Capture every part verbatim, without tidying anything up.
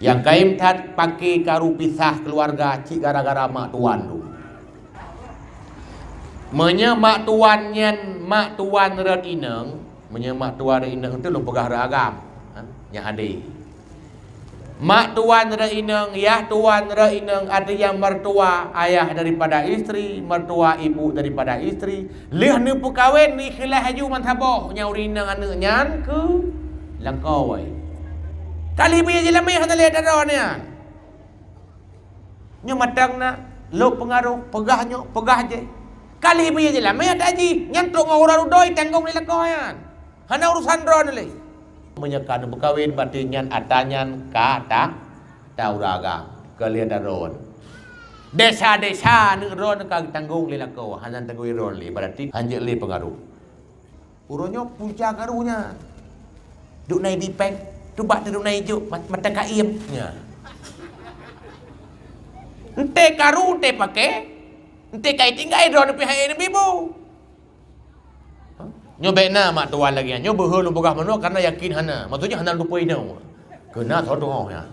Nyang kayém that paké karu pisah keuluwarga cit gara-gara mak tuan tu. Meunyoe mak tuan nyan mak tuan rot inong, meunyoe mak tuan rot inong tu lôn peugah rot agam, ha, nyang adé. Mak tuan rot inong, yah tuan rot inong, ada yang mertua, ayah daripada istri, mertua ibu daripada istri, lheueh neupeukawen, neuikhlaih laju ban saboh nyang ureueng inong aneuk nyan keu lakoe. Ka lheueh beu jilamé hana lé daroe nyan. Nyoe mantong na lôn peungaroh, peugah nyoe, peugah jéh. Ka lheueh beu jilamé ata jih, nyan trok ngon uroe dudoe tanggong lé lakoe nyan. Hana urusan droeneuh lé. Meunyoe ka neupeukawen, berarti nyan ata nyan ka ta, ta ureueng agam, ka lheueh daroe. Desa-desa aneuk droeneuh ka tanggong lé lakoe, hana tanggong droeneuh lé, berarti hanjeuet lé peungaroh. Uroe nyoe punca karu nyan. Duek na ibi péng, teubat duek na ijok, mat-, mata kaiem. Nya. Enté karu, enté paké, enté kai tinggai droeneuh pih hai neubi bu. Nyoe bèk na mak tuan lagèe nyan. Nyoe beuhe lôn peugah meunoe karena yakin hana. Maksudnya hana lôn tupeue inoe. Keu na soe tuoh nyan.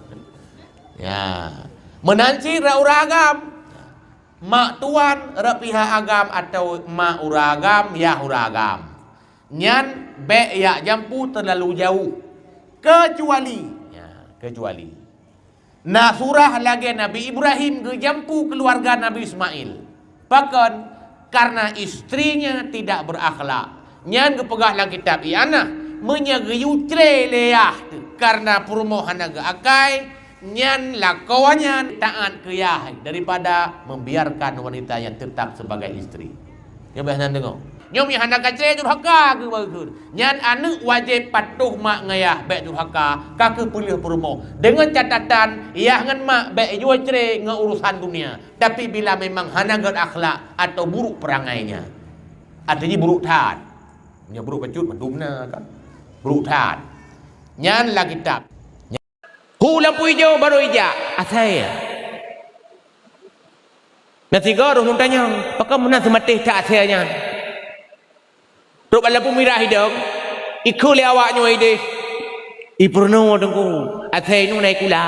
Ya. Meunan cit rot ureueng agam. Mak tuan rot pihak agam atawa mak ureueng agam, yah ureueng agam. Nyan bèk jak jampu teulalu jauh. Keucuali, ya, keucuali na surah lagèe Nabi Ibrahim geujampu keuluwarga Nabi Ismail. Pakon? Karena istrinya tidak berakhlak. Nyan geupeugah lam kitab I'anah, meunyoe geuyue cre lé yah teuh karena peurumoh hana geuakai, nyan lakoe nyan taát keu yah daripada membiarkan wanita yang tetap sebagai istri. Nyoe bèk hana deungoe. Nyoe meuhana kacré durhaka keu bakheur. Nyan aneuk wajéb patuh mak ngon yah, bèk durhaka, ka keuh peuleueh peurumoh. Deungon catatan, yah ngon mak bèk jue cre ngon urusan dunia. Tapi bila memang hana gèt akhlak atau buruk perangainya. Artinya buruk that. Nyoe buruk bacut mandum na kan. Buruk that. Nyan lam kitab. Hu lampu ijo barô ijak, asèe. Na sigoe roh lôn tanyong, pakon meunan seumatéh that asèe nyan? Trok bak lampu mirah idong, ikheun lé awak nyoe idéh, "Ipeurunoe Teungku, asèe nyoe na sikula."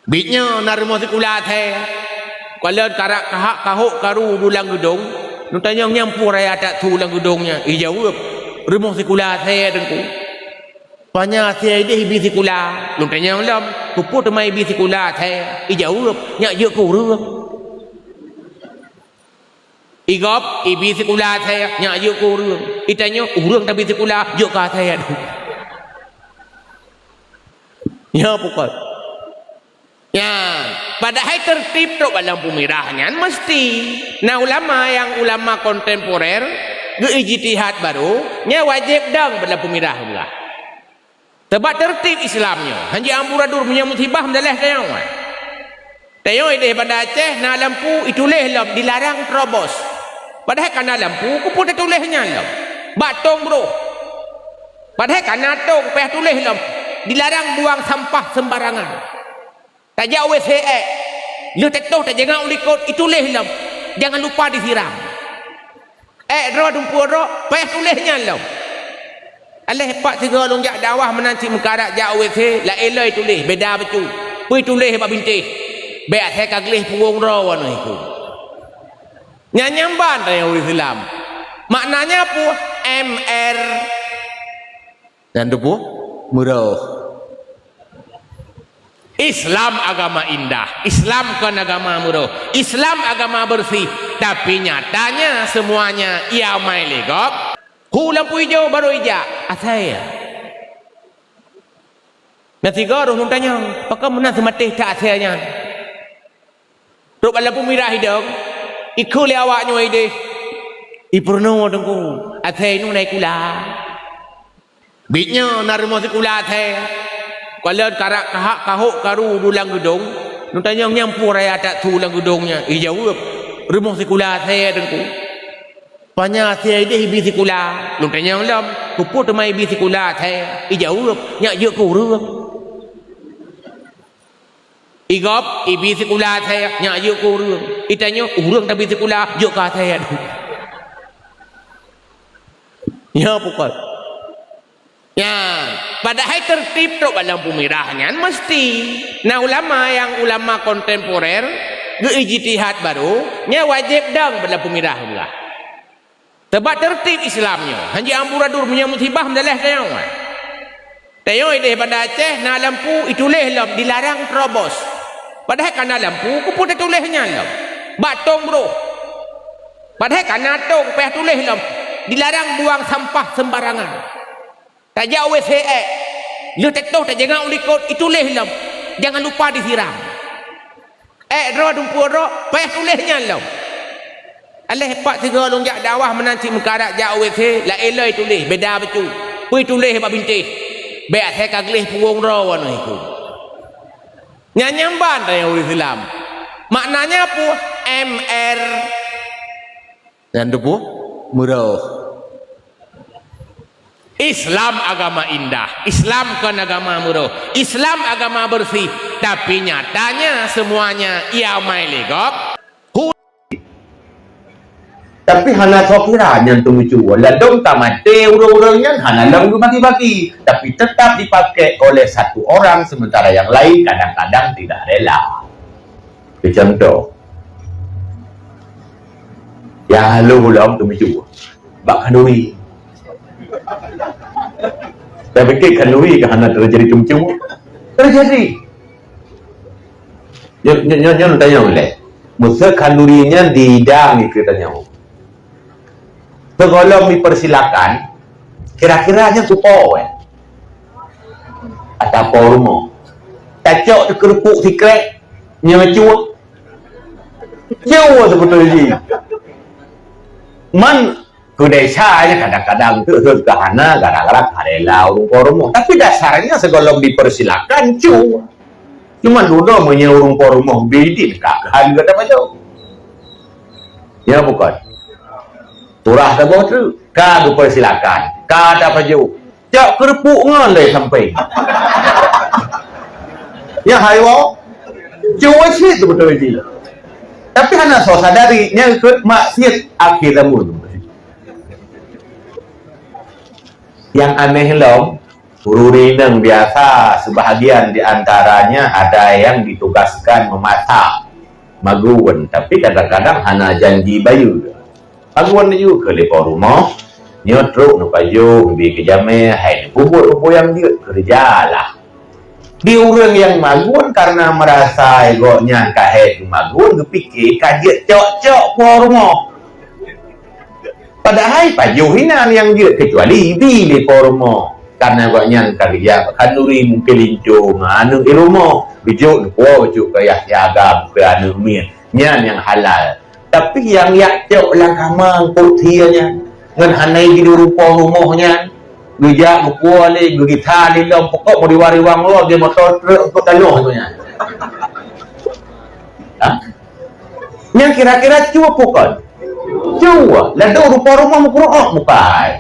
Biet nyoe na rumoh sikula asèe. Kalon karak kahak kahok karu duek lam geudong, lôn tanyong, "Nyan peue raya that su lam geudong nyan?" Ijaweueb, "Rumoh sikula asèe Teungku." "Panya asèe idéh ibi sikula?" Lôn tanyong lom, "Keupeue teuma ibi sikula asèe?" Ijaweueb, "Nyak jeuet keu ureueng." Igob, "Ibi sikula asèe?" "Nyak jeuet keu ureueng." Itanyong, "Ureueng tabi sikula, jeuet keu asèe?" Nyan pukon. Nyan, padahai teurtib trok bak lampu mirah nyan meusti. Na ulama nyang ulama kontemporer geu-ijtihad barô, nyan wajéb dong bak lampu mirah beurah. Sabab teurtib Islam nyoe, hanjeuet amburadur meunyoe musibah meudaleh tayong. Tayong idéh Banda Aceh na lampu ituléh lom dilarang terobos. Padahai ka na lampu, keupeue tatuléh nyan lom? Bak tong broh. Padahai ka na tong payah tuléh lom, dilarang buang sampah sembarangan. Tajak WC ék, lheueh teutoh tajengak u likot, ituléh lom, "Jangan lupa disiram." Ék droe dumpeue droe, payah tuléh nyan lom. Aléh pat sigoe lôn jak dakwah meunan cit meukarat jak WC, laén lom ituléh, beda bacut. Peue ituléh bak bintéh, "Bèk asai ka gleh punggong droe." Nyoe ikheun. Nyan nyang ban tanyong ureueng Islam. Maknanya peue? M R. Nyan teupeue? Meurôh. Islam agama indah, Islam kon agama meurôh, Islam agama bersih, tapi nyatanya semuanya ia amai lé gob. Hu lampu ijo barô ijak, asai. Na sigoe roh lôn tanyong, pakon meunan seumatéh that asai nyan? Trok bak lampu mirah idong, ikheun lé awak nyoe idéh, "Ipeurunoe Teungku, asai nyoe na sikula." Biet nyoe na rumoh sikula asai. Kalon karak kahak kahok karu duek lam geudong, lôn tanyong, "Nyan peue raya that su lam geudong nyan?" Ijaweueb, "Rumoh sikula asai Teungku." "Panya asai idéh ibi sikula?" Lôn tanyong lom, "Keupeue teuma ibi sikula asai?" Ijaweueb, "Nyak jeuet keu ureueng." Igob, "Ibi sikula asai, nyak jeuet keu ureueng." Itanyong, "Ureueng tabi sikula, jeuet keu asai." Nyoe pukon. Nyan, padahai teurtib trok bak lampu mirah nyan meusti. Na ulama nyang ulama kontemporer geu-ijtihad barô, nyan wajéb dong bak lampu mirah beurah. Sabab teurtib Islam nyoe, hanjeuet amburadur meunyoe musibah meudaleh tayong. Tayong ideh Banda Aceh na lampu ituléh lom dilarang terobos. Padahai ka na lampu, keupeue tatuléh nyan lom? Bak tong broh. Padahai ka na tong payah tuléh lom, dilarang buang sampah sembarangan. Tajak WC ék, lheueh teutoh tajengak u likot, ituléh lom, jangan lupa disiram. Ék droe dumpeue droe, payah tuléh nyan lom. Aléh pat sigoe lôn jak dakwah meunan cit meukarat jak WC, laén lom ituléh, beda bacut. Peue ituléh bak bintéh. Bék asai ka gleh puwông droe nyoe ikôt. Nyan nyang ban tanyong ureuëng Islam. Maknanya peue? M R. Nyan teupeue? Meurôh. Islam agama indah, Islam kon agama meurôh, Islam agama bersih, tapi nyatanya semuanya ia mai lé gob. Tapi hana soe kira nyan teumeucue. Ladôm tamaté ureuëng-ureuëng nyan hana lom geubagi-bagi, tapi tetap dipakai oleh satu orang sementara yang lain kadang-kadang tidak rela. Keu contoh, nyang haloh lom teumeucue bak khanduri. Tapikir khanduri ka hana teujadi teumeucue? Teujadi. Nyoe, nyoe, nyoe, nyoe tanyong lé. Meuseu khanduri nyan dihidang keu tanyong. Sigohlom dipersilakan, kira-kira nyan keu po, eh? Atawa po rumoh. Tacok teukeurupuk sikrek, nyoe cue. Cue seubeutoe jih. Man keu desya nyan kadang-kadang teuh rhot keu hana gara-gara karela ureuëng po rumoh. Tapi dasarnya sigohlom dipersilakan cue. Cuma dudoe meunyoe ureuëng po rumoh bidin ka keuhan gata pajoh. Ya bukan? Turah saboh treuk, ka geupersilakan, ka tapajoh. Cok keurupuk ngon lé sampéng. Ya hai woe. Cue cit beutôi jih. Tapi hana soe sadari nyang ikot maksiat akhé zaman. Yang aneh lom, ureuëng inong biasa, sebahagian di antaranya ada yang ditugaskan memasak magun, tapi kadang-kadang hana janji bayeue. Magun laju keu lipong rumoh, nyoe trok neupajoh, neubi keu jamé, hai neupeubuet peue nyang jeuet, keureuja lah. Di ureuëng nyang magun karena meurasa gobnyan ka hék geumagun, geupike ka jeuet cok-cok po rumoh. Padahai pajoh inan nyang jeuet, keucuali bi lé po rumoh. Karena gobnyan ka geujak khanduri mungken linto ngon aneuëk di rumoh, geujok neupo bacut keu yah siaga keu aneuëk miet. Nyan nyang halal. Tapi nyang jak cok lam kama eungkôt sie nyan, ngon hana jiduru po rumoh nyan, geujak geupuwoe lé, geugisa lé lom, pokok meuriwang-riwang lom, dia moto truk eungkôt tanoh tu nyan. Ha? Nyang kira-kira cue peue kon? Cue, ladôm rupa rumoh meukeureuok muka hai.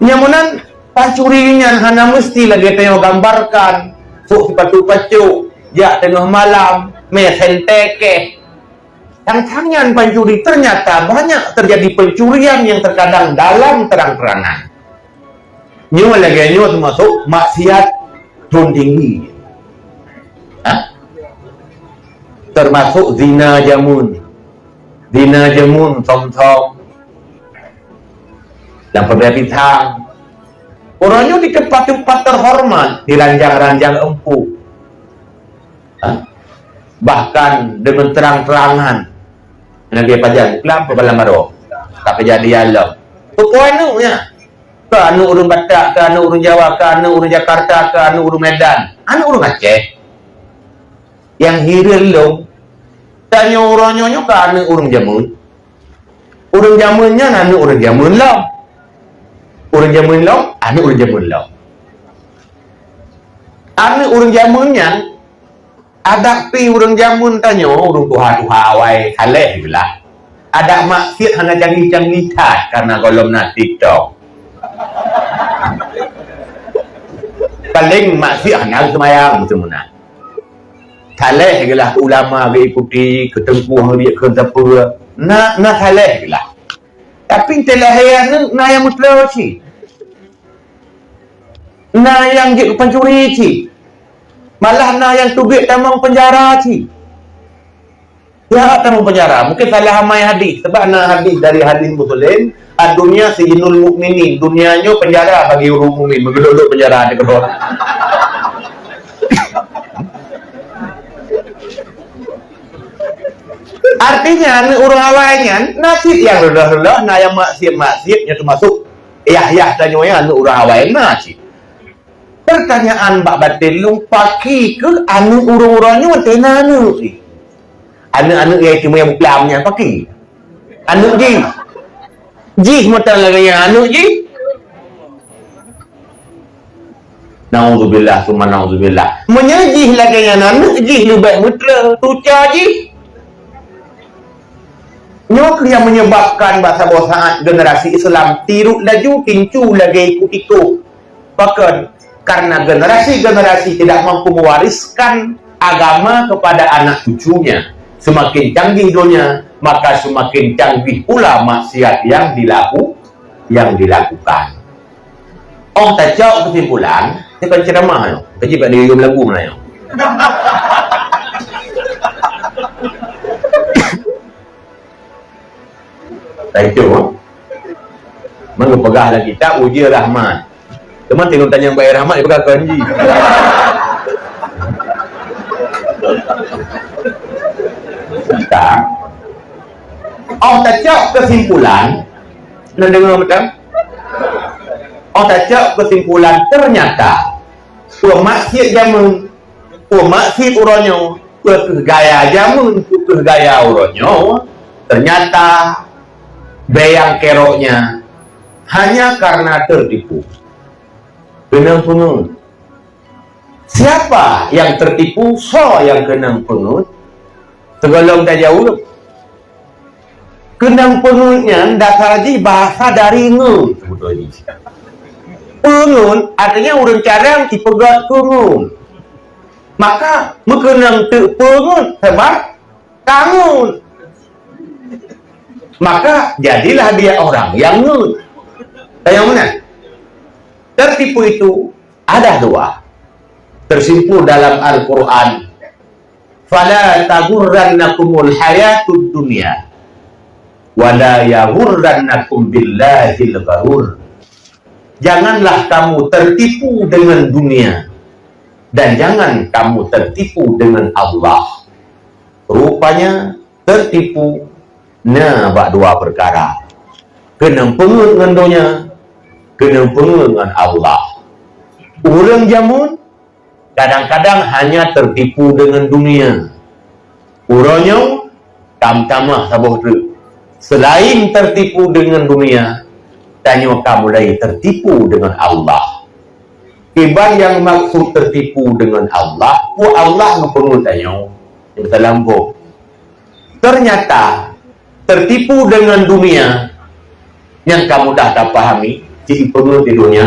Nyang meunan pancuri nyan hana meusti lagée tanyoe gambarkan, sok sipatu pacok, jak teungoh malam, mé sente keh. Tang-tang nyan pancuri, ternyata banyak terjadi pencurian yang terkadang dalam terang-terangan. Nyoe lagée nyoe teumasok maksiat thon tinggi. Ha? Teumasok zina jameun. Zina jameun, som-som. Dan peureulée pisang. Uroe nyoe di teumpat-teumpat teuhoreumat, di ranjang-ranjang eumpu. Ha? Bahkan deungon terang-terangan. Lagée pajan, keulam peubalang baroe. Ka keujadian lom. Peue aneuëk nyan? Keu aneuëk ureuëng Batak, keu aneuëk ureuëng Jawa, keu aneuëk ureuëng Jakarta, keu aneuëk ureuëng Medan. Aneuëk ureuëng Aceh. Nyang hireuen lom, tanyoe uroe nyoe nyoe keu aneuëk ureuëng jameun. Ureuëng jameun nyan aneuëk ureuëng jameun lom. Ureuëng jameun lom, aneuëk ureuëng jameun lom. Aneuëk ureuëng jameun nyan, adak pi ureuëng jameun tanyoe, ureuëng tuha-tuha awai saleh geulah. Adak maksiat hana canggih-canggih that karena gohlom na TikTok. Paléng maksiat hana seumayang meuteumeunan. Saleh geulah ulama geuikuti, keu teungku geuriek kheun sapeue, na, na saleh geulah. Tapi teuh lahé aneuëk na nyang meuteulo cit. Na nyang jeuet pancuri cit. Malah na nyang teubiet tamong peunjara cit. Ya, tamong peunjara. Mungkin salah amai hadis. Sebab na hadis dari hadis Muslim, "Ad-dunya sijnul mu'minin." Dunia nyoe peunjara bagi ureuëng mukmin. Meugeudok-geudok peunjara di keudroe. Artinya, aneuk ureuëng awai nyan, na cit nyang reuloh-reuloh, na nyang maksiat-maksiat, nyang teumasuk Yahya tanyoe nyan aneuk ureuëng awai, na cit. Pertanyaan bak batin lôn, pakri keuh aneuk ureuëng-ureuëng nyoe teuh na aneuk jih? Aneuk-aneuk nyang istimewa buklam nyan pakri? Aneuk jih. Jih meutan lagée nyan aneuk jih. Nauzubillah, summa nauzubillah. Meunyoe jih lagée nyan aneuk jih leubeh meutre tuca jih. Nyoe keuh nyang menyebabkan bak saboh saat generasi Islam tirot laju, tincu lagée ikot-ikot. Pakon? Karena generasi-generasi tidak mampu mewariskan agama kepada anak cucunya. Semakin canggih dunia, maka semakin canggih pula maksiat yang dilaku-, yang dilakukan. Oh tacok kesimpulan, ni kan ceramah nyoe. Kaji bak dia lagu mana nyoe. Taitu. Meupeugah lagi tak uji rahmat. Teuma tengok tanyong bayar rahmat dipeugah keu Anji. Tak. Oh tacok kesimpulan, na deungoe beutôi? Oh tacok kesimpulan, ternyata peumaksiat jameun, peumaksiat uroe nyoe, peu kheueh gaya jameun, peu kheueh gaya uroe nyoe, ternyata bayang keroknya hanya karena tertipu. Keunong peungeut. Siapa yang tertipu? Soe nyang keunong peungeut? Sigohlom tajaweueb. Keunong peungeut nyan dasar jih bahasa dari ngeut, sebetulnya. Peungeut artinya ureuëng carông jipeugét keu ngeut. Maka meukeunong teuk peungeut sebab ka ngeut. Maka jadilah dia orang yang ngeut. Tanyong meunan. Tertipu itu ada dua. Tersimpul dalam Al-Quran. "Fala taghurrannakumul hayatud dunya, wa la yaghurrannakum billahil gharur." Janganlah kamu tertipu dengan dunia, dan jangan kamu tertipu dengan Allah. Rupanya tertipu na bak dua perkara. Keunong peungeut ngon donya, keunong peungeut ngon Allah. Ureuëng jameun kadang-kadang hanya tertipu dengan dunia. Uroe nyoe, tam tamah saboh treuk. Selain tertipu dengan dunia, tanyoe ka mulai tertipu dengan Allah. Kiban nyang maksud tertipu dengan Allah, peue Allah geupeungeut tanyoe? Nyang teulambo. Ternyata, tertipu dengan dunia nyang ka mudah tapahami, jipeungeut di dunia.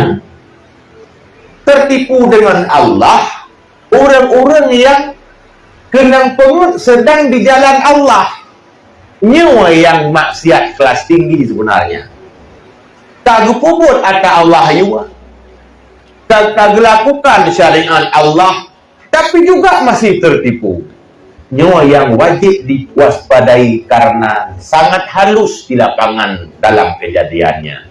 Tertipu dengan Allah, ureuëng-ureuëng nyang keunong peungeut sedang di jalan Allah. Nyoe nyang maksiat kelas tinggi sebenarnya. Ka geupeubuet ata Allah yue, ka, ka geulakukan syariat Allah, tapi juga masih tertipu. Nyoe nyang wajib diwaspadai karena sangat halus di lapangan dalam kejadiannya.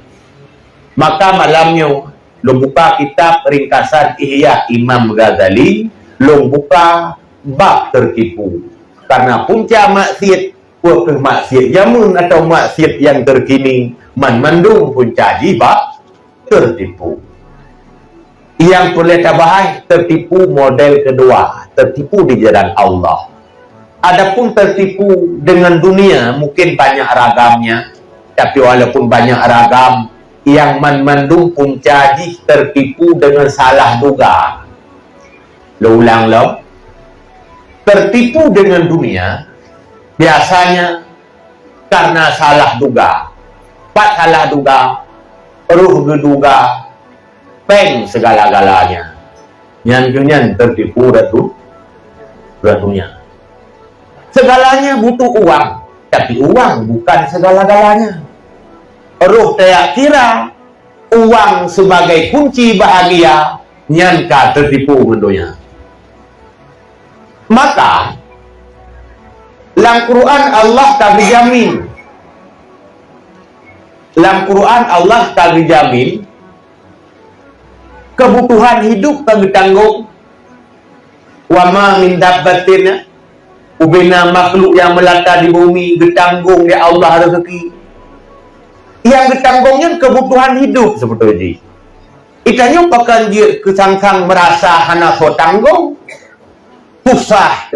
Maka malam nyoe, lôn buka kitab ringkasan Ihya Imam Ghazali, lôn buka bab tertipu. Karena punca maksiat, peue kheueh maksiat jameun atau maksiat nyang terkini, man mandum punca jih bab tertipu. Nyang peureulée tabahas, tertipu model kedua, tertipu di jalan Allah. Adapun tertipu dengan dunia mungkin banyak ragamnya, tapi walaupun banyak ragam, nyang man mandum punca jih tertipu dengan salah duga. Lôn ulang lom, tertipu dengan dunia biasanya karena salah duga. Pat salah duga, roh geuduga péng segala-galanya. Nyan keuh nyan tertipu ratu, ratunya. Segalanya butuh uang, tapi uang bukan segala-galanya. Roh tajak kira uang sebagai kunci bahagia, nyan ka teutipu ngon donya. Maka, lam Quran Allah ka geujamin. Lam Quran Allah ka geujamin, keubutuhan hidup ka geutanggong. "Wa ma min dabbatin," ubena makhluk nyang meulata di bumi geutanggong lé Allah rezeki. Nyang geutanggong nyan keubutuhan hidup seubeutôi jih. Geutanyoe pakon jeuet keu sang-sang meurasa hana soe tanggong, susah,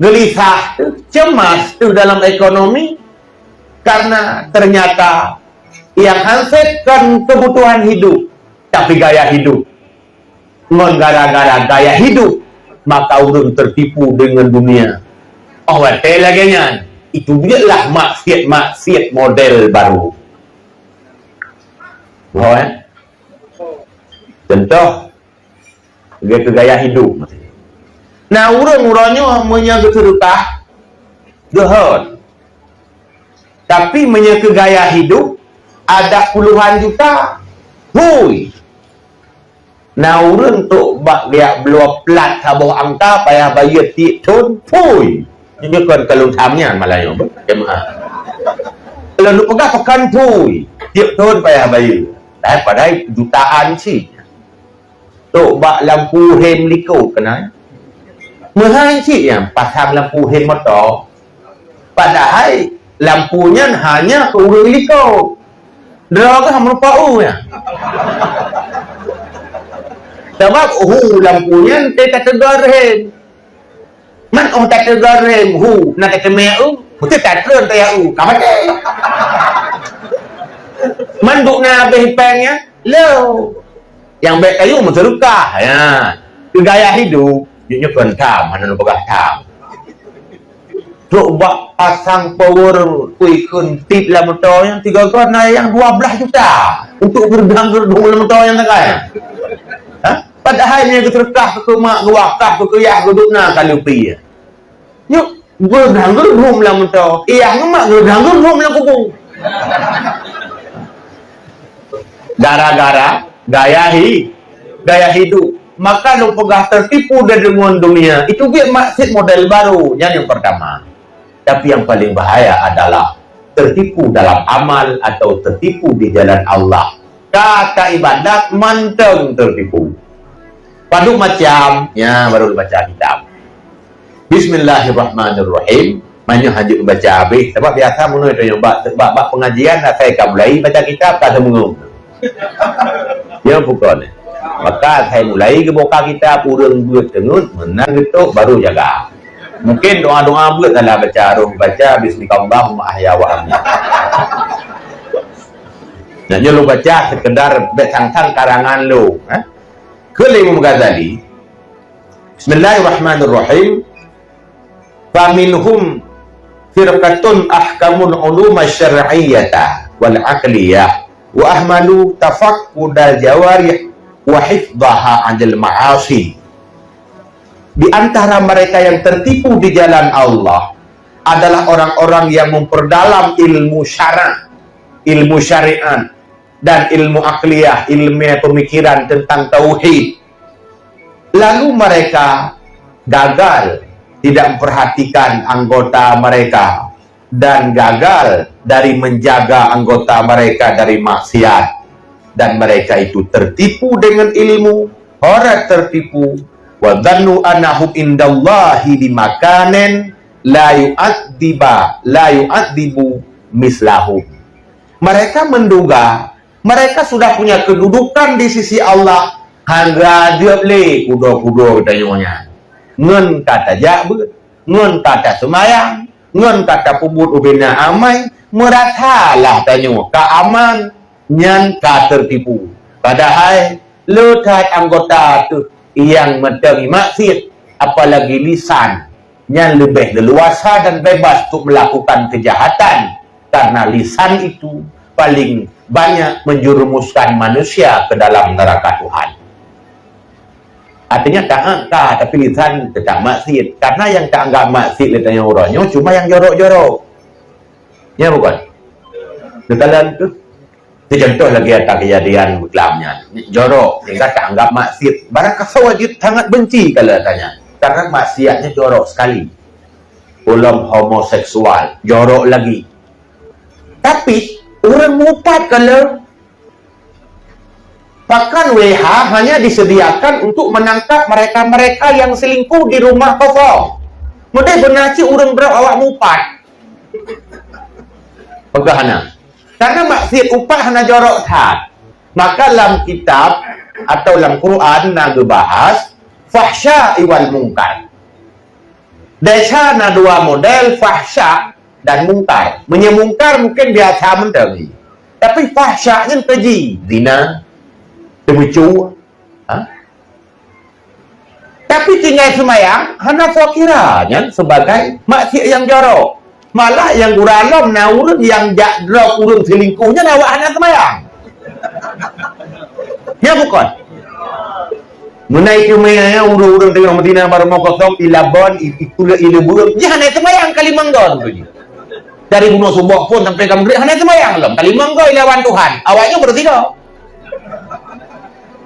geulisah, cemas dalam ekonomi, karena ternyata nyang hanset kon keubutuhan hidup, tapi gaya hidup. Ngon gara-gara gaya hidup, maka ureuëng teutipu deungon dunia. Oh watée lagée nyan, itu jeuetlah maksiat-maksiat model baru. Ho, eh? Contoh, lagée keu gaya hidup. Nah, ureuëng uroe nyoe meunyoe geuseudeukah, geuhon. Tapi meunyoe keu gaya hidup, ada puluhan juta, hui. Na ureuëng trok bak geujak bloe plat saboh angka payah bayeue tieb thon, phui. Nyoe kon kalon tham nyan malah nyoe, jemaah. Lôn peugah pakon phui, tieb thon payah bayeue. Padahai, padahai jutaan cit. Trok bak lampu hem likot keunan. Meuhai cit nyang pasang lampu hem moto. Padahai lampu nyan hanya keu ureuëng likot. Droe geuh meurupa u nyan. Sabab hu lampu nyan teukateugor hem. Man óh tateugor hem hu na tateumé u, beutôi tatreun taya u, ka maté. Man duek na abéh péng nyan, lo. Nyang bék kayue meuseurukah, ya. Keu gaya hidup, jih nyoe kon tham, hana lôn peugah tham. Trok bak pasang power, kui kheun tip lam moto nyang tiga got na nyang dua belas juta untuk geurdang-geurdong lam moto nyang sagai. Ha? Padahai nyang geuseurukah keu mak, geuwakaf keu yah, geuduek na ka leupie. Nyoe geurdang-geurdong lam moto, yah ngon mak geurdang-geurdong lam kubu. Gara-gara gaya hi-, gaya hidup. Maka lôn peugah teutipu deungon dunia, itu jeuet maksiat model baru. Nyan nyang pertama. Tapi yang paling bahaya adalah teutipu dalam amal atau teutipu di jalan Allah. Ka ibadat mantong teutipu. Padum macam, ya, baru baca kitab. Bismillahirrahmanirrahim. Meunyoe hanjeuet baca habéh, sabab biasa meunyoe tanyoe bak, bak, bak pengajian, asai ka mulai baca kitab, ka seumeungeue. Ya, bukan. Maka asai mulai geubuka kitab, ureuëng beuet teungeut, meunan geutok, baru jaga. Mungkin doa-doa beuet salah baca, roh baca, "Bismikallahumma ahya wa amit." Nah, nyoe lôn baca sekedar bék sang-sang karangan lôn, eh. Kheun lé Imam Ghazali, Bismillahirrahmanirrahim. Faminhum firqatun ahkamul uluma syar'iyyata wal aqliyah wa ahmalu tafaqqudal jawarih wa hifdhaha 'anil ma'asi. Di antara mereka yang tertipu di jalan Allah adalah orang-orang yang memperdalam ilmu syara', ilmu syariat, dan ilmu akliyah, ilmu pemikiran tentang tauhid. Lalu mereka gagal tidak memperhatikan anggota mereka dan gagal dari menjaga anggota mereka dari maksiat, dan mereka itu tertipu dengan ilmu, orang tertipu, wa dhannu annahum indallahi bimakanin la yu'adziba, la yu'adzibu mislahum. Mereka menduga mereka sudah punya kedudukan di sisi Allah, hana geujak lé kudo-kudo tanyoe nyan. Ngon ka tajak beuet, ngon ka taseumayang, ngon ka tapeubuet ubena amai, meurasalah tanyoe ka aman, nyan ka teutipu. Padahai le that anggota teuh nyang meuteungi maksiat, apalagi lisan, nyan leubeh leuluasa dan bebas untuk melakukan kejahatan, karena lisan itu paling banyak menjerumuskan manusia ke dalam neraka Tuhan. Artinya taat ka, tapi lisan tetap maksiat. Karena yang taanggap maksiat lé tanyoe uroe nyoe cuma yang jorok-jorok. Ya bukan? Geukalon tu. Itu contoh lagi atas kejadian beukelam nyan. Jorok, sehingga taanggap maksiat. Barang kasoe jeuet sangat benci kalau tanya. Karena maksiatnya jorok sekali. Belum homoseksual, jorok lagi. Tapi, ureuëng mupat kalau pakan W H hanya disediakan untuk menangkap mereka-mereka yang selingkuh di rumah kosong. Mudeh beuna cit ureuëng droe awak mupat. Peugah hana. Karena maksiat upat hana jorok that. Maka lam kitab atau lam Quran na geubahas fahsya iwal mungkar. Desya na dua model, fahsya dan mungkar. Meunyoe mungkar mungkin biasa mantong. Tapi fahsya nyan keji, zina, teumeucue. Ha? Tapi tinggai seumayang, hana soe kira nyan sebagai maksiat nyang jorok. Malah nyang gura lom na ureuëng nyang jak droe ureuëng selingkuh nyan awak hana seumayang. Ya bukon? Meunai keumeunyan ureuëng-ureuëng teungoh meutina baroe kosong, ilabon, i-, ikula ileubeung, nyan hana seumayang ka limong gon tu jih. Dari bunoe suboh phon sampai ka maghrib hana seumayang lom, ka limong gon ilawan Tuhan. Awaknyan beureusigoe.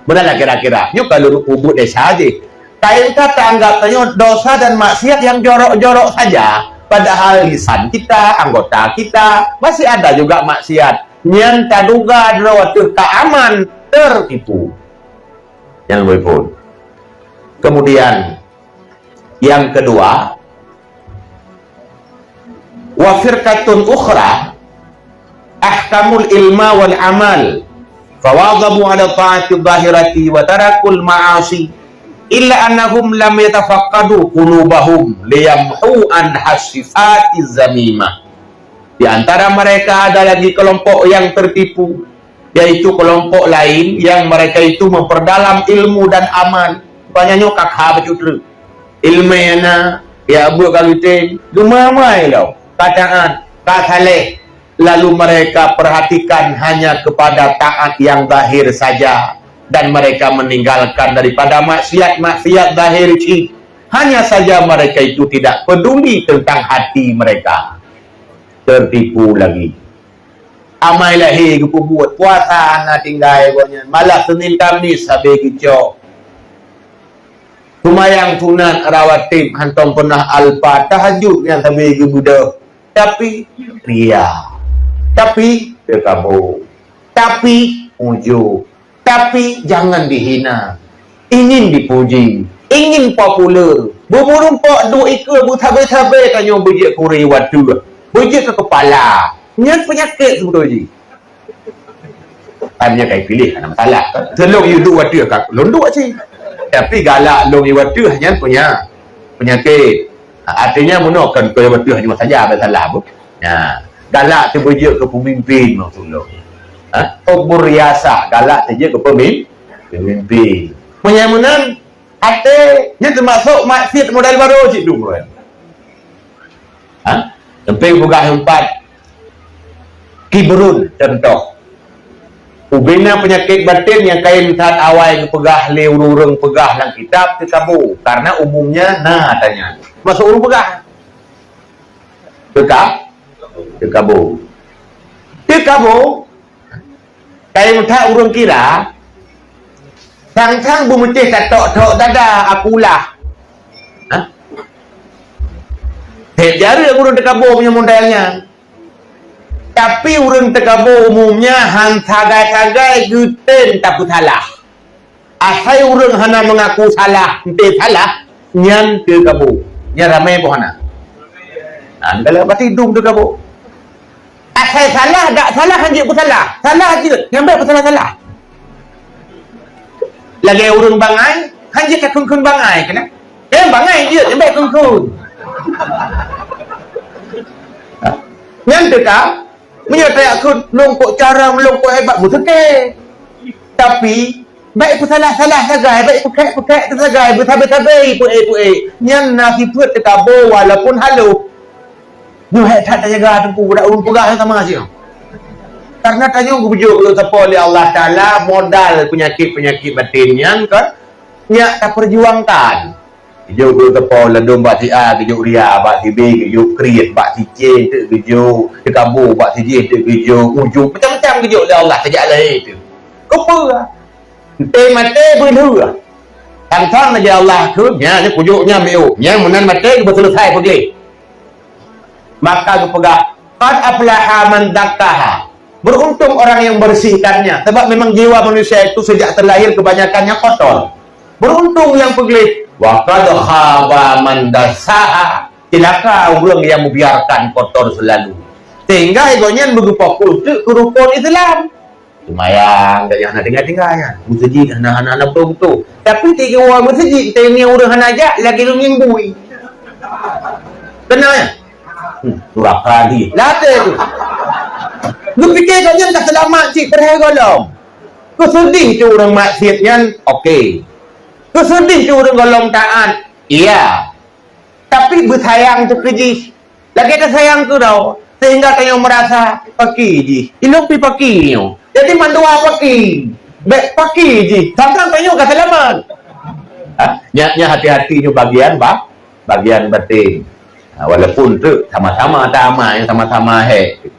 Beuna lah kira-kira. Nyoe ka lôn peubuet desya jih. Kayém that taanggap tanyoe dosa dan maksiat nyang jorok-jorok saja. Padahal lisan kita, anggota kita, masih ada juga maksiat. Nyan taduga droe teuh ka aman, tertipu. Nyang lôn peubuet. Kemudian, yang kedua, wa firqatun ukhra ahkamul ilma wal amal, fawadhabu ala ta'ati zahirati wa tarakul ma'asi, illa annahum lam yatafaqqadu qulubahum liyamhu an hasifati zamimah. Di antara mereka ada lagi kelompok yang tertipu, yaitu kelompok lain yang mereka itu memperdalam ilmu dan amal. Rupanya nyoe ka kha bacut treuk. Ilmu na, ya buet ka geutem, geumamai lom, ka taat, ka saleh. Lalu mereka perhatikan hanya kepada taat yang zahir saja, dan mereka meninggalkan daripada maksiat-maksiat zahir cit. Hanya saja mereka itu tidak peduli tentang hati mereka. Tertipu lagi. Amai lahé geupeubuet, puasa hana tinggai gobnyan, malah Senin Kamis sabe geucok. Seumayang sunat rawatib hantom peunah alpa, tahajud nyan sabe geubeudôh. Tapi ria. Tapi teukabô. Tapi ujub. Tapi jangan dihina. Ingin dipuji, ingin populer. Beumeurumpok duek ikeue beutabe-tabe tanyoe beujeuet keu ureuëng iwat teuh, beujeuet keu keupala. Nyan peunyakét seubeutôi jih. Kan nyan kai piléh hana masalah. Seulôn yue duek wateuh ka lôn duek cit. Tapi galak lôn iwat teuh nyan punya peunyakét. Ha, artinya meunoe kan keu iwat teuh nyoe saja ada salah bu. Ya. Galak teuh beujeuet keu peumimpin maksud lôn. Ha? Hubbur riasah, galak teuh jeuet keu pemim-, pemimpin. Meunyan meunan, até nyan teumasok maksiat model barô cit dum ureuëng. Ha? Sampai peugah empat kibrun contoh. Ubena peunyakét baten nyang kayém that awai geupeugah lé ureuëng-ureuëng peugah lam kitab teukabô, karena umumnya na tanya. Masuk ureuëng peugah. Teuka-, teukabô. Teukabô, kayém that ureuëng kira, sang-sang beumeutéh tatok-tok dada akulah. Hah? Hét jareueng ureuëng teukabô meunyoe model nyan. Tapi ureuëng teukabô umumnya han sagai-sagai geutem tapeusalah. Asai ureuëng hana meungaku salah, enté salah, nyan teukabô. Nyan ramé boh hana. Nah, dalam pasti dum teukabô. Asai salah, dak salah, hanjeuet peusalah. Salah jeuet, nyang bèk peusalah-salah. Lagèe ureuëng bangai, hanjeuet takheun-kheun bangai, keunan. Eh, bangai jeuet, nyang bèk kheun-kheun. Nyan teuka, meunyoe tajak kheun, lôn kok carông, lôn kok hebat, meuteukèe. Tapi, bèk peusalah-salah sagai, bèk peukhèk-peukhèk sagai, beutabe-tabe, peuék-peuék. Nyan na sifeuet teukabô walaupun halôh. Nyoe hèk that tajaga teungku, dak ulôn peugah nyang sama siang. Karena tanyoe geubeujok lôn sapo lé Allah Taala modal peunyakét-peunyakét baten nyan kan nyak tapeujuangkan. Geujok lôn sapo ladôm bak si A, geujok ria bak si B, geujok kriet bak si C, teuk geujok teukabô bak si J, teuk geujok ujub macam-macam geujok lé Allah tajak lahé teuh. Keupeue? Enté maté beulheueh. Tang-tang lagèe Allah kheun, nyan kujok nyan miôk. Nyan meunan maté geubeuseuleusoe peugleh. Maka geupeugah, "Qad aflaha man zakkaha." Beruntung orang yang membersihkannya. Sebab memang jiwa manusia itu sejak terlahir kebanyakannya kotor. Beruntung yang peugleh. "Wa qad khaba man dassaha." Cilaka ureueng nyang membiarkan kotor selalu. Sehingga gobnyan beugeufokus teuk keu rukon Islam. Seumayang, gobnyan hana tinggai-tinggai nyan. Meuseujid hana, hana, hana beutôi-beutôi. Tapi tiga ureueng meuseujid, teuingat ureueng hana jak, lagèe ureueng nyang bui. Keunan nyan? Hmm, durhaka jih. Latèe tu. Geupike gobnyan ka seulamat cit peureulèe gohlom. Keuseudeh tu ureueng maksiet nyan, oke. Keuseudeh tu ureueng gohlom taat, iya. Tapi beusayang teuh keu jih. Lagèe tasayang keudroe, sehingga tanyoe meurasa paki jih. Ilôn pih paki nyoe. Jadi mandua paki. Bèk paki jih. Sang-sang tanyoe ka seulamat. Ha? Nyan, nyan hati-hati nyoe bagian ba-, bagian batin. Ha, walaupun tu sama-sama ta amai, sama-sama hèk.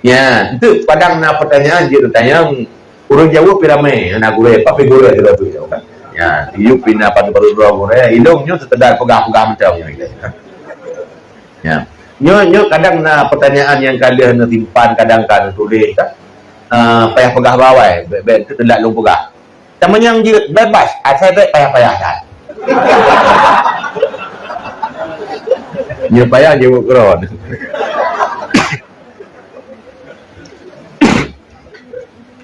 Ya, tu kadang na pertanyaan jeuet tanyong, ureueng jaweueb pih ramé, na gurèe, tapi gurèe tu tu jaweueb. Ya, yub pih na padub-padub droe gurèe, ilôn nyoe sekedar peugah-peugah mantong nyoe. Ya. Nyoe, nyoe kadang na pertanyaan nyang ka lheueh neusimpan, kadang ka neutuléh kan. Ah, payah peugah bawai, bèk, bèk teulat lôn peugah. Teuma nyang jeuet bebas, asai bèk payah-payah that. Nyoe payah jaweueb keudroe.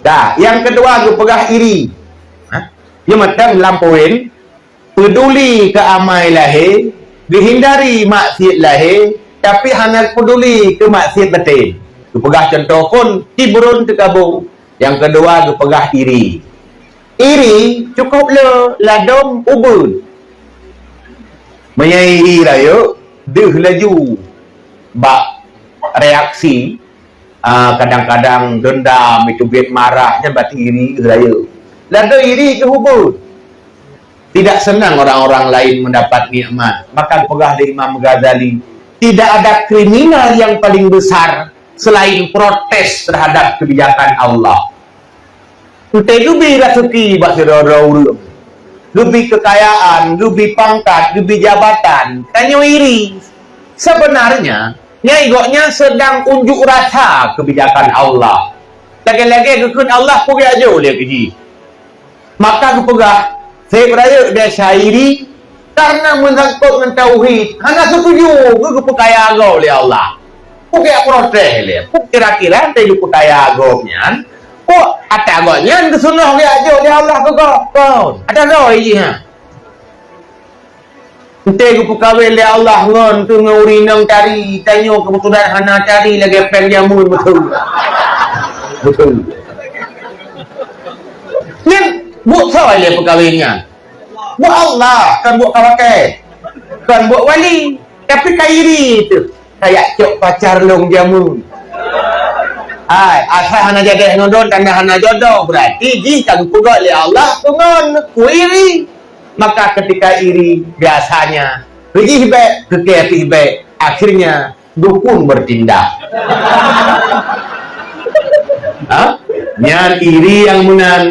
Dah, nyang keudua geupeugah iri. Ha? Nyoe mantong lam poin, peduli keu amai lahé, geuhindari maksiet lahé, tapi hana peduli keu maksiet batin. Geupeugah cuntoh phôn, tiburon teukabo. Nyang keudua geupeugah iri. Iri cukôp le ladôm ubeut. Meunyoe iri rayeuk, deuh laju bak reaksi, ah, kadang-kadang dendam, itu biet marah, nyan berarti iri rayeuk. Ladôm iri keu ubeut. Tidak senang orang-orang lain mendapat nikmat. Maka peugah lé Imam Ghazali, tidak ada kriminal yang paling besar selain protes terhadap kebijakan Allah. Enteuk geubi raseuki bak sidroe-droe ureueng, geubi keukayaan, geubi pangkat, geubi jabatan, tanyoe iri. Sebenarnya, nyan gobnyan sedang unjuk rasa kebijakan Allah. Lagèe-lagèe geukheun Allah peugah jôh lé keu jih. Maka geupeugah, seb rayeuk biasa iri, karena meusangkot ngon tauhid, hana seutuju geu-, geupeukaya gob lé Allah. Peue geujak protes lé, peue kira-kira teuh geupeukaya gob nyan, peue ata gob nyan geuseunoh geujak jok lé Allah keu gob? Kon, ata gob jih nyan. Enteuk geupeukawen lé Allah ngon, keu ngon ureueng inong tari, tanyoe keubeutulan hana tari lagèe péng jameun beutôi. Beutôi. Nyan buet soe lé peukawen nyan? Buet Allah, kon buet kawakai. Kon buet wali, tapi ka iri teuh. Kayak cok pacar lôn jameun. Hai, asai hana jadeh ngon lôn, tanda hana jodoh, berarti jih ka geupeugah lé Allah keu ngon, keu iri. Maka ketika iri, biasanya, keu jih bèk, keu kèe pih bèk, akhirnya dukun bertindak. Ha? Nyan iri nyang meunan,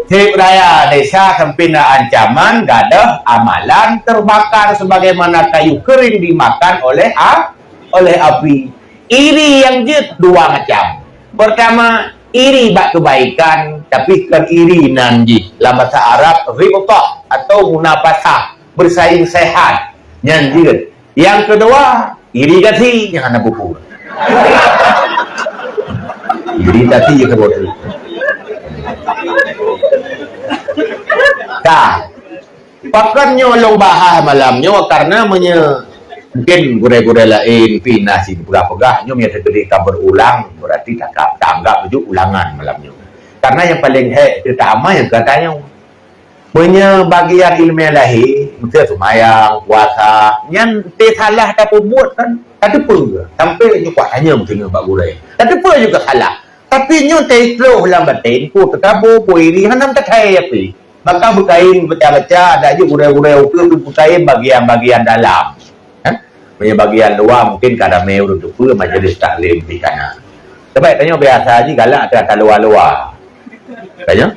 seb raya desya sampai na ancaman gadoh amalan terbakar sebagaimana kayu kering dimakan oleh a-, oleh api. Iri nyang jeuet dua macam. Pertama, iri bak kebaikan, tapi kon iri nan jih. Lam bahasa Arab, ghibthah atau munafasah, bersaing sehat. Nyan jeuet. Nyang keudua, iri gaki nyang hana buku. Iri gaki nyang hana buku. Ka. Pakon nyoe lôn bahas malam nyoe, karena meunyoe mungkin gurèe-gurèe laén pih na sih peugah-peugah, nyoe meunyoe teukeudi ka berulang, berarti takab, tanggap laju ulangan malam nyoe. Karena nyang paleng hék teutamong nyang ka tanyoe. Meunyoe bagian ileumèe lahé, miseu seumayang, puasa, nyan teusalah tapeubuet kan, tateupeue. Sampai nyoe kuat tanyong teungoh bak gurèe. Tateupeue juga salah. Tapi nyoe teuiklôh lam batén, peue teukabu, peue iri, hana meuteutée api. Maka beukain baca-baca, ada ju gurèe-gurèe ukeue beukain bagian-bagian dalam. Kan? Meunyoe bagian luwa mungkin ka ramé ureueng teupeue majlis taklim di kana. Sebab tanyoe biasa jih galak atra-atra luwa-luwa. Tanyoe,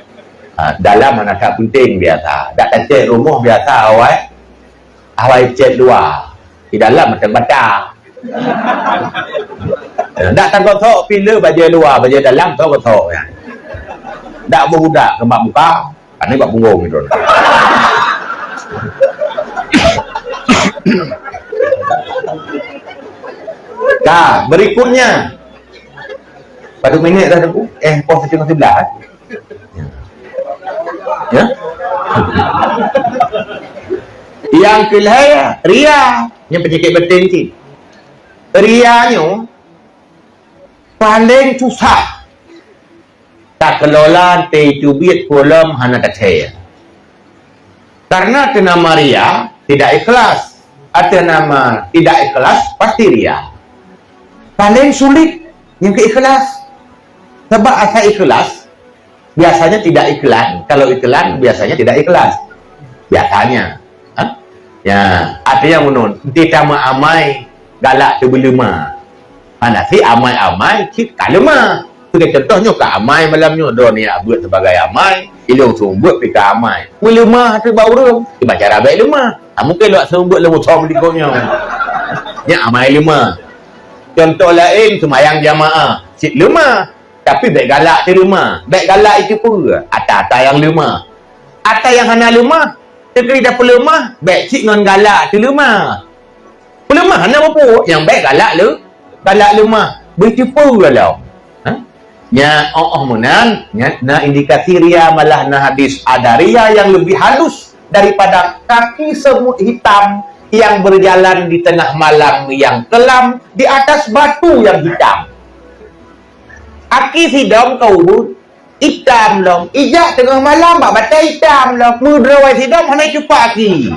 ha, dalam hana that penting biasa. Dak tacet rumoh biasa awai, awai cet luwa. Di dalam macam bata. Dak tagosok pih le bajée luwa, bajée dalam tagosok nyan. Dak beuhudak keumat muka, pane bak punggong itu. Ka, berikutnya. Padum minit dah, Teungku? Eh, poh tujoh ngon sibeulaih, eh? Ya. Nyang keulhèe, ria. Nyang peunyakét batin cit. Ria nyoe paleng susah takeulola, teubiet peue lom hana tacèe. Karena teunama ria tidak ikhlas. Ateueh nama tidak ikhlas, pasti ria. Paleng sulit nyang keu ikhlas. Sabab asai ikhlas, biasanya tidak iklan. Kalau iklan, biasanya tidak ikhlas. Biasanya. Ha? Ya, artinya menurut, enti tameuamai galak teubeuleumah. Hana si amai-amai cit ka leumah. Sebagai contoh nyoe ka amai malam nyoe, droe niat beuet sebagai amai, ilong seumeubeuet pih ka amai. Meuleumah teuh bak ureueng, ibaca rabek leumah. Ha, mungkin lewat seumeubeuet lom utom likot nyoe. Nyan amai leumah. Contoh laén, seumayang jamaah, cit leumah. Tapi bèk galak teuh leumah. Bèk galak itu peue? Ata-ata nyang leumah. Ata nyang hana leumah, teukeuri tapeuleumah, bèk cit ngon galak teuh leumah. Peuleumah hana peue-peue, nyang bèk galak le-, galak leumah. Beuteupeue lom. Ha? Nya, oh, oh, meunan, nya, na indikasi ria malah na hadis, ada ria yang lebih halus daripada kaki semut hitam yang berjalan di tengah malam yang kelam di atas batu yang hitam. Aki sidom ka ubeut, itam lom. Ijak teungoh malam bak batèe itam lom. Meudroe sidom hana cupak aki.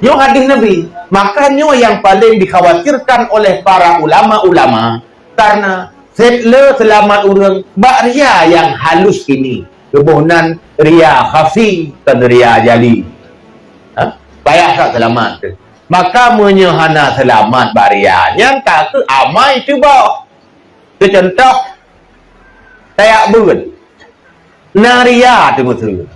Nyoe hadis Nabi. Maka nyoe nyang paleng dikhawatirkan oleh para ulama-ulama, karena seb le seulamat ureueng bak ria nyang halus ini. Keuboh nan ria khafi, kon ria jali. Ha? Payah that seulamat teuh. Maka meunyoe hana seulamat bak ria, nyan ka keuh amai teuboh. Keu contoh, tajak beuet. Na ria teumeuteue.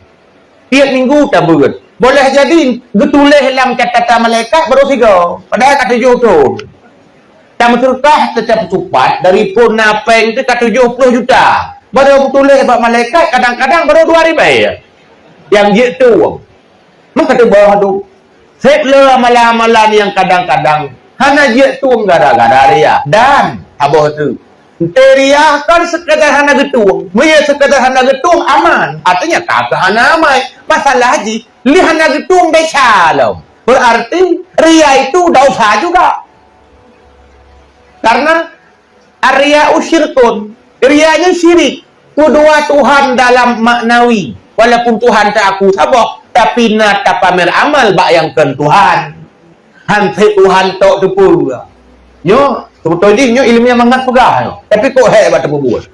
Tiep minggu tabeuet. Boleh jadi geutuléh lam catatan malaikat baru sigoe, padahai ka tujoh thon. Tameuseudeukah teutab supat dari phon na péng teuh ka tujoh ploh juta. Baru geutuléh bak malaikat kadang-kadang baru dua ribèe. Nyang jeuet tueng. Meuka teuboh tu. Seb le amalan-amalan nyang kadang-kadang hana jeuet tueng gara-gara ria. Dan, saboh teuk, teuria kon sekadar hana geutueng. Meunyoe sekadar hana geutueng, aman. Artinya, ka keuh hana amai. Masalah jih, lé hana geutueng desya lom. Berarti, ria itu dosa juga. Karena Ar-riya'u syirkun. Ria nyan syirik. Peudua Tuhan dalam maknawi. Walaupun Tuhan teuaku saboh, tapi na tapamer amal bak nyang kon Tuhan. Han sép Tuhan tok teupeue. Nyoe, seubeutôi jih nyoe ileumèe mangat peugah nyoe. Tapi kok hék bak teupeubuet.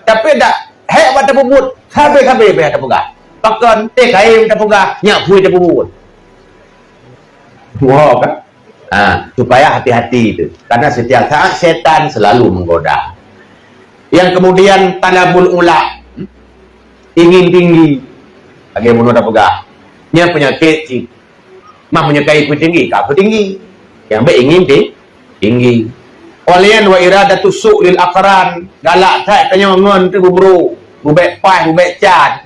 Tapi dak hék bak teupeubuet, sabe-sabe payah tapeugah. Pakon, teuh kayém tapeugah, nyak phui teupeubuet. Dua kan? Ha, supaya hati-hati tu. Karena setiap saat setan selalu menggoda. Yang kemudian talabul ula, ingin tinggi. Lagèe bunoe dah peugah. Nyan penyakit cit. Mah menyukai peutinggi, ka peutinggi. Yang baik ingin ti-, tinggi. Oleh wa iradatu su' lil aqran, galak that tanyoe ngon teuh bubru, bubek paih, bubek can.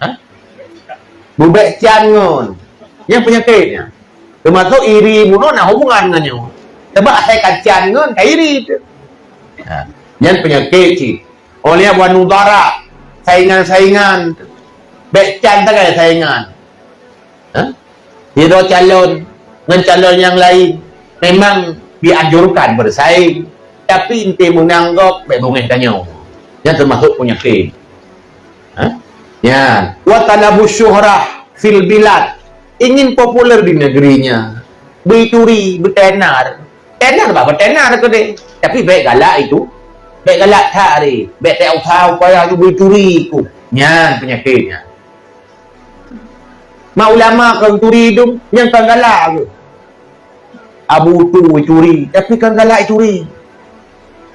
Ha? Bubek can ngon. Nyan penyakit nyan. Teumasok iri bunoe na hubungan ngon nyoe. Sebab asai ka can ngon ka iri tu. Ha. Nyan penyakit cit. Oleh wa nudara, saingan-saingan. Bèk can sagai saingan. Ha? Sidroe calon ngon calon nyang lain memang dianjurkan bersaing, tapi enti meunang gob bèk beungèh tanyoe. Nyan teumasok penyakit. Ha? Nyan, wa talabu syuhrah fil bilad, ingin populer di negerinya. Beuturi, beutenar. Tenar bah beutenar keudeh. Tapi bèk galak itu. Bèk galak that, bèk tak usah upaya tu beuturi ku. Nyan penyakitnya. Mak ulama kon turi dum, nyang kon galak tu. Abu tu turi, tapi kon galak turi.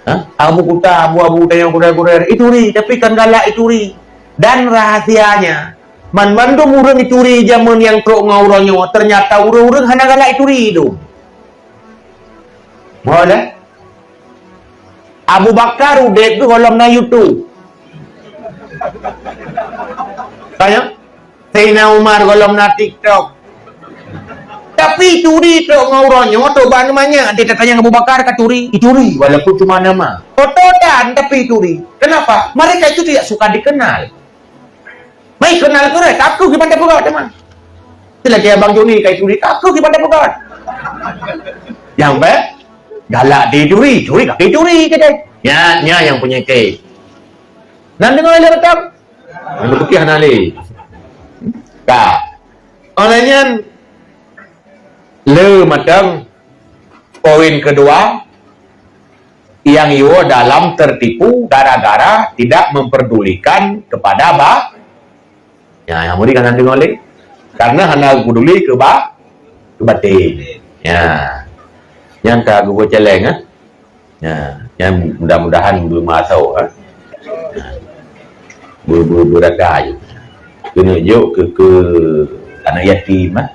Ha? Abu Kuta, abu-abu tanyoe gurée-gurée, ituri, tapi kon galak ituri. Dan rahasianya, banmandum ureuëng ituri jamén nyang trok ngon uroe nyoe, ternyata ureuëng-ureuëng hana galak ituri tu. Boleh? Abu Bakar udeb tu gohlom na YouTube. Tanya? Saidina Umar gohlom na TikTok. Tapi turi trok ngon uroe nyoe, tobat manyak. Dia tatanyong Abu Bakar ka turi, ituri, walaupun cuma nama. Foto dan tapi turi. Kenapa? Mereka itu tidak suka dikenal. Mai kenal keu raya, takut di Pantai Peugöt teuma. Itulah kaya Abang Joni kai turi, takut di Pantai Peugöt. Nyang bèk, galak di turi, turi kaki turi ke deh. Nya, nya yang punya ke. Nan dengar le betul? Yang betul hana le. Ka. Oleh nyan, le matang poin kedua, yang yo dalam tertipu gara-gara tidak memperdulikan kepada ba-, ya, yang murid kan deungoe lé. Karena hana peduli ke ba-, ke batin. Ya. Yang ka geubo celeng, eh. Ya, yang mudah-mudahan belum masuk, eh. Ya. Ber-, ber-, berada je. Kena jok ke, ke anak yatim, eh.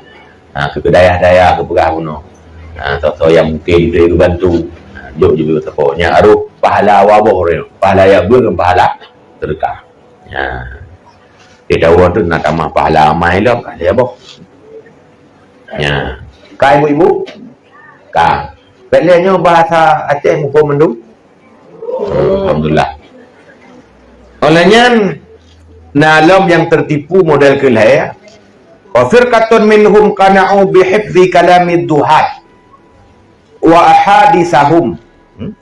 Ha, keu, keu dayah-dayah keu peugah bunoe. Ha, soe-soe nyang mungken boleh geubantu. Ha, jok jibeuet sapo. Nyang arôh pahala waboh ureuëng. Pahala nyang beuet ngon pahala sedekah. Ha. Di dawa tu na tamah pahala amai lom, ka lhèe boh. Ya. Ka ibu-ibu? Ka. Bèk lé nyoe bahasa Aceh muphom mandum. Alhamdulillah. Oleh nyan, na lom nyang tertipu model keu lhèe, "Wa firqatun minhum qana'u bi hifzi kalamid duhat wa ahadisahum, hmm,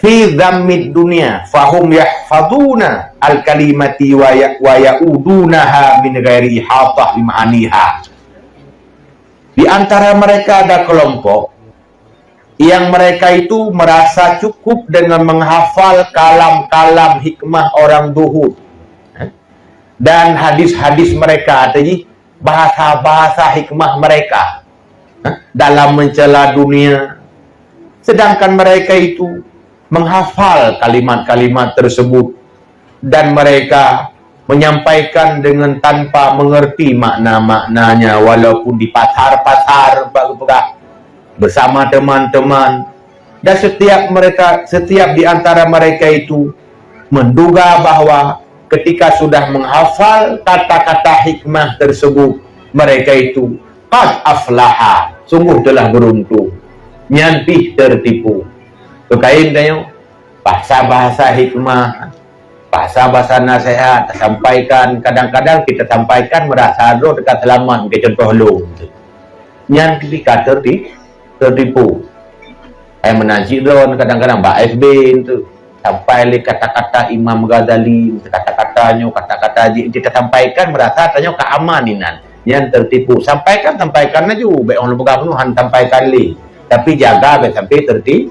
fi dhammid dunya, fahum yahfazuna al-kalimati wa ya-, wa ya'udunaha min ghairi ihatah bi ma'aniha." Di antara mereka ada kelompok yang mereka itu merasa cukup dengan menghafal kalam-kalam hikmah orang zuhud, eh, dan hadis-hadis mereka, atau bahasa-bahasa hikmah mereka, eh, dalam mencela dunia. Sedangkan mereka itu menghafal kalimat-kalimat tersebut dan mereka menyampaikan dengan tanpa mengerti makna-maknanya, walaupun di pasar-pasar, bak geupeugah, bersama teman-teman. Dan setiap mereka, setiap di antara mereka itu menduga bahwa ketika sudah menghafal kata-kata hikmah tersebut, mereka itu qad aflaha, sungguh telah beruntung. Nyan pih tertipu. Keukain tanyoe, bahasa-bahasa hikmah, bahasa-bahasa nasihat tasampaikan, kadang-kadang kita sampaikan merasa droe teuka seulamat, mungken contoh lôn tu. Nyan ketika terti-, tertipu. Hai meunan cit droe kadang-kadang bak F B tu. Sampai lé kata-kata Imam Ghazali, kata-kata nyoe, kata-kata jih, kita sampaikan merasa tanyoe ka aman inan. Nyan tertipu. Sampaikan, sampaikan laju. Bèk ureuëng peugah bunoe han sampaikan lé. Tapi jaga bèk sampai terti-,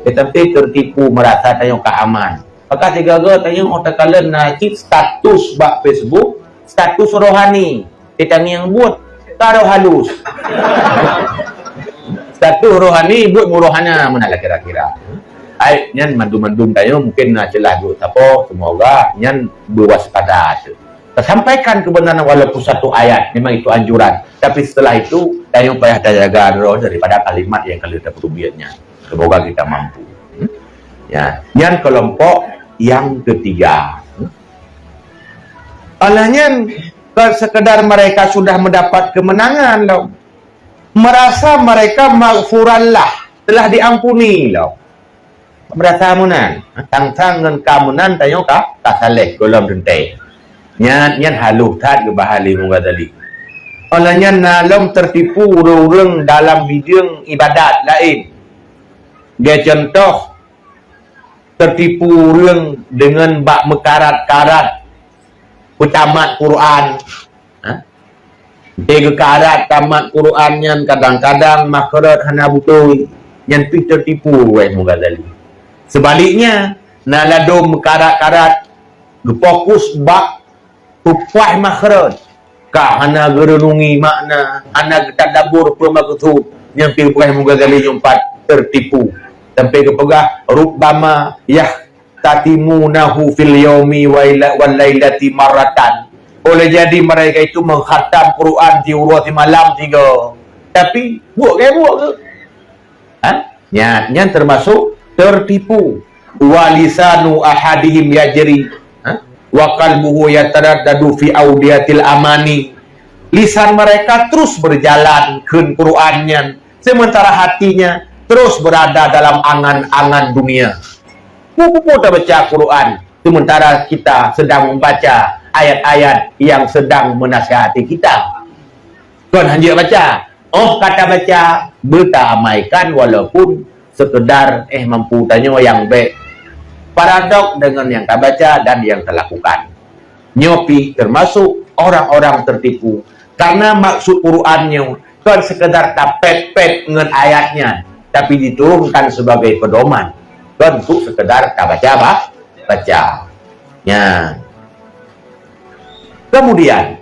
bèk sampai tertipu merasa tanyoe ka aman. Maka sigaga tanyoe oh takalon na cit status bak Facebook, status rohani. Kita ngieng buet ka roh halus. Status rohani buet murohana meunan lah kira-kira. Ai, nyan mandum-mandum tanyoe mungkin na celah buet sapo, semoga nyan beuwaspada tu. Tasampaikan kebenaran walaupun satu ayat, memang itu anjuran. Tapi setelah itu, tanyoe payah tajaga droe daripada kalimat nyang ka lheueh tapeubiet nyan. Semoga kita mampu. Hmm? Ya, nyan kelompok yang ketiga. Hmm? Alah nyan, ke-, sekedar mereka sudah mendapat kemenangan lom. Merasa mereka maghfuran lah, telah diampuni lom. Meurasa meunan, sang-sang ngon ka meunan tanyoe ka, ka saleh gohlom teuntèe. Nyan, nyan halôh that geubahas lé Imam Ghazali. Óh lheueh nyan na lom teutipu ureuëng-ureuëng dalam bideueng iébadat laén. Lagèe cuntoh, teutipu ureuëng deungon bak meukarat-karat peutamat Quran. Ha? Watèe geukarat tamat Quran nyan kadang-kadang makhraj hana beutôi, nyan pih teutipu, wahé Imam Ghazali. Seubaliknya, na ladôm meukarat-karat geufokus bak peupaih makhraj, ka hana geureunungi makna, hana geutadabur peue meukeusud, nyan pih wahé Imam Ghazali nyoe pat teutipu. Sampai geupeugah, "Rubbama yahtatimunahu fil yaumi wa ila-, wal lailati marratan." Boleh jadi mereka itu mengkhatam Quran siuroe simalam tiga. Tapi, buet ke buet ke? Ha? Nyan, nyan termasuk tertipu. "Wa lisanu ahadihim yajri, ha? Wa qalbuhu yataraddadu fi audiyatil amani." Lisan mereka terus berjalan kheun Quran nyan, sementara hatinya terus berada dalam angan-angan dunia. Peue-peue tabaca Quran, sementara kita sedang membaca ayat-ayat yang sedang menasihati kita. Kon hanjeuet baca. Oh, ka tabaca, beutaamaikan walaupun sekedar, eh, mampu tanyoe nyang bék paradok dengan nyang tabaca dan nyang talakukan. Nyoe pih termasuk orang-orang tertipu, karena maksud Quran nyoe kon sekedar tapet-pet ngon ayat nyan, tapi diturunkan sebagai pedoman, kon untuk sekedar tabaca, bah, baca. Nyan. Kemudian,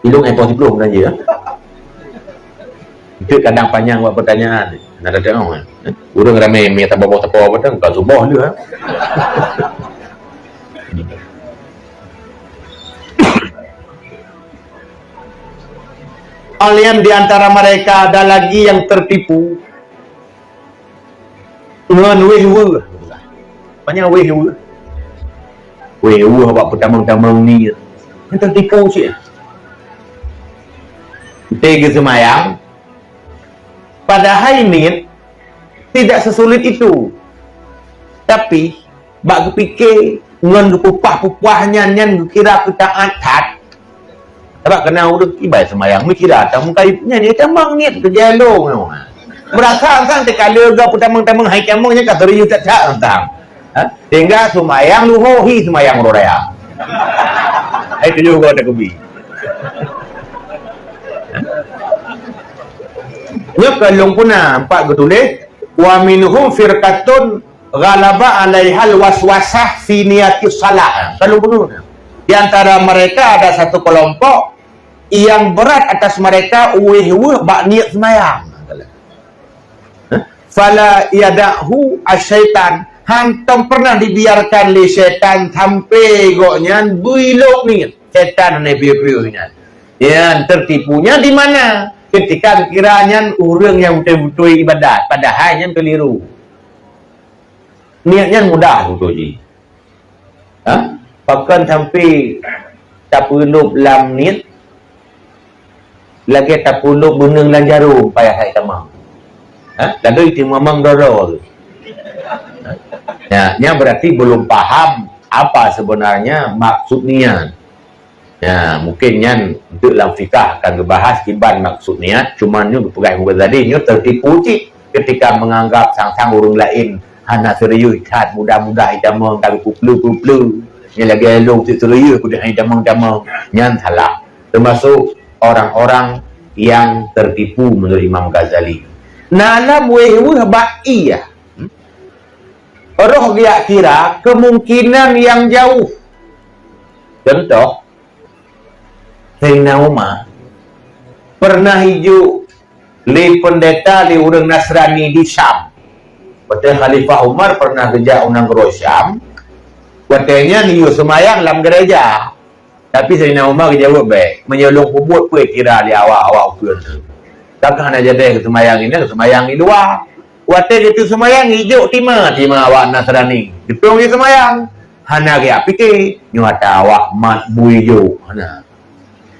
Ilong eh poh siplôh bulan jih, eh. Itu kadang panyang buat pertanyaan. Nak datang, eh. Ureueng ramé mie taboh-boh teupeu apa tu, bukan suboh tu, eh. Kalian di antara mereka ada lagi yang tertipu. Ngon wéh weueh. Banyak wéh weueh. Wéh weueh bak peutamong-tamong ni. Nyan tertipu cit. Teuka seumayang, padahai niet tidak sesulit itu. Tapi, bak geupike ngon geupupah-pupah nyan, nyan geukira keu taat that. Sabab keunan ureueng kiban seumayang, meukira tamong kayém nyan, nyan tamong niet keu jai lôn nyoe. Meurasa sang teukaleuga peutamong-tamong hai tamong nyan ka serius that-that sang. Ha? Sehingga seumayang luho hi seumayang uroe raya. Hai tujoh goe takeubi. Nyoe ka lôn puna empat geutuléh, "Wa minhum firqatun ghalaba 'alaihal waswasah fi niyatis shalah." Ka lôn puna. Di antara mereka ada satu kelompok yang berat atas mereka wéh-weueh bak niet seumayang. "Fala yada'hu asyaitan." Hántom pernah dibiarkan lé syaitan sampai gobnyan beuilok niet. Syaitan hana piôh-piôh nyan. Nyan tertipunya di mana? Ketika kira nyan ureueng nyang beutôi-beutôi ibadat, padahai nyan keliru. Niet nyan mudah beutôi jih. Ha? Pakon sampai tapeulop lam niet, lagèe tapeulop beuneueng lam jarôm payah that tamong. Ha? Lalu itamong doro tu. Ha? Ya, nyan berarti belum paham apa sebenarnya maksud niat. Ya, mungkin nyan untuk lam fikah akan geubahas kiban maksud niat, cuma nyoe geupeugah muka tadi, nyoe tertipu cit ketika menganggap sang-sang ureueng laén hana serius that, mudah-mudah itamong ka geuplu-plu. Nyan lagèe lôn cit serius peudeuh itamong-tamong. Nyan salah. Termasuk orang-orang yang tertipu menurut Imam Ghazali. Na lam wéh-weueh bak ie. Hmm? Roh geujak kira kemungkinan yang jauh. Contoh, Saidina Umar pernah ijok lé pendeta lé ureueng Nasrani di Syam. Watèe Khalifah Umar pernah geujak u nanggroe Syam, watèe nyan yue seumayang lam gereja. Tapi Saidina Umar geujaweueb bèk, "Meunyoe lôn peubuet peue kira lé awak-awak ukeue teuh? Kakeuh hana jadèh geuseumayang inan, geuseumayang di luwa." Watèe geuteuek seumayang, ijok tima, tima awak Nasrani. Geutông jih seumayang. Hana geujak pike, nyoe ata awak mat bui jok. Hana.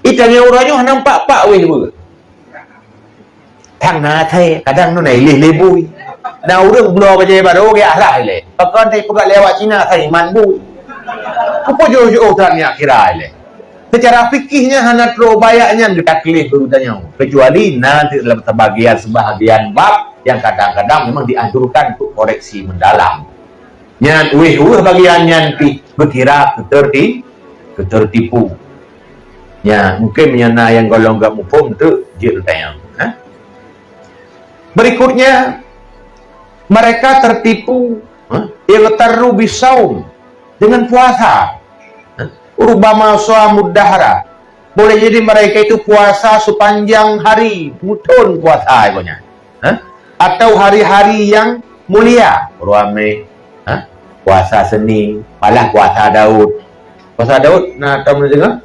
Itanyoe uroe nyoe hana pak-pak wéh beuet. Thang na asai, kadang nyoe na ileh lé bui. Na ureueng bloe bajèe barô geujak rhah ilèe. Pakon teupeugah lé awak Cina asai mat bui. Keupeue jôh-jôh that nyak kira ilèe? Secara fikih nyan hana trôk bayak nyan geutaklif beutanyoe, kecuali na di dalam sebagian-sebagian bab yang kadang-kadang memang dianjurkan untuk koreksi mendalam. Nyan wéh-weueh bagian nyan pih geukira keuteurti-, keuteurtipu. Nyan mungkin meunyo na nyang gohlom gak muphom teuk jeuet tanyong, ha? Berikutnya, mereka tertipu, ha? Ightarru bisaum, dengan puasa. Ha? Rubbama shamud dahra. Boleh jadi mereka itu puasa sepanjang hari, muthon puasa igonya. Ha? Atau hari-hari yang mulia. Uroe Amé, ha? Puasa Senin, malah puasa Daud. Puasa Daud na tom deungoe?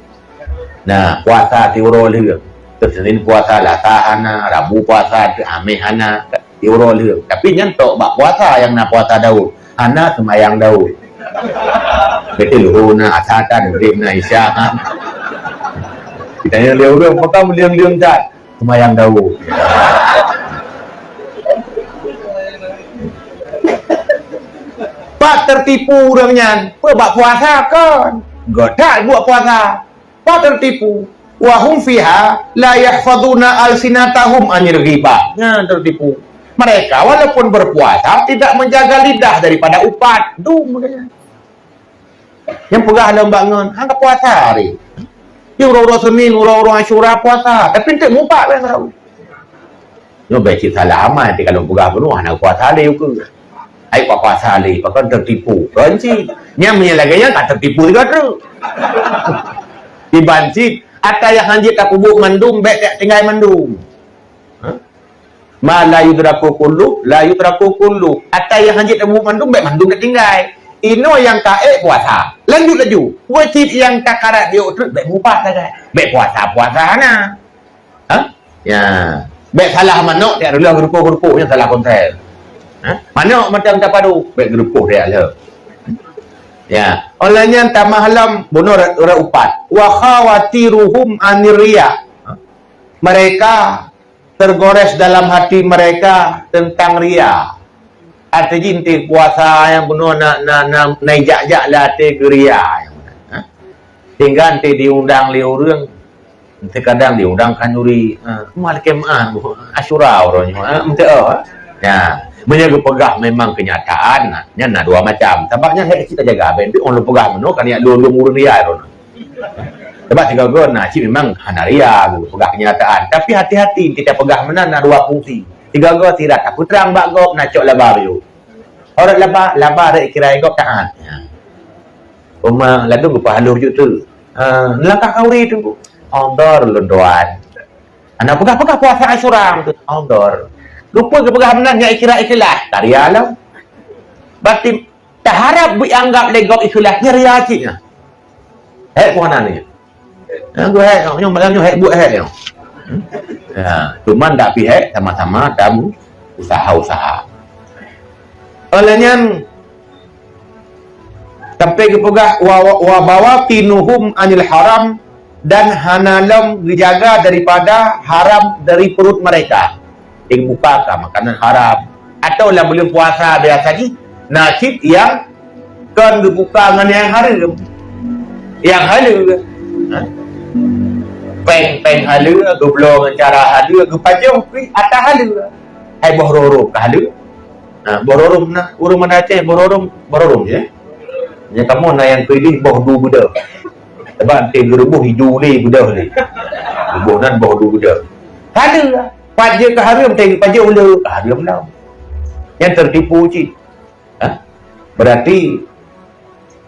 Nah, puasa siuroe lheueh. Senin puasa, Lasa hana, Rabu puasa, Amé hana, siuroe lheueh. Tapi nyan tok bak puasa nyang na puasa Daud. Hana seumayang Daud. Beutôi lheueh na, asa tan, Maghrib na, Isya na. Kita nyang lheueh ureueng, maka meuleueng-leueng that. Seumayang Daud. Pat teutipu ureueng nyan, peue bak puasa kon? Geutak buet puasa. Pat teutipu. Wa hum fiha la yahfazuna alsinatahum anil ghibah. Nyan teutipu. Mereka walaupun berpuasa tidak menjaga lidah daripada upat. Dum katanya. Nyang peugah lom bak ngon, hana puasa hari. Di uroe-uroe Senin, uroe-uroe Asyura puasa, tapi enteuk mupat bak ngon. Nyoe bèk cit salah amai, tapi kalau peugah bunoe hana puasa lé ukeue. Ai, pak puasa lé, pakon teutipu. Kon cit. Nyang meunyo lagèe nyan ka teutipu sigoe treuk. Iban cit, ata nyang hanjeuet tapeubuet mandum, bèk tinggai mandum. Ha? Ma la yudraku kullu, la yudraku kullu. Ata nyang hanjeuet tapeubuet mandum, bèk mandum tatinggai. Inoe nyang ka ék puasa. Lanjut laju. Wajéb nyang ka karat di ôk treuk, bèk mupat sagai. Bèk puasa, puasa hana. Ha? Ya. Bèk salah manok, tiak reuloh geurupoh-geurupoh, nyan salah konteks. Ha? Manok mantong tapadu, bèk geurupoh tiak lheueh. Ya. Óh lheueh nyan tamah lom bunoe uroe upat. Wa khawatiruhum anir riya. Ha? Mereka tergores dalam hati mereka tentang ria. Até jih enteuk puasa nyang bunoe na, na, na, na ijak-jak lam até geuria. Ha? Sehingga enteuk diundang lé ureueng, terkadang diundang khanuri, ha, mal keumaah, Asyura uroe nyoe, ha, enteuk, ha. Ya, meunyoe geupeugah memang kenyataan, nyan na dua macam. Sabab nyan hèk cit tajaga, bèk enteuk ureueng peugah meunoe kan jak lôn-lôn ureueng ria droeneuh. Sabab sigoe-goe na cit memang hana ria, geupeugah kenyataan. Tapi hati-hati, kita peugah meunan na dua fungsi. Sigoe-goe sira tapeutrang bak gob, na cok laba bacut. Orang laba, laba rek kira gob taat. Ya. Uma ladum geupahalor bacut tu. Ah, langkah khanuri tu. Odor lôn tuan. Ana peugah-peugah puasa Asyura tu. Odor. Rupa geupeugah meunan nyan kira ikhlas. Taria lom. Berarti taharap beuanggap lé gob ikhlas nyan ria cit nyan. Hèk pun hana nyan. Nyan geuhèk nyoe, malam nyoe hèk buet hèk nyoe. Ya, cuman dak pih hèk sama-sama tamu usaha-usaha. Oleh nyan sampai geupeugah wa, wa, wa bawatinuhum anil haram dan hana lom geujaga daripada haram dari perut mereka. Di muka ka makanan haram. Atau lam buleuen puasa biasa jih, na cit nyang kon geubuka ngon nyang hareuem. Nyang haleue. Ha? Péng-péng haleue, geubloe ngon cara haleue, geupajoh pih ata haleue. Hai boh rorôm ka haleue. Ha, boh rorôm na, ureueng Banda Aceh boh rorôm, boh rorôm je. Nya kamoe na nyang keudeh boh du beudôh. Sabab enteuk geuruboh iju lé beudôh lé. Ruboh nan boh du beudôh. Haleue. Pat jeuet ka hareuem, teuh pajoh le ka hareuem lom. Nyan teutipu cit. Ha? Berarti,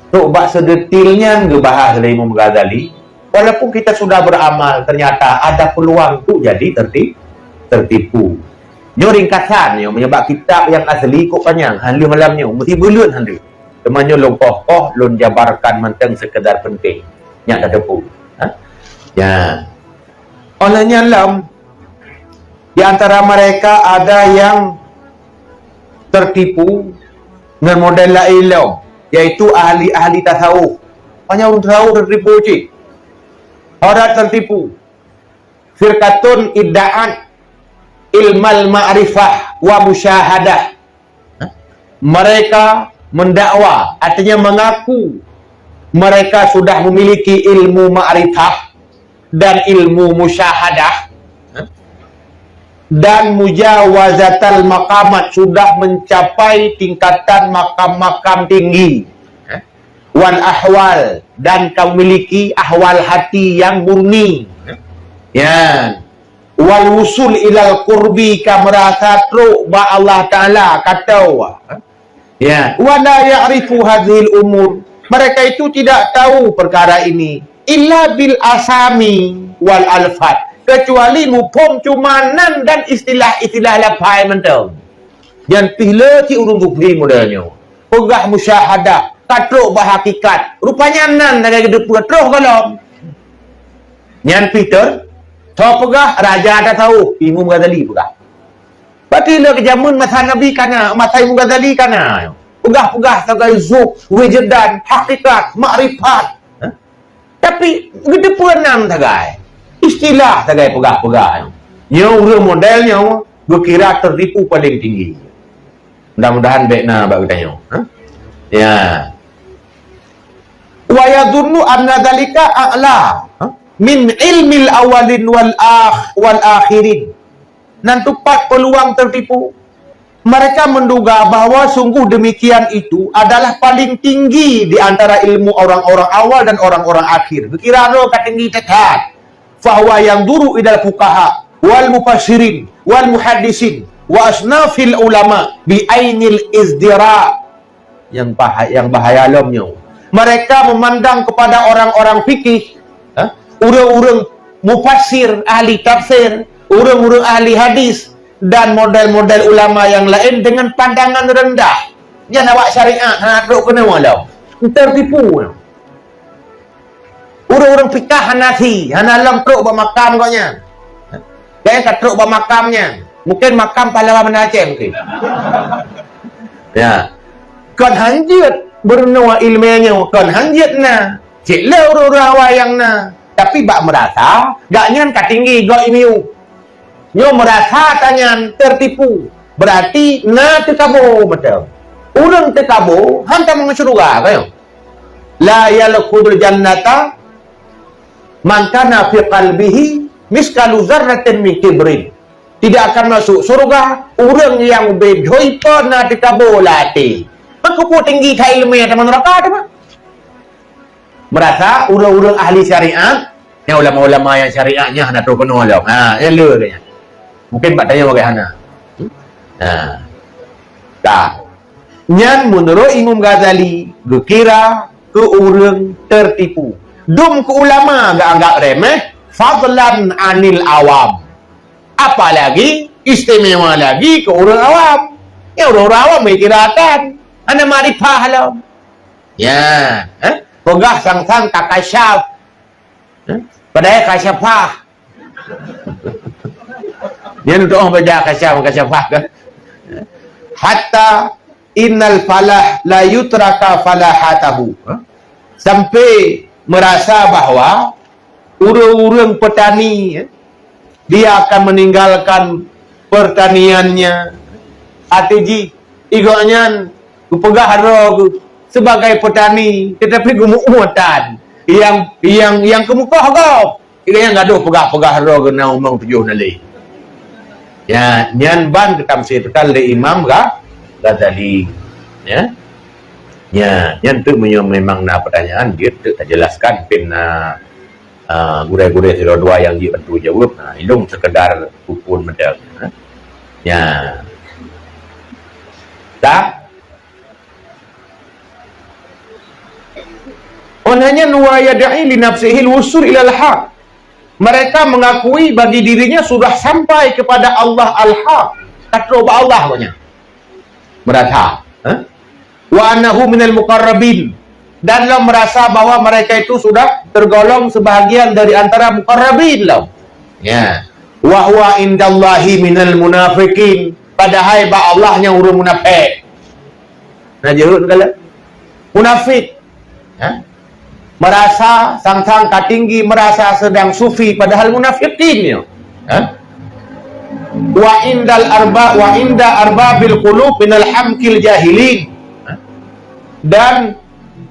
trok bak seudetil nyan geubahas lé Imam Ghazali, walaupun kita sudah beramal, ternyata ada peluang untuk jadi terti-, tertipu. Nyoe ringkasan nyoe, meunyoe bak kitab nyang asli kok panyang, hana lheueh malam nyoe, meusti buleuen hana lheueh. Teuma nyoe lôn koh-koh, lôn jabarkan mantong sekedar penting. Nyak tateupeue. Ha? Ya. Oleh nyan lom, di antara mereka ada yang tertipu ngon model laén lom, yaitu ahli-ahli tasawuf. Banyak ureueng tasawuf tertipu cit. Orang tertipu. Firqatun idda'at ilmal ma'rifah wa musyahadah. Mereka mendakwa, artinya mengaku mereka sudah memiliki ilmu ma'rifah dan ilmu musyahadah, dan mujawazatal maqamat, sudah mencapai tingkatan makam-makam tinggi, wal ahwal, dan ka memiliki ahwal hati yang murni. Ya. Wal wusul ilal qurbi, ka merasa trok bak Allah Taala, ka tau. Ya, wa la ya'rifu hadzihil umur. Mereka itu tidak tahu perkara ini illa bil asami wal alfat. keucuali muphom cuma nan dan istilah-istilah lafai mantong. Nyan pih le cit ureuëng geupeugah model nyoe. Peugah musyahadah, ka trok bak hakikat. Rupanya nan lagée geudeupeue troh gohlom. Nyan pih teuh, tho peugah raja tasawuf, Imam Ghazali peugah. Berarti le keu jameun masa Nabi kana, masa Imam Ghazali kana. Peugah-peugah sagai zuk, wijadan, hakikat, makrifat. Hah? Tapi geuteupeue nan sagai. Istilah sagai peugah-peugah. Nyoe ureuëng model nyoe geukira teutipu paling tinggi. Mudah-mudahan bék na bak geutanyoe. Hah? Ya. Wa yadhunnu anna dzalika a'la, hah, min ilmil awwalin wal akh-, wal akhirin. Nan teupat peuluang teutipu. Mereka menduga bahwa sungguh demikian itu adalah paling tinggi di antara ilmu orang-orang awal dan orang-orang akhir. Geukira nyoe ka tinggi that-that. Fahuwa yanzuru ilal fuqaha wal mufassirin wal muhaddisin wa asnafil ulama bi ainil izdira. Nyang bahaya, nyang bahaya lom nyoe. Mereka memandang kepada orang-orang fikih, ha? Ureuëng-ureuëng mufassir, ahli tafsir, ureuëng-ureuëng ahli hadis, dan model-model ulama yang lain dengan pandangan rendah. Nyan awak syariat hana trok keunoe lom. Teutipu. Ureuëng-ureuëng fikah hana si, hana lom trok bak makam gobnyan. Gobnyan ka trok bak makam nyan. Mungkin makam pahlawan Banda Aceh mungkin. Ya. Kon hanjeuet beureunoe iéleumé nyoe, kon hanjeuet na. Cit le ureuëng-ureuëng awai nyang na. Tapi bak meurasa, gobnyan ka tinggi gob iéleumé. Nyoe meurasa tanyan teutipu. Berarti na teukabo mantong. Ureuëng teukabo han tamong syeuruga, ka nyoe. La yadkhulul jannata man kana fi qalbihi miskalu zarratin min kibrin. Tidak akan masuk surga ureuëng nyang beudhôi po na teukabo lam até. Maka peue tinggi that iéleumé teuma neuraka teuma. Meurasa ureuëng-ureuëng ahli syariat, nyang ulama-ulama nyang syariat nyan hana trok keunoe lom. Ha, nyan le geuh nyan. Mungkin bak tanyoe bagaimana? Ha. Ka. Nyan meunurot Imam Ghazali geukira keu ureuëng teutipu. Dum keu ulama geuanggab remeh, fadlan anil awam. Apalagi istimewa lagi keu ureuëng awam. Ya, ureuëng-ureuëng awam geukira tan. Hana makrifah lom. Ya, eh? Peugah sang-sang ka kasyaf. Eh? Padahai kasyafah. Nyan untuk orang baca kasyaf, kasyafah kan? Hatta innal falah la yutraka falahatahu. Eh? Sampai merasa bahwa ureuëng-ureuëng petani, eh, dia akan meninggalkan pertaniannya. Até jih, gobnyan geupeugah droe geuh sebagai petani, tetapi geumuoh tan. Nyang, nyang, nyang keumeukoh gob. Gobnyan gadôh peugah-peugah droe geuh na umong tujoh na lé. Ya, nyan ban geutamsirkan lé Imam Gha-, Ghazali. Ya. Ya, nyan tu meunyoe memang na pertanyaan, jeuet teuk tajelaskan, pen na, ah, gurée-gurée sidroe dua nyang jeuet bantu jaweueb. Ha, ilong sekedar pupun medal. Ha. Ya. Tak? Oleh nyan, wa yad'i li nafsihil wusul ilal haq. Mereka mengakui bagi dirinya sudah sampai kepada Allah al-haq. Ka trok bak Allah gobnyan. Merasa, ha? Wa annahu minal muqarrabin. Dan lom merasa bahwa mereka itu sudah tergolong sebahagian dari antara muqarrabin lom. Ya. Wa huwa indallahi minal munafiqin. Padahai bak Allah nyan ureuëng munafék. Na jeuet kala? Munafik. Ha? Merasa sang-sang ka tinggi, merasa sedang sufi, padahal munafikin nyoe. Ha? Wa indal arba, wa inda arbabil qulub minal hamkil jahilin. Ha? Dan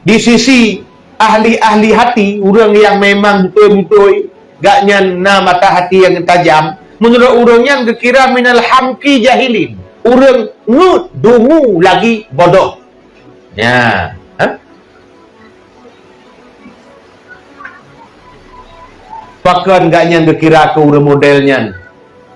di sisi ahli-ahli hati, ureuëng nyang memang beutôi-beutôi, gobnyan na mata hati nyang tajam, meunurot ureuëng nyan geukira minal hamki jahilin, ureuëng ngut dungu lagi bodoh. Ya, ha? Pakon gobnyan geukira keu ureuëng model nyan?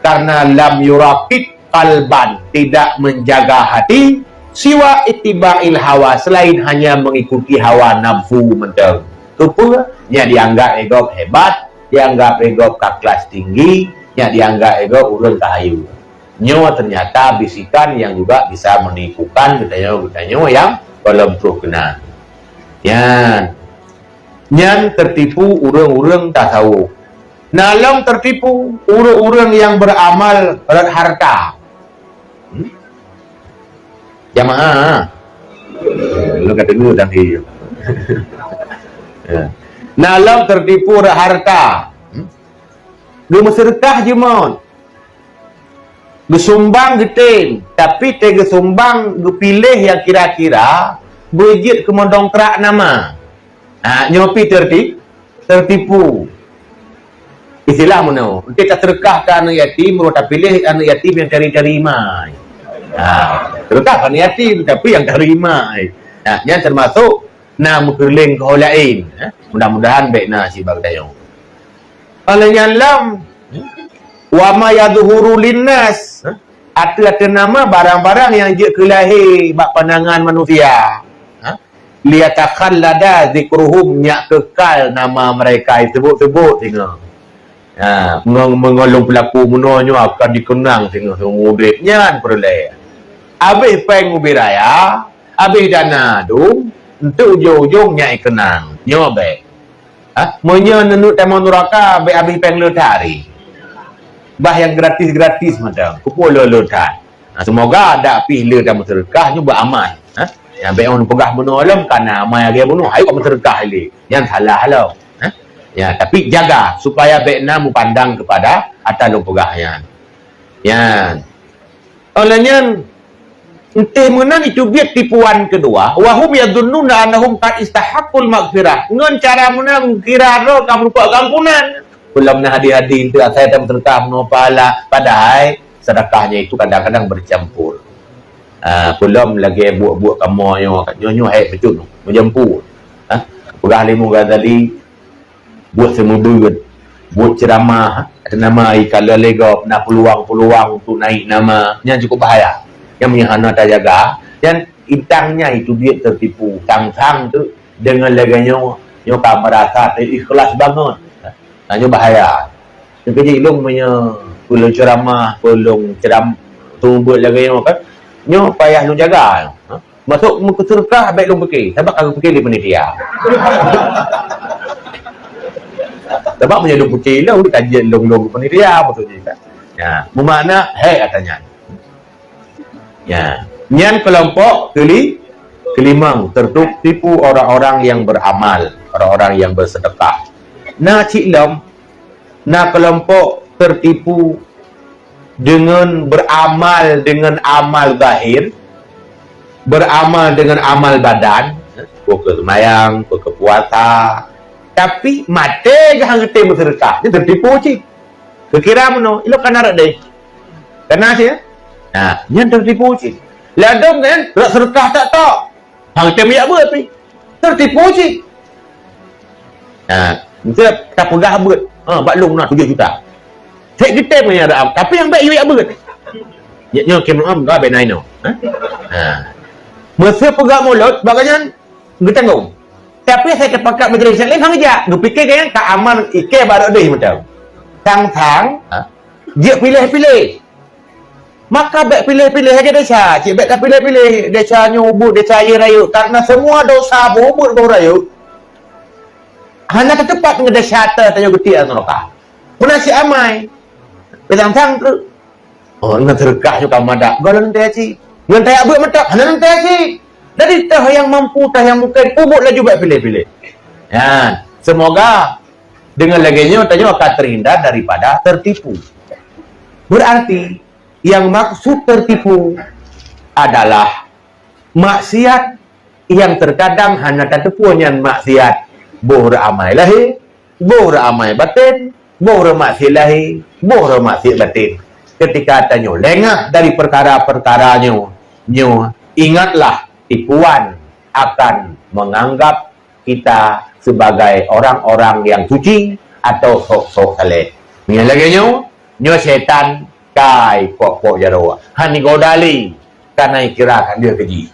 Karena lam yuraqib qalban, tidak menjaga hati, siwa ittiba'il hawa, selain hanya mengikuti hawa nafsu mantong. Keupeue? Nyan dianggap lé gob hebat, dianggap lé gob ka kelas tinggi, nyak dianggap lé gob ureuëng ka hayeue. Nyoe ternyata bisikan yang juga bisa menipukan geutanyoe-geutanyoe nyang gohlom troh keunan. Nyan, nyan tertipu ureuëng-ureuëng tasawuf. Na lom tertipu ureuëng-ureuëng nyang beramal rot harta. Hmm? Jamaah. Lu kata dulu dah iya. Ya. Na lom tertipu rot harta. Hmm? Geumeuseudeukah jimeuet. Geusumbang geutem, tapi teuh geusumbang geupiléh nyang kira-kira beujeuet keu meudongkrak nama. Ha, nyoe pi terti-, tertipu. Istilah meunoe, enteuk taseudeukah keu aneuk yatim, meunyoe tapiléh aneuk yatim nyang tari-tari mai. Ha, seudeukah keu aneuk yatim, tapi nyang tari mai. Ha, nyan teumasok na meukeureuléng keu ho laén. Ha, mudah-mudahan bék na sibak geutanyoe. Oleh nyan lom, wa ma yadhhuru linnas, ateueh-ateueh nama barang-barang nyang jeuet keu lahé bak pandangan manusia. Ha? Liyatakhallada dzikruhum, nyak keukal nama mereka disebut-sebut singoh. Ha, ngon, ngon lôn peulaku meunoe nyoe akan dikenang singoh seumur udép. Nyan peureulée. Abéh péng ubé raya, abéh dana dum, enteuk ujong-ujong nyak ikenang. Nyoe bék. Ha? Meunyoe neuneuk tamong nuraka, bék abéh péng le that. Bah nyang gratis-gratis mantong, keupeue le-le that. Ha, seumoga dak pih le tamong seudeukah nyoe beuamal. Ha? Nyang bék ureuëng peugah bunoe lom kana amai lagée bunoe, hai kok meuseudeukah ilée. Nyan salah lom. Ha? Ya, tapi jaga supaya bék na meupandang kepada ata lôn peugah nyan. Nyan. Oleh nyan, enteuk meunan jiteubiet tipuan keudua, wa hum yadhunnuna annahum qad istahaqqul maghfirah. Ngon cara meunan kira droe ka meurumpok keampunan. Peulom na hadih-hadih enteuk asai tam seudeukah meunoe pahala, padahai seudeukahnya itu kadang-kadang bercampur. Ah, peulom lagée buet-buet kamoe nyoe, nyoe, nyoe hék bacut, meujampur. Ha? Peugah lé Imam Ghazali, buet seumeubeuet, buet ceuramah, ateueh nama ikalon lé gob, na peuluang-peuluang untuk naik nama, nyan cukup bahaya. Nyang meunyoe hana tajaga, nyan intang nyan itu biet teutipu, sang-sang tu deungon lagée nyoe, nyoe ka meurasa teu ikhlas banget. Nah, nyoe bahaya. Nyoe keuh jih lôn meunyoe peuleueng ceuramah, peuleueng ceuram-, seumeubeuet lagée nyoe kan, nyoe payah lôn jaga. Ha? Masôk meukeuseudeukah bék lôn pike, sabab ka geupike lé panitia. Sabab meunyoe lôn pike lôn, ka jeuet lôn-lôn keu panitia, maksud jih kan. Ya, meumakna, hék ata nyan. Ya, nyan keulompok keuli-, keulimong, tertipu orang-orang yang beramal, orang-orang yang bersedekah. Na cit lom, na keulompok tertipu deungon beramal deungon amal zahir, beramal deungon amal badan, peu kheueh seumayang, peu kheueh puasa, tapi maté geuh han geutem meuseudeukah, nyan teutipu cit. Geukira meunoe, ilok kana rot deh. Kana cit, ya? Nah, nyan teutipu cit. Ladom kan, rot seudeukah tak tok. Han geutem jak beuet pih. Teutipu cit. Ha, meusti tapeugah beuet. Ha, bak lôn na tujoh juta. Cek geutem nyan ada, tapi nyang bék yue jak beuet. Nyoe, nyoe keunoe am, ka bék na inoe. Ha? Ha. Meusti peugah mulod, bak nyan geutanggong. Tapi asai teupakat majelis taklim han geujak, geupike gobnyan ka aman ikée bak rot deh mantong. Sang-sang, ha? Jeuet piléh-piléh. Maka bék piléh-piléh lagée desya, cit bék tapiléh-piléh desya nyoe ubeuet, desya jih rayeuk, karena semua dosa beuet boh rayeuk hana tateupat ngon desya teuh tanyoe geutiek lam neuraka. Meunan cit amai, peusang-sang treuk. Oh, ngon seudeukah nyoe ka madak, gohlom teuh cit. Ngon tajak beuet mantong, hana teuh cit. Jadi teuh nyang mampu, teuh nyang mungken, ubeuet laju bék piléh-piléh. Nyan, semoga deungon lagée nyoe tanyoe akan terhindar daripada tertipu. Berarti, yang maksud tertipu adalah maksiat yang terkadang hana tateupeue nyan maksiat, boh rot amai lahé, boh rot amai batén, boh rot maksiat lahé, boh rot maksiat batén. Ketika tanyoe lengah dari perkara-perkara nyoe, nyoe ingatlah tipuan akan menganggap kita sebagai orang-orang yang suci atau sok-sok saleh. Nyan lagée nyoe, nyoe syaitan kai pok-pok jaroe. Han igoda lé, kana ikira ka deuh keu jih.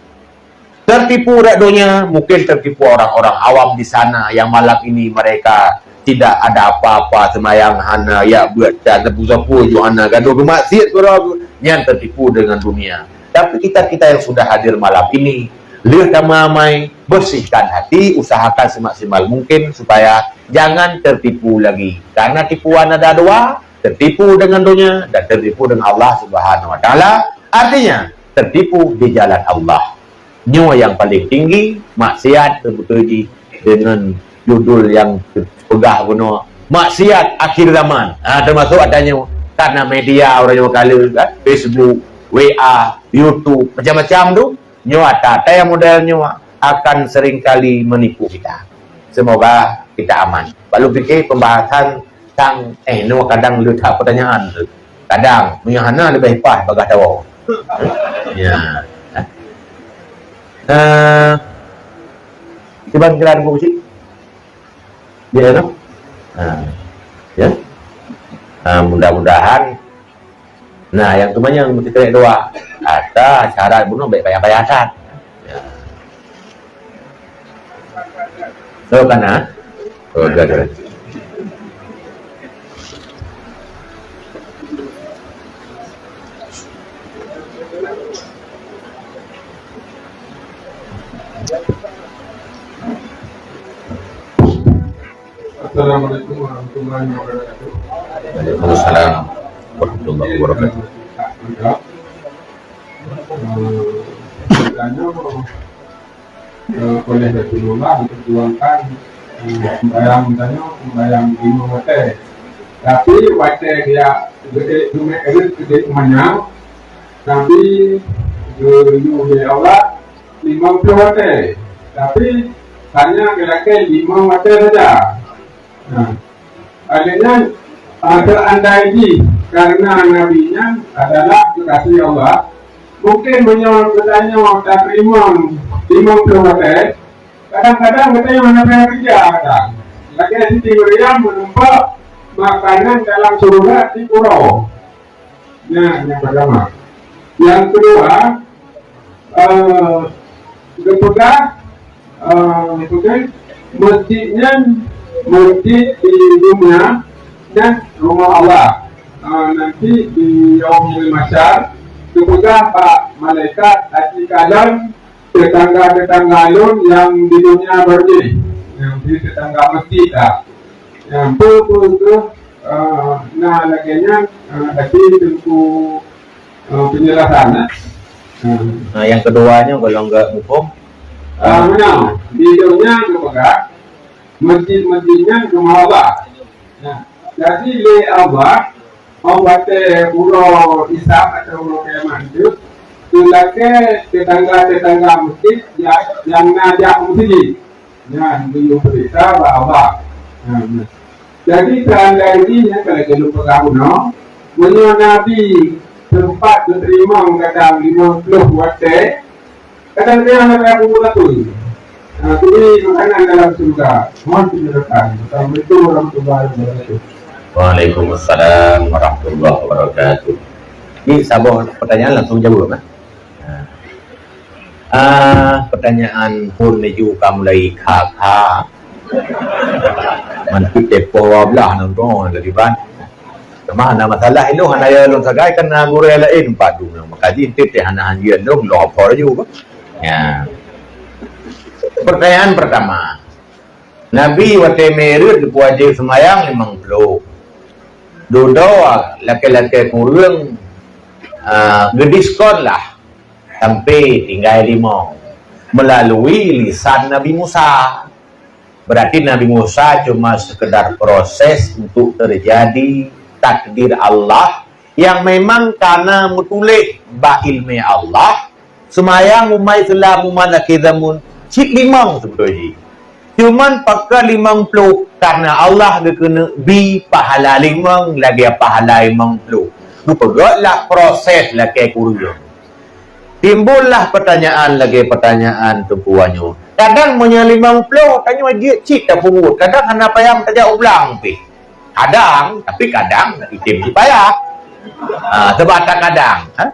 Tertipu rot donya, mungkin tertipu orang-orang awam di sana yang malam ini mereka tidak ada apa-apa, seumayang hana, yak beuet that, sapeue-sapeue ju hana, gadoh geumaksiat keudroe, nyan teutipu dengan dunia. Tapi kita-kita yang sudah hadir malam ini, lheueh tamamai, bersihkan hati, usahakan semaksimal mungkin supaya jangan tertipu lagi. Karena tipuan ada dua, tertipu dengan dunia dan tertipu dengan Allah Subhanahu Wa Taala. Artinya, tertipu di jalan Allah. Nyoe nyang paling tinggi, maksiat beutôi jih dengan judul nyang peugah bunoe, maksiat akhir zaman. Ha, termasuk ata nyoe, karena media ureueng nyoe kala, kan? Facebook, W A, YouTube, macam-macam tu. Nyoe ata, ata nyang model nyoe akan seringkali menipu kita. Semoga kita aman. Lalu fikir pembahasan tang, eh, nyoe kadang le that pertanyaan tu. Kadang, meunyo hana leubeh paih bagah tawoe. Ya. Eh, cuba kira dulu cit. Ya, no? Ha. Ya. Ha, mudah-mudahan. Nah, nyang teumanyong meusti keuneuk doa. Ata syarat bunoe bèk payah-payah that. Ya. So, kana? Oh, good, good. Assalamualaikum warahmatullahi wabarakatuh. Waalaikumsalam warahmatullahi wabarakatuh. Eh, ditanya, eh, oleh Rasulullah diperjuangkan, eh, sembahyang, misalnya sembahyang lima watèe. Tapi watèe dia geuék, geuék, geuék, geuék manyang, Nabi geuyue lé Allah limong ploh watèe. Tapi hanya geulakèe limong watèe saja. Nah, oleh nyan, eh, seandai jih karena Nabi nyan adalah kekasih Allah, mungkin meunyoe geutanyoe tateurimong limong ploh watèe, kadang-kadang geutanyoe hana payah keureuja, kadang. Lagèe Siti Maryam meunumpak makanan dalam syeuruga di uroe. Nyan nyang pertama. Nyang kedua, eh, geupeugah, eh, geupeugah, masjid nyan, masjid di dunia nyan rumah Allah. Eh, nanti di Yaumil Mahsyar, geupeugah bak malaikat, aci kalon tetangga-tetangga lôn nyang di dunia baro jih, nyang di tetangga masjid dah. Nyang peue-peue keuh, eh, na lagèe nyan, eh, tapi teungku, eh, penjelasan, eh. Hmm. Nah, nyang kedua nyoe golom geuhukôm. Ah, meunan. Di dunia geupeugah, masjid-masjid nyan rumah Allah. Nah, jadi lé Allah, óh watèe uroe hisab atau uroe kiamat nyan, geulakèe tetangga-tetangga masjid nyang, nyang na jak u masjid. Nyan geuyue peuriksa bak Allah. Nah, nah. Jadi, seandai jih nyan ka lagèe lôn peugah bunoe, meunyoe Nabi teumpat geuteurimong kadang limong ploh watèe, kadang nyan hana payah peubuet apui. Ha, turi makanan dalam syeuruga. Mohon penjelasan. Assalamualaikum warahmatullahi wabarakatuh. Waalaikumsalam warahmatullahi wabarakatuh. Ni saboh pertanyaan langsung jawab, eh. Ah, pertanyaan phôn laju ka mulai kha-kha. Mantong teupeu dua belas nonton lagi ban. Cuma hana masalah ilôn, hana ya lôn sagai kan na gurèe laén padum nyang meukaji, enteuk teuh hana hanjeuet lôn, lôn apa laju. Ya. Pertanyaan pertama. Nabi watèe Mi'raj geupeuwajéb seumayang limong ploh. Dudoe lakèe-lakèe kureueng, ah, geudiskon lah sampai tinggai limong melalui lisan Nabi Musa. Berarti Nabi Musa cuma sekedar proses untuk terjadi takdir Allah yang memang kana meutuléh bak ileumèe Allah, seumayang umat Islam umat akhé zaman cit limong seubeutôi jih. Cuman pakon limong ploh, karena Allah geukeuneuk bi pahala limong lagèe pahala limong ploh. Geupeugötlah proses lakèe kureueng. Timbullah pertanyaan lagèe pertanyaan teungku nyoe. Kadang meunyoe limong ploh, tanyoe jeuet cit tapeubuet. Kadang hana payah tajak u blang pih. Kadang, tapi kadang item jih payah. Ha, sebab tak kadang, ha?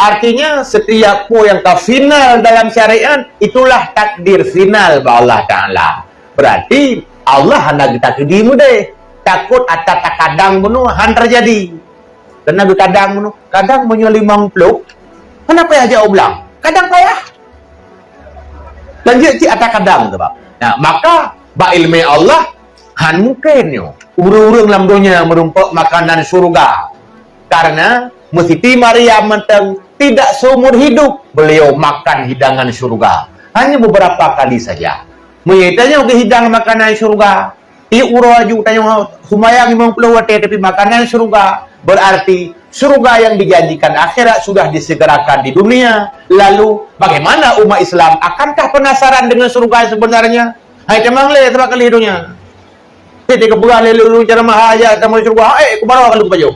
Artinya, setiap peue nyang ka final dalam syariat, itulah takdir final bak Allah Taala. Berarti, Allah hana geutakdi meudeh. Takot ata takadang bunoe han teujadi. Keureuna geukadang bunoe, kadang meunyoe limong ploh, hana payah jak u blang. Kadang payah. Dan jeuet cit ata kadang sabab. Nah, maka bak ileumèe Allah, han mungken nyoe ureueng-ureueng lam donya meurumpok makanan syeuruga. Karena Meusiti Maryam mantong tidak seumur hidup beliau makan hidangan syeuruga. Hanya beberapa kali saja. Meunyoe tanyoe geuhidang makanan syeuruga, tiep uroe aju tanyoe seumayang limong ploh watèe tapi makanan syeuruga, berarti syeuruga yang dijanjikan akhirat sudah disegerakan di dunia. Lalu, bagaimana umat Islam? Akankah penasaran dengan syeuruga yang sebenarnya? Hai tamong lé sabab kali donya. Tiep-tiep geupeugah lé lôn cara maha aja kamoe syeuruga, eh, kubaroe ka lôn pajoh.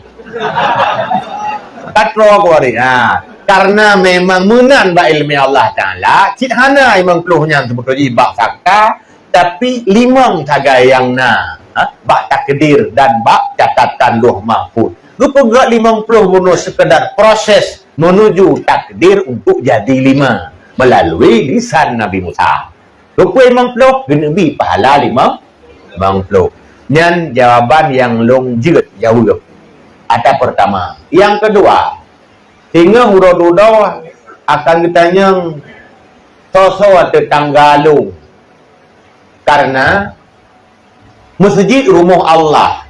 Ka troe kuari. Ha. Karena memang meunan bak ileumèe Allah Taala, cit hana limong ploh nyan seubeutôi jih bak fakta, tapi limong sagai nyang na, ha, bak takdir dan bak catatan Lauh Mahfuz. Geupeugah limong ploh bunoe sekedar proses menuju takdir untuk jadi lima melalui lisan Nabi Musa. Rukui limong ploh, geuneubi pahala limong, limong ploh. Nyan jawaban nyang lôn jeuet jaweueb. Ata pertama. Nyang keudua, singoh uroe dudoe akan geutanyong soe-soe teutangga lôn. Karena meuseujid rumoh Allah.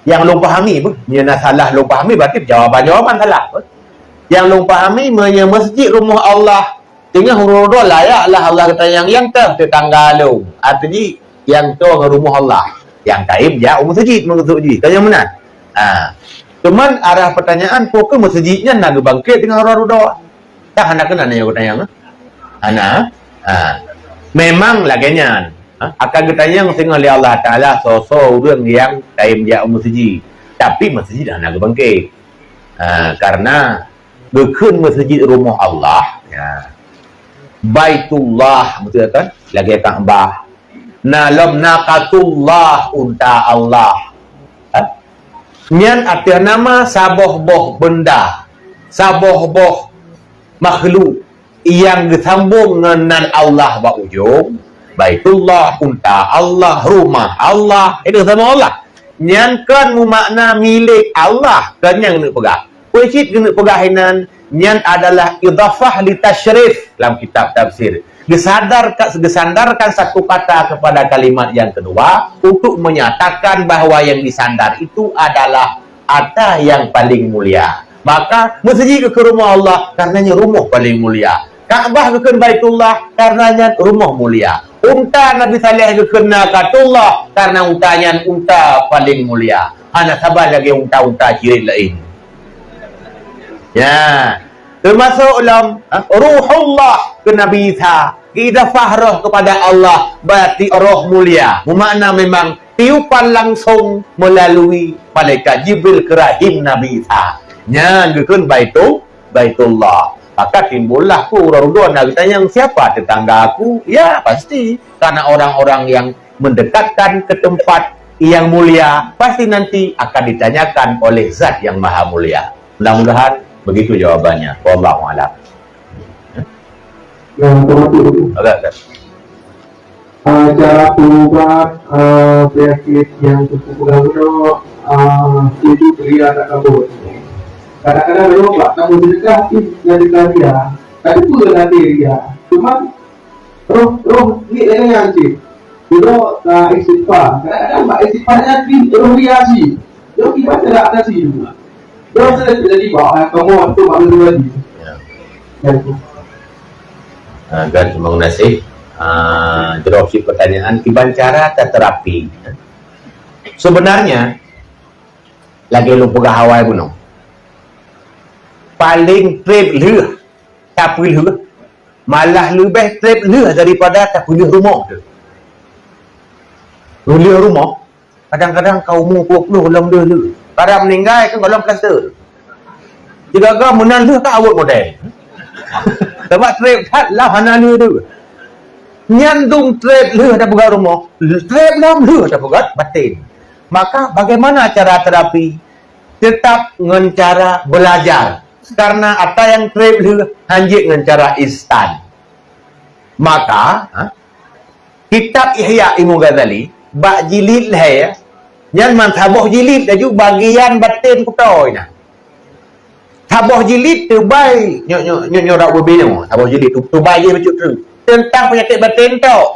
Nyang lôn pahami beuh, nyan na salah lôn pahami, berarti jawaban-jawaban salah beuh. Nyang lôn pahami, meunyoe meuseujid rumoh Allah, teungoh uroe dudoe layak lah Allah geutanyong nyang toh teutangga lôn. Arti jih, nyang toh ngon rumoh Allah. Nyang kayém jak u meuseujid meukeusud jih. Kan nyang meunan? Ha. Cuman arah pertanyaan, peu kheueh meuseujid nyan na geubangkét teungoh uroe dudoe? Kan hana keunan nyoe geutanyong, eh? Hana. Ha. Memang lagèe nyan. Ha? Akan geutanyong singoh lé Allah Taala soe-soe ureueng nyang kayém jak u meuseujid. Tapi meuseujid hana geubangkét. Ha, karena geukheun meuseujid rumoh Allah, ya. Baitullah, beutôi kan? Lagèe Ka'bah. Na lom naqatullah, unta Allah. Ha? Nyan ateueh nama saboh boh beunda, saboh boh makhluk nyang geusambong ngon nan Allah bak ujong, Baitullah, unta Allah, rumah Allah, itu sama Allah. Nyan kon meumakna milék Allah, kon nyang keuneuk peugah. Peue cit keuneuk peugah inan, nyan adalah idhafah li tasyrif lam kitab tafsir. Disandarkan, disandarkan satu kata kepada kalimat yang kedua untuk menyatakan bahwa yang disandar itu adalah ata yang paling mulia. Maka, meuseujid geukheun rumoh Allah, karenanya rumoh paling mulia. Ka'bah geukheun Baitullah, karenanya rumoh mulia. Unta Nabi Saleh geukheun naqatullah, karena unta nyan unta paling mulia. Hana saban lagèe unta-unta jih laén. Ya. Teumasok lom, ha, Ruhullah keu Nabi Isa. Idhafah roh kepada Allah, berarti roh mulia. Meumakna memang tiupan langsung melalui malaikat Jibril keu rahim Nabi Isa. Nyan geukheun Baitu-, Baitullah. Maka timbullah ku uroe dudoe na geutanyong, "Siapa tetangga aku?" Ya, pasti. Karena orang-orang yang mendekatkan ke tempat yang mulia, pasti nanti akan ditanyakan oleh Zat yang Maha Mulia. Mudah-mudahan begitu jawabannya. Wallahu a'lam. Nah, terima kasih. Agak, agak. Ah, cara peurubat, ah, penyakit yang cukup berat tu, ah, itu ria tak kabut. Kadang-kadang memang buat kamu sedekah, tapi sedekah ria. Tapi pun nanti ria. Cuma roh, roh ni lain yang cik. Kita, ah, istighfar. Kadang-kadang buat istighfar ni roh ria cik. Roh ibadah tak ada cik. Roh sudah terjadi, bawa kamu waktu maklum lagi. Ya. Ya. Ah, kan, terima kasih. Ah, jawab si pertanyaan, kiban cara taterapi. Sebenarnya, lagèe lôn peugah awai bunoe, paling trép lheueh tapeulheueh, malah leubeh trép lheueh daripada tapeulheueh rumoh tu. Lheueh rumoh, kadang-kadang ka umu dua puluh gohlom lheueh-lheueh. Kadang meuninggai kan gohlom plaster. Sigaga meunan lheueh ka awot model. Sabab trép that lah hana lheueh tu. Nyan dum trép lheueh tapeugah rumoh, trép lom lheueh tapeugah batin. Maka bagaimana cara terapi? Tetap ngon cara belajar. Karena ata nyang trép lheueh hanjeuet ngon cara instan. Maka, ha, kitab Ihya Imam Ghazali, bak jilid lhèe, nyan man saboh jilid laju bagian baten kuto na. Saboh jilid teubai nyoe, nyoe, nyoe, nyoe rot ubé nyoe, saboh jilid teu-, teubai jih bacut treuk. Teuntang peunyakét baten tok.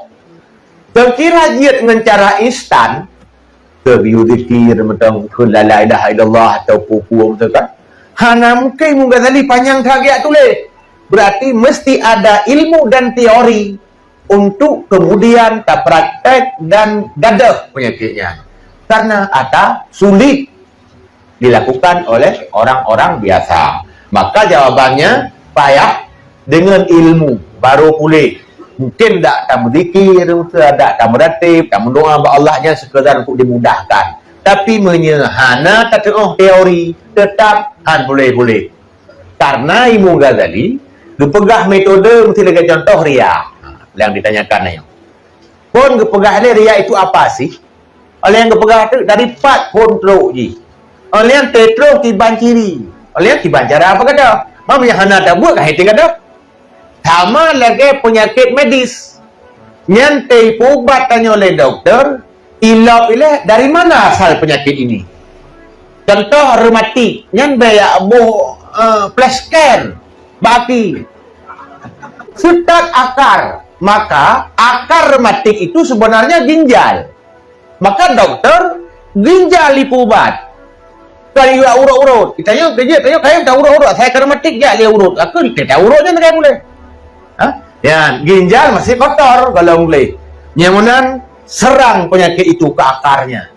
Teukira jeuet ngon cara instan, teubiu zikir, meuteung kheun la ilaha illallah atau peue-peue meuteung kan. Hana mungkin Imam Ghazali panyang that geujak tuléh. Berarti mesti ada ilmu dan teori untuk kemudian tapraktek dan gadôh peunyakét nyan. Karena ata sulit dilakukan oleh orang-orang biasa. Maka jawabannya payah dengan ilmu baru pulih. Mungkin dak tameuzikir, dak tameuratéb, tameudoa bak Allah nyan sekadar untuk dimudahkan. Tapi meunyoe hana tateuoh teori, tetap han puléh-puléh. Karena Imam Ghazali geupeugah metode meusti lagèe contoh ria. Ha, yang ditanyakan nyoe. Phon geupeugah lé ria itu apa sih? Oleh nyang geupeugah teuk dari pat phon trok jih. Oleh nyang teutroh kiban ciri. Oleh nyang kiban cara apa kata? Meunyoe hana tabuet ka hana kata. Sama lagèe peunyakét medis. Nyan teuipubat tanyoe lé dokto, ilop ilèe dari mana asal penyakit ini. Contoh rematik, nyan bèk jak boh, eh, flash scan bak aki. Seutôt akar, maka akar rematik itu sebenarnya ginjal. Maka dokto ginjal ipeuubat. Kon ijak urot-urot. Tanyoe keujeuet, tanyoe kayém ta urot-urot. Asai ka rematik jak lé urot. Aku kita urot nyan lagèe puléh. Ha? Ya, ginjal masih kotor kalau puléh. Nyang meunan serang penyakit itu ke akarnya.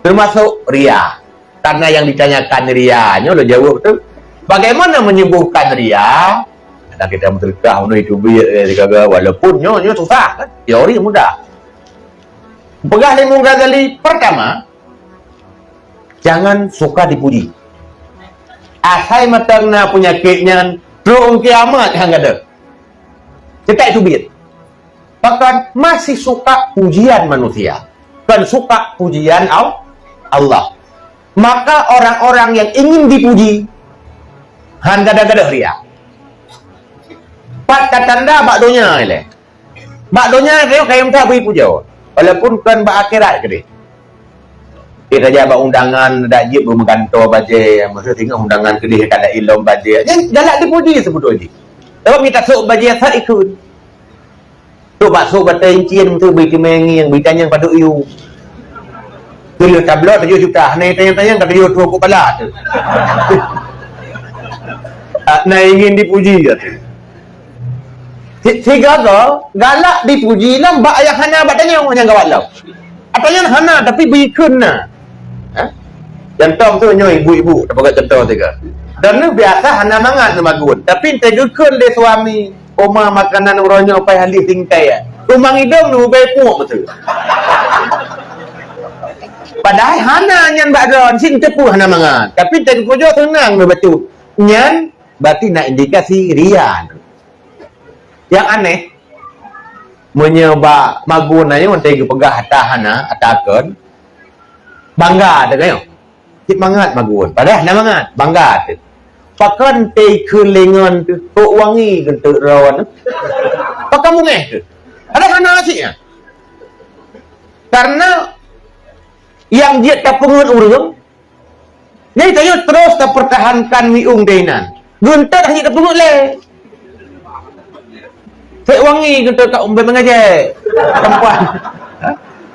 Termasuk ria. Karena yang ditanyakan ria, nyoe lôn jaweueb tu. Bagaimana menyembuhkan ria? Kadang kita meuteukah, unoe itu biet, eh, digaga. Walaupun nyoe, nyoe susah kan? Teori mudah. Peugah lé Imam Ghazali, pertama, jangan suka dipuji. Asai meuteung na peunyakét nyan, trok kiamat han gadôh. Cetak itu biet. Bahkan masih suka pujian manusia. Kon suka pujian Al-, Allah. Maka orang-orang yang ingin dipuji, han gadôh-gadôh ria. Pat tatanda bak donya ilèe. Bak donya nyoe kayém that bri pujoe, walaupun kon bak akhirat keudeh. Kita jak bak undangan, dak jeuet beumeugantoe bajèe, meuseue singoh undangan keudeh ka dak ilom bajèe. Nyan galak dipuji seubeutôi jih. Sabab mita sôk bajèe that ikheun. Sôk bak sôk batèe incien tu bri teumé ngieng, bri tanyong padub yue. Tujoh tabloe tujoh juta, hana tanyong-tanyong ka tujoh trôk kepala tu. Ah, na ingin dipuji ya tu. Si-, sigoe galak dipuji lom bak nyang hana bak tanyoe nyang gawat lom. Atau nyang hana tapi bri kheun na. Ha? Contoh tu nyoe ibu-ibu, tapeugah contoh tiga. Dan ni biasa hana mangat neumagun, tapi entah geukheun lé suami, "Oma, makanan uroe nyoe pai halih tingkai ya." Tumang idong ni ubai puek betul. Padahal hana nyan bak droe, sing teupeu hana mangat. Tapi entah geupujoe seunang ni betul. Nyan berarti na indikasi ria. Nyang aneh, meunyoe bak magun nyan watèe geupeugah ata hana, ata kon, bangga teuh nyoe. Cit mangat magun, padahai hana mangat, bangga teuh. Pakon teuh keu lé ngon teuh, kok wangi keuneuk ron. Pakon mungèh teuh. Padahai hana cit nyan. Karena nyang jeuet tapeungeut ureueng, Nyan tanyoe terus tapertahankan miung deh inan. Geuntot hana tapeungeut lé. Sek wangi geuntot ka umbé mengajak. Perempuan.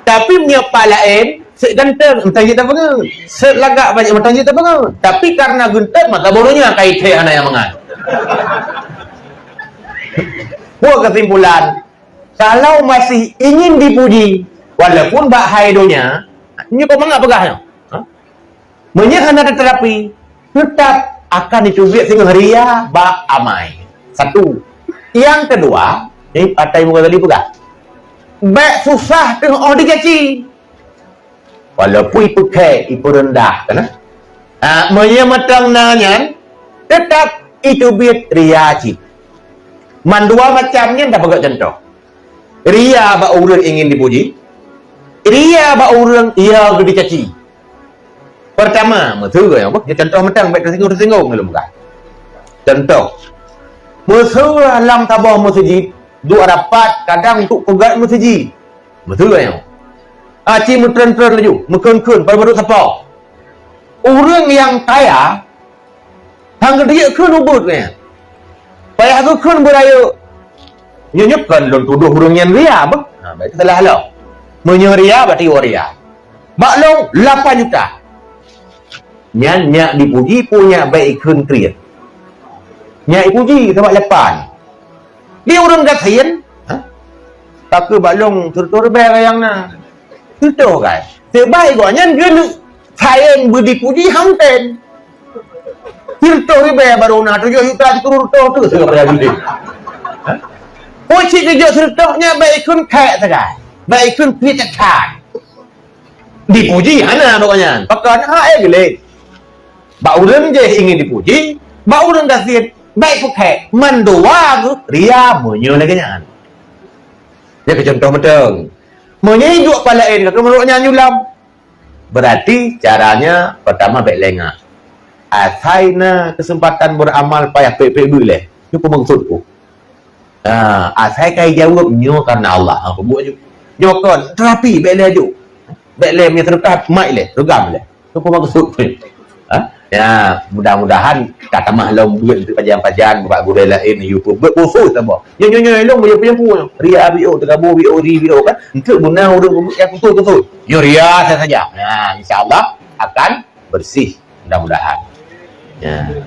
Tapi meunyoe pat laén, sek ganteng, meutanjeuet tapeungeut. Sek lagak banyak meutanjeuet tapeungeut. Tapi karena geuntot, maka boh donya ka ithèe hana nyang mangat. Buat kesimpulan, kalau masih ingin dipuji, walaupun bak hai donya, nyoe kok mangat peugah nyoe. Ha? Meunyoe hana tateuapi, teutap akan jiteubiet singoh ria bak amai. Satu. Nyang keudua, ni ata Imam Ghazali peugah, bèk susah teungoh jicaci. Walaupun ipeukhèe, ipeureundah, kan? Ha, meunyoe mantong na nyan, teutap jiteubiet ria cit. Mandua macam nyan tapeugah contoh. Ria bak ureueng ingin dipuji. Ria bak ureueng ia geudicaci. Pertama, meuteugah apa? Dia contoh mantong, bèk teusinggung-teusinggung lom kan. Contoh, meuseue lam saboh meuseujid, duek rapat kadang untuk peugöt meuseujid. Meuteugah nyoe. Aci meutreun-treun laju, meukheun-kheun, padub-padub sapo. Ureuëng nyang kaya, han geudriek kheun ubeuet nyan. Payah geukheun beurayeuk. Nyoe, nyoe kon lôn tudoh ureuëng nyan ria, bah. Ha, berarti salah lom. Meunyoe ria, berarti ureuëng ria. Bak lôn lapan juta. Nyan nyak dipuji peue nyak bèk ikheun kriet. Nyak dipuji sabab lapan. Di ureuëng gasien, ha? Takheun bak lôn sireutoh ribèe nyang na. Sireutoh kan. Sebaik gobnyan geuleuek sayang beudipuji han tem. Sireutoh ribèe barô na tujoh juta sikureueng reutôh tu sudah payah beudipuji. Ha? Peue cit geujok sireutoh nyan bèk ikheun kèk sagai. Bèk ikheun kriet that. Dipuji hana gobnyan. Pakon ha eh geuléh. Bak ureuëng jih ingin dipuji, bak ureuëng gasien bèk peukhèk, mandua geuh ria meunyoe lagèe nyan. Nyan keu contoh mantong. Meunyoe duek palaén ka keumeurok nyan julam, berarti caranya pertama bèk lengah. Asai na kesempatan beramal payah pek-pek beuh leh. Nyoe peue maksud ku? Ha, asai ka jaweueb nyoe karena Allah. Ha, peubuet ju. Nyoe kon terapi bèk lé ju. Bèk lé meunyoe teuka mai lé, reugam lé. Tu peue maksud tu? Ha? Ya, mudah-mudahan ka tamah lom buet untuk pajan-pajan bak gurèe laén YouTube. Buet khusus saboh. Nyoe nyoe nyoe lom buet peue ria bio, teugabo bio, ri bio kan. Untuk guna ureuëng buet yang khusus-khusus. Nyoe ria saja. Ya, insya-Allah akan bersih mudah-mudahan. Ya.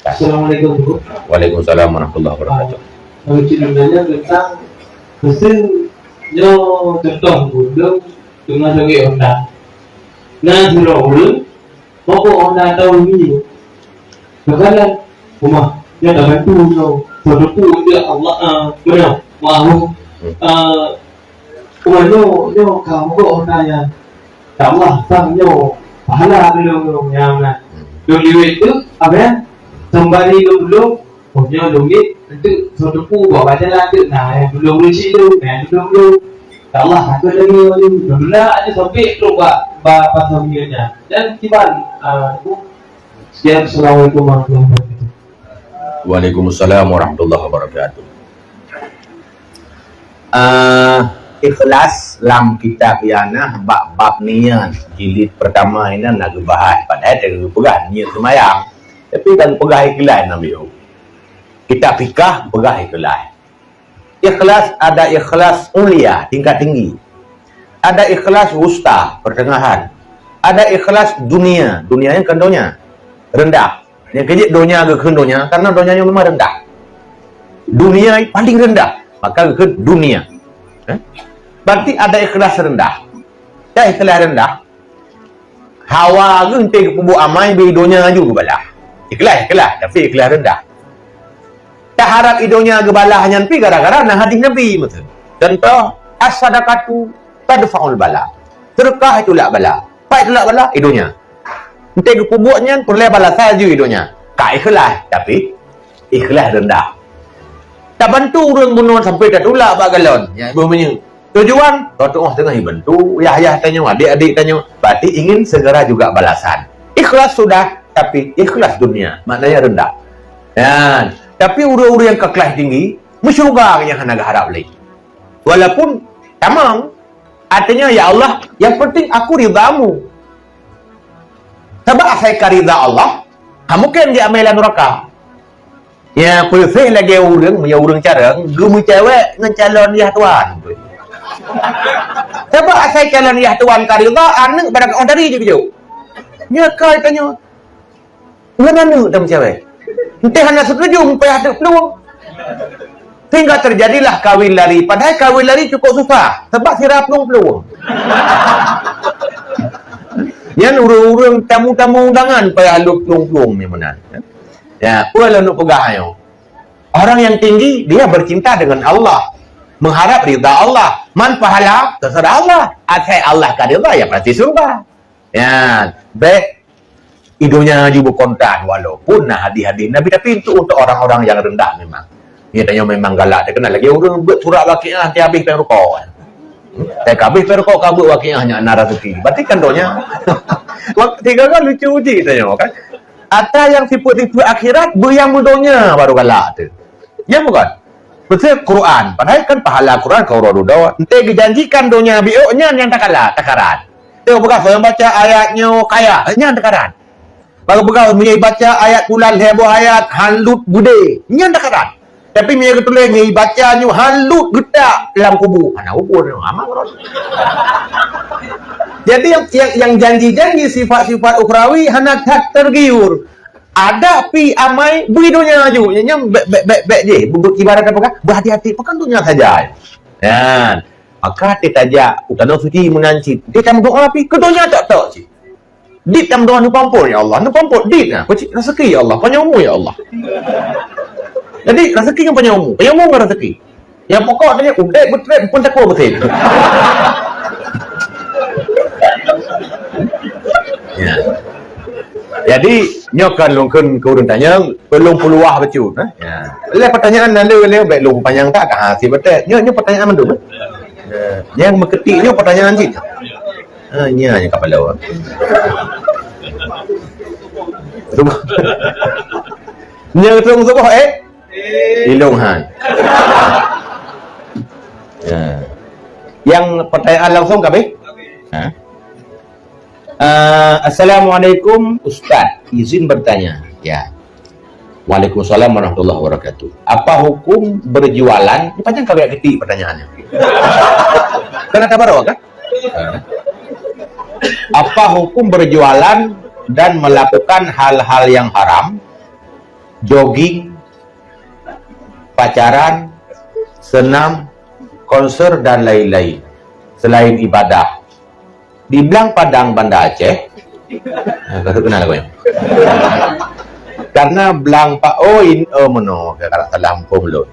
Assalamualaikum, Guru. Waalaikumsalam warahmatullahi wabarakatuh. Kalau cit nanya tentang mesin nyoe contoh Guru teungoh lagèe Honda. Nah, sidroe ureuëng pokok Honda tahun ni. Beukalan rumah dia dah bantu nyoe. Soe teupeu dia Allah, ah, beuna. Maaf. Hmm. Ah, Cuma nyoe, nyoe ka meugoe na nyan. Ya Allah, sang nyoe pahala lôn nyoe nyang na. Lôn liwet tu, abang, seumbari lôn tulông, oh nyoe lôn ngieng, enteuk soe teupeu bak bajalan teuk na nyang tulông lôn cit lôn, na nyang tulông lôn. Ya Allah, takot lagèe nyoe lôn. Lôn tulak aja sampai trok bak, bak pasar minggu nyan. Dan kiban, ah, sekian, Assalamualaikum warahmatullahi wabarakatuh. Waalaikumsalam warahmatullahi wabarakatuh. Ah, ikhlas lam kitab Ianah bak bab niat jilid pertama inan na geubahas. Padahai teupeugah niat seumayang. Tapi ka geupeugah ikhlas namiet. Kitab fikah peugah ikhlas. Ikhlas ada ikhlas ulia, tingkat tinggi. Ada ikhlas wusta, pertengahan. Ada ikhlas dunia, dunia nyan kon donya, rendah. Nyang keu jeuet donya geukheun donya, karena donya nyoe memang rendah. Dunia paling rendah, maka geukheun dunia. Eh? Berarti ada ikhlas rendah. Dah ikhlas rendah, hawa geuh enteuk geupeubuet amai bak donya laju geubalah. Ikhlas, ikhlas, tapi ikhlas rendah. Taharap donya geubalah nyan pi gara-gara na hadis Nabi meuteun. Contoh, as-sadaqatu tadfa'ul bala. Sedekah tulak bala. Pai tulak bala, donya. Enteuk geupeubuet nyan peureulèe balasan laju donya. Ka ikhlas, tapi ikhlas rendah. Tabantu ureueng bunoe sampai tatulak bak galon, nyan boh minyeuk. Tujuan, ka tu'oh teungoh jibantu yah-yah tanyoe, adik-adik tanyoe, berarti ingin segera juga balasan. Ikhlas sudah, tapi ikhlas dunia, maknanya rendah. Nyan, tapi ureueng-ureueng nyang ka kelas tinggi, meusyeuruga nyang hana geuharap lé. Walaupun tamong, artinya, "Ya Allah, yang penting aku ridha-Mu." Sabab asai ka ridha Allah, ha mungken jiamai lam nuraka. Ya, peuseh lagèe ureueng, meunyoe ureueng carông, geumeucewek ngon calon yah tuan. Sabab asai calon yah tuan ka ridha, aneuk barang oh dari jih geujok. Nyoe ka tanyoe. Ngon aneuk dah meucewek. Entah hana setuju, mupayah teuk peulueng. Sehingga terjadilah kawin lari. Padahai kawin lari cukup susah. Sebab sira peulueng-peulueng. Nyan ureueng-ureueng tamu-tamu undangan payah lheueh peulueng-peulueng ni meunan. Ya, peue lôn peugah nyoe? Orang yang tinggi, dia bercinta dengan Allah. Mengharap ridha Allah. Man pahala, terserah Allah. Asai Allah ka ridha, ya pasti syurga. Ya, bèk i donya jih beukontan, walaupun na hadis-hadis Nabi, tapi itu untuk orang-orang yang rendah memang. Ya, tanyoe memang galak, terkenal lagi ureueng buet surat Waqiah, nanti habis pèng rukok. Hmm? Tapi habis pèng rukok, ka buet Waqiah nyan na rezeki. Berarti kan donya. Wak-, tiga kan lucu uji tanyoe kan. Ata yang sifat-sifat akhirat, beu nyang meudonya baru galak tu. Ya bukan? Beutôi Quran, padahai kan pahala Quran keu uroe dudoe. Enteuk geujanjikan donya biôk nyan nyang takala, takaran. Teupeugah soe nyang baca ayat nyoe kaya, nyan takaran. Baru peugah meunyoe baca ayat bulan lhèe boh ayat, han lut beudé, nyan takaran. Tapi meunyoe geutuléh nyoe baca nyoe han lut geutak lam kubu, hana hubungan nyoe, aman rot. Jadi yang, yang, yang janji-janji sifat-sifat ukhrawi hana that tergiur. Ada pi amai bui donya aju. Nyang bèk, bèk, bèk, bèk jih. Bubuet ibarat apa kah? Berhati-hati. Bukan donya saja. Kan? Maka hati tajak utanoh suci meunan cit. Dia tam doa pi ke donya tak tak cit. Dit tam doa neupampun ya Allah. Neupampun dit nah. Pecik rezeki ya Allah. Panjang umur ya Allah. Jadi rezeki yang panjang umur. Panjang umur rezeki. Nyang pokok tadi udép beutret pun takue meusén. Ya. Jadi nyoe kan lôn kheun keu ureuëng tanyong, peulông peuluah bacut, eh. Ya. Lé pertanyaan na lé lé bèk lôn panyang that ka hase beutét. Nyoe nyoe pertanyaan mandum, eh. Ya. Nyang meuketik nyoe pertanyaan cit. Ha nya nyang kapalo. Nyoe tong soboh eh. Ilong han. Ya. Yang pertanyaan langsung kami? Ha? Uh, Assalamualaikum Ustaz, izin bertanya. Ya. Waalaikumsalam warahmatullahi wabarakatuh. Apa hukum berjualan? Ini panjang kali ketik pertanyaannya. Kan ada baru kan? Ha. Apa hukum berjualan dan melakukan hal-hal yang haram? Jogging, pacaran, senam, konser dan lain-lain selain ibadah. Di Blang Padang Banda Aceh. Nah, baru kenal aku ya. Karena Blang Pa oh in oh meno ke kalau salah hukum lôn.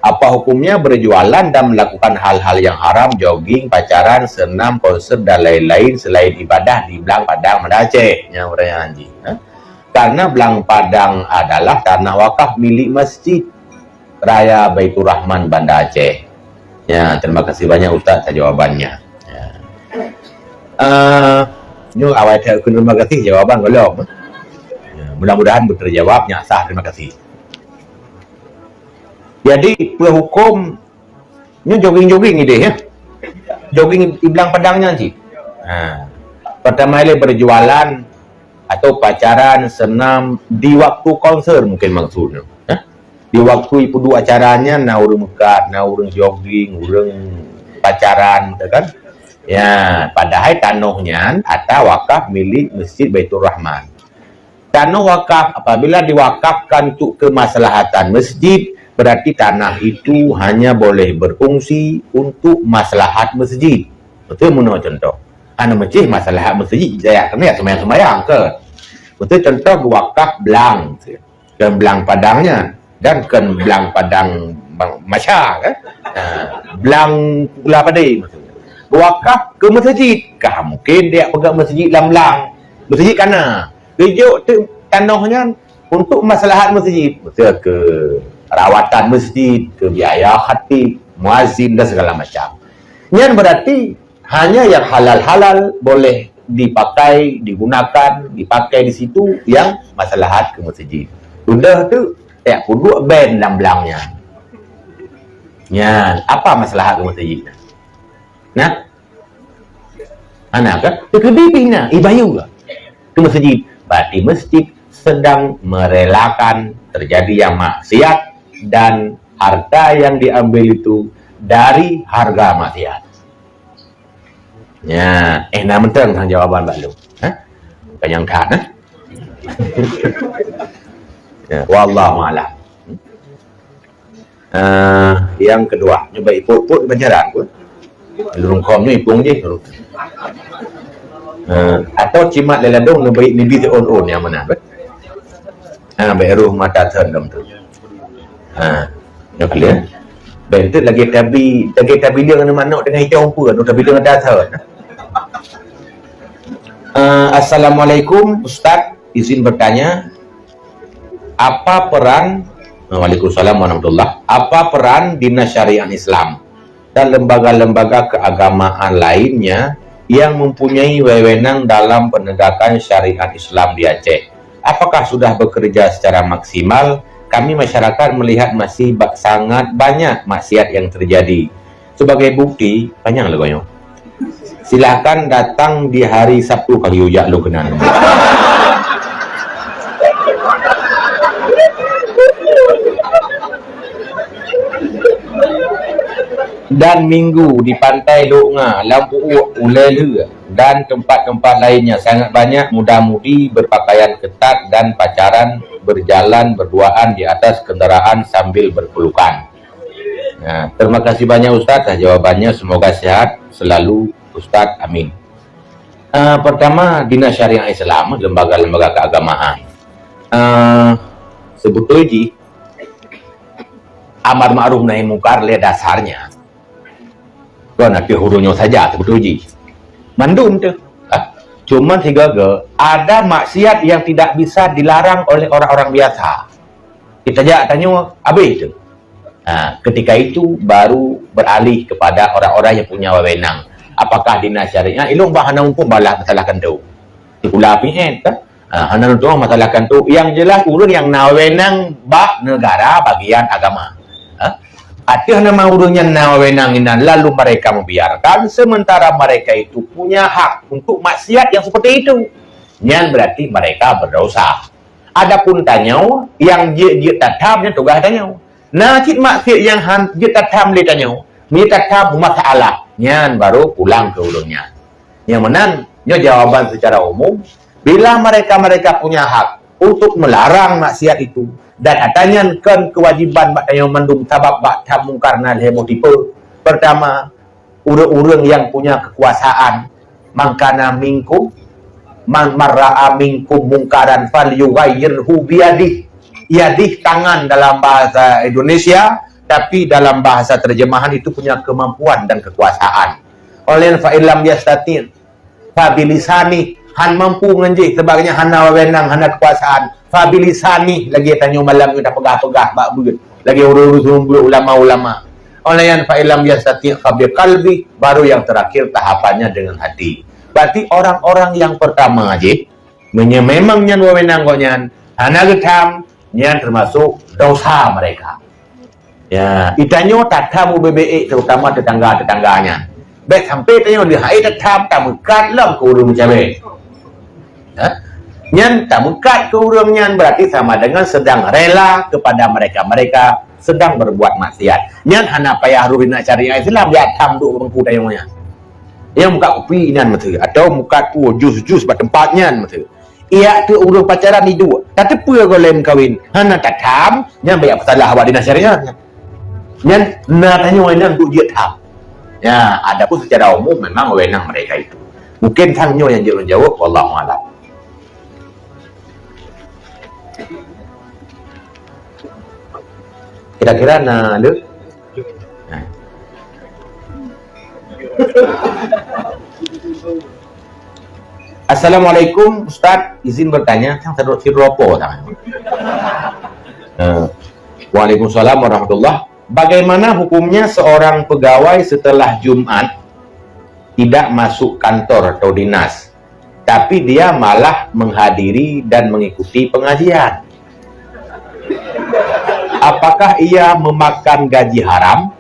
Apa hukumnya berjualan dan melakukan hal-hal yang haram, jogging, pacaran, senam, konser dan lain-lain selain ibadah di Blang Padang Banda Aceh? Yang orang yang anjing. Ha? Karena Blang Padang adalah tanah wakaf milik Masjid Raya Baiturrahman Banda Aceh. Ya, terima kasih banyak Ustaz atas jawabannya. Ya. Uh, nyoe awai terima kasih jawaban golom. Ya, mudah-mudahan terjawab yang sah terima kasih. Jadi, peue hukum Nyoe jogging-jogging idéh ya. Jogging di Blang Padang nyan cit. Ha. Pertama kali berjualan atau pacaran senam di waktu konser mungkin maksudnya. Ha? Di waktu ipeuduek acara nyan na ureuëng meukat, na ureuëng jogging, ureuëng pacaran gitu kan. Ya, padahai tanoh nyan ata wakaf milik Masjid Baiturrahman. Tanoh wakaf apabila diwakafkan untuk kemaslahatan masjid, berarti tanah itu hanya boleh berfungsi untuk maslahat masjid. Betul meunoe contoh. Hana meucih maslahat masjid jaya kena sembahyang-sembahyang ke. Betul contoh wakaf blang. Dan blang padangnya dan kan blang padang masya kan. Ha, blang pula padé maksudnya. Wakaf ke masjid. Kah mungkin dia pegang masjid lam blang. Masjid kana. Geujok tu tanoh nyan untuk maslahat masjid, betul ke rawatan masjid, ke biaya khatib, muazin dan segala macam. Nyan berarti hanya yang halal-halal boleh dipakai, digunakan, dipakai di situ yang maslahat ke masjid. Udah tu tak puduk ben dalam belangnya. Nyan, apa maslahat ke masjid? Nah, Hana kan? Teukeudi pih na, eh, bayu ke? Ke masjid. Berarti masjid sedang merelakan terjadi yang maksiat dan harta yang diambil itu dari harga maksiat. Ya, eh, na mantong sang jawaban bak lôn. Ha? Bukan nyang that, ha? Ya, wallahu a'lam. Ah, yang kedua, nyoe bak ipot-pot pancaran pun. Lurung kom nyoe ipung jih. Ah, atau cimat lé ladong neubi neubi on-on nyang mana bet. Ha, bak roh mata thon dong tu. Ha, nyoe kali ya. Ben tu lagi tabi, lagi tabi dia dengan manok dengan hijau pun, tabi dia dengan thon. Ah, Assalamualaikum Ustaz, izin bertanya, apa peran, Waalaikumsalam warahmatullah. Apa peran Dinas Syariat Islam dan lembaga-lembaga keagamaan lainnya yang mempunyai wewenang dalam penegakan syariat Islam di Aceh? Apakah sudah bekerja secara maksimal Kami masyarakat melihat masih ba-, sangat banyak maksiat yang terjadi. Sebagai bukti, panjang lagu nyoe. Silakan datang di hari Sabtu kali ujak lôn keunan. Dan Minggu di Pantai Lok Nga, Lam Puuk, Ulèe Lheue, dan tempat-tempat lainnya sangat banyak muda-mudi berpakaian ketat dan pacaran berjalan berduaan di atas kendaraan sambil berpelukan. Nah, terima kasih banyak Ustaz atas jawabannya. Semoga sehat selalu Ustaz. Amin. Ah, pertama, Dinas Syariah Islam, lembaga-lembaga keagamaan. Ah, sebetulnya ji, amar ma'ruf nahi mungkar lé dasarnya kon ateueh ureueng nyoe saja sebetulnya ji. Mandum tu. Ah, cuman sigaga ada maksiat yang tidak bisa dilarang oleh orang-orang biasa. Kita jak tanyoe habis tu. Ha, ketika itu baru beralih kepada orang-orang yang punya wewenang. Apakah dinas syariah? Ilong bah hana muphom balah masalah kanto. Sikula P N kan? Ha, hana muphom masalah kanto. Yang jelas ureueng yang na wewenang bak negara bagian agama. Ha? Ateueh nama ureueng nyan na wewenang inan lalu mereka membiarkan sementara mereka itu punya hak untuk maksiat yang seperti itu. Nyan berarti mereka berdosa. Adapun tanyoe, nyang jeuet-jeuet tatham nyan tugaih tanyoe. Na cit maksiat nyang han jeuet tatham lé tanyoe, meunyoe tatham masalah, nyan baru pulang keu ureueng nyan. Nyang meunan, nyoe jawaban secara umum, bila mereka-mereka punya hak untuk melarang maksiat itu, dan ata nyan kon keuwajiban bak tanyoe mandum sabab bak tham mungkar na lhèe boh tipe. Pertama, ureueng-ureueng nyang punya kekuasaan, "Man kana minkum, man, man ra'a minkum mungkaran falyughayyirhu biyadih." Yadih tangan dalam bahasa Indonesia, tapi dalam bahasa terjemahan itu punya kemampuan dan kekuasaan. Oleh fa illam yastati' fa bilisani, han mampu ngon jih sebabnya hana wewenang, hana kekuasaan. Fa bilisani, lagèe tanyoe malam nyoe tapeugah-peugah bak beuet. Lagèe ureueng-ureueng seumeubeuet ulama-ulama. Oleh nyan fa illam yastati' fa biqalbi, baru yang terakhir tahapannya dengan hati. Berarti orang-orang yang pertama jih, meunyoe memang nyan wewenang gobnyan, hana geutham, nyan termasuk dosa mereka. Ya, itanyoe tatham ubé-bé ék, terutama tetangga-tetangga nyan. Bèk sampai tanyoe leuhai tatham tameukat lom keu ureueng meucabé. Ha? Nyan tameukat keu ureueng nyan berarti sama dengan sedang rela kepada mereka-mereka sedang berbuat maksiat. Nyan hana payah rhot inan syariat Islam, ya tham duek bangku tanyoe nyan. Nyang mukat kupi inan meuteue, atau mukat peue jus-jus bak teumpat nyan meuteue. Iyak teuk ureueng pacaran iduek, tateupeue goh lé meukawen, hana tatham, nyan bèk peusalah awak dinas syariat nyan. Nyan na tanyoe inan duek jeuet tham. Ya, adapun secara umum memang wewenang mereka itu. Mungkin sang nyoe nyang jeuet lôn jaweueb, wallahu a'lam. Kira-kira na le? Nah. Assalamualaikum Ustaz, izin bertanya, sang sadot sidroe po tangan. Eh, Waalaikumsalam warahmatullah. Bagaimana hukumnya seorang pegawai setelah Jumat tidak masuk kantor atau dinas, tapi dia malah menghadiri dan mengikuti pengajian? Apakah ia memakan gaji haram,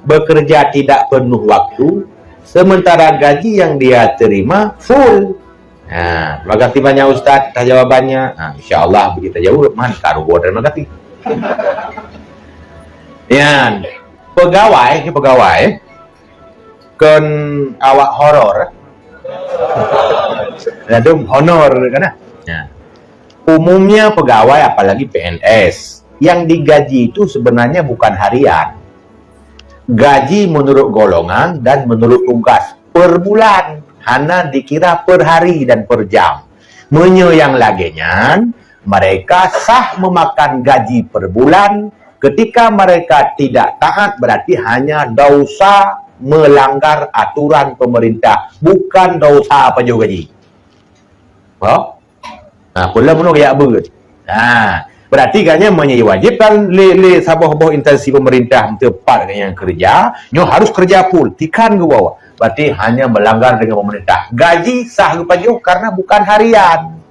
bekerja tidak penuh waktu, sementara gaji yang dia terima full? Ha, terima kasih banyak Ustaz atas jawabannya. Ha, insya-Allah begitu jawab man karugo terima kasih. Yan, pegawai ni pegawai kon awak horor. Ladum honor kan? Ya. Umumnya pegawai apalagi P N S yang digaji itu sebenarnya bukan harian. Gaji menurut golongan dan menurut tugas per bulan, hana dikira per hari dan per jam. Meunyoe nyang lagèe nyan, mereka sah memakan gaji per bulan. Ketika mereka tidak taat, berarti hanya dosa melanggar aturan pemerintah, bukan dosa pajoh gaji. Ho? Ha, peue lom bunoe geujak beuet. Ha, berarti kan nyan meunyoe diwajibkan lé, lé saboh-boh instansi pemerintah teumpat nyang keureuja, nyoe harus keureuja full, tikan geuwoe. Berarti hanya melanggar dengan pemerintah. Gaji sah geupajoh karena bukan harian.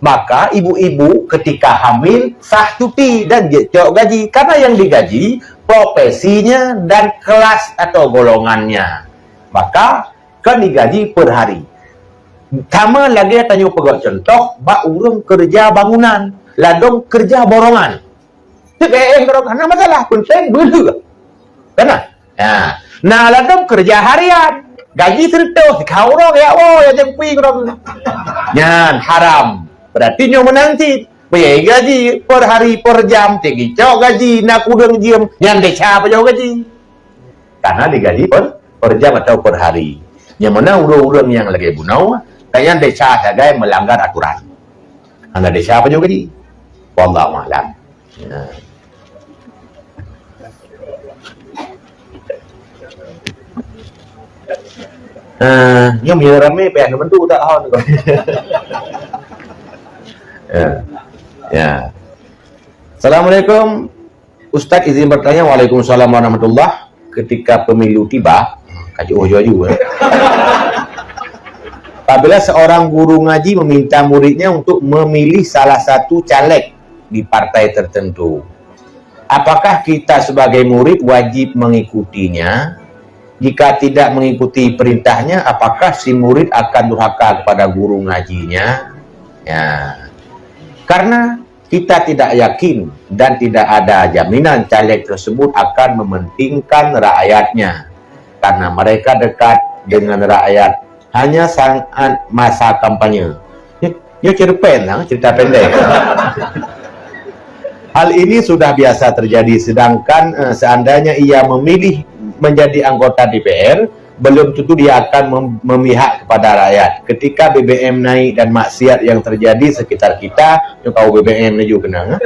Maka ibu-ibu ketika hamil sah cuti dan jicok gaji, karena yang digaji profesinya dan kelas atau golongannya. Maka kan digaji per hari. Sama lagée tanyoe peugah contoh bak ureuëng kerja bangunan, ladom kerja borongan. Cit eh, eh, hana masalah, penting beuleueh. Kana? Ya. Nah, ladom kerja harian. Gaji seratus, kau orang ya, oh, ya jempi orang. Nyan haram. Berarti nyoe menang cit. Payah gaji per hari, per jam, tinggi cok gaji, nak kudang jiem, nyan desya apa jauh gaji. Karena digaji per, per jam atau per hari. Yang mana urang-urang yang lagi bunoe, kayang desya sagai melanggar aturan. Hana desya apa jauh gaji. Wallahu a'lam. Ya. Ah, nyoe meunyoe ramé payah neumeuntu tak hon. Ya. Ya. Assalamualaikum. Ustaz izin bertanya. Waalaikumsalam warahmatullah. Ketika pemilu tiba, kaji oh juaju. Apabila seorang guru ngaji meminta muridnya untuk memilih salah satu caleg di partai tertentu, apakah kita sebagai murid wajib mengikutinya? Jika tidak mengikuti perintahnya, apakah si murid akan durhaka kepada guru ngajinya? Ya. Karena kita tidak yakin dan tidak ada jaminan caleg tersebut akan mementingkan rakyatnya. Karena mereka dekat dengan rakyat hanya saat masa kampanye. Nyoe cerpen lah, cerita pendek. Hal ini sudah biasa terjadi, sedangkan, eh, seandainya ia memilih menjadi anggota D P R, belum tentu dia akan mem-, memihak kepada rakyat. Ketika B B M naik dan maksiat yang terjadi sekitar kita, nyoe kau B B M laju kenang, eh?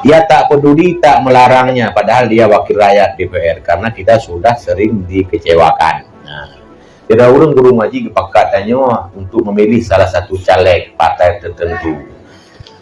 Ia tak peduli, tak melarangnya, padahal dia wakil rakyat D P R, karena kita sudah sering dikecewakan. Nah, Sidroe ureuëng guru ngaji geupakat tanyoe untuk memilih salah satu caleg partai tertentu.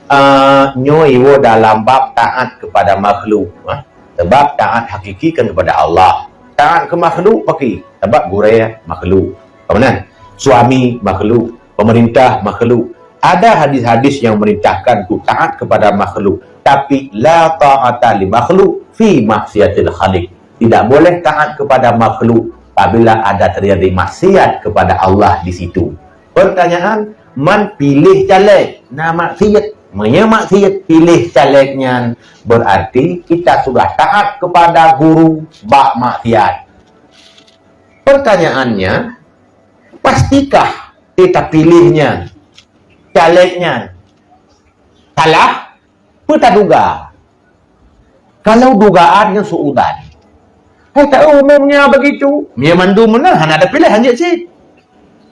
Ah, nyoe iwoe dalam bab taat kepada makhluk, ha? Sebab taat hakiki kan kepada Allah. Taat ke makhluk pakri? Sebab gurée makhluk. Apa meunan? Suami makhluk, pemerintah makhluk. Ada hadis-hadis yang merintahkan untuk taat kepada makhluk, tapi la ta'ata li makhluk fi maksiatil khaliq. Tidak boleh taat kepada makhluk apabila ada terjadi maksiat kepada Allah di situ. Pertanyaan, man pilih caleg na maksiat? Meunyoe maksiat pilih caleg nyan, berarti kita sudah taat kepada guru bak maksiat. Pertanyaannya, pastikah kita pilih nyan, caleg nyan salah? Peu taduga? Kalau dugaan nyan suudan. Hai tahu umumnya begitu. Meunyoe mandum meunan hana ada pilihan jeuet cit.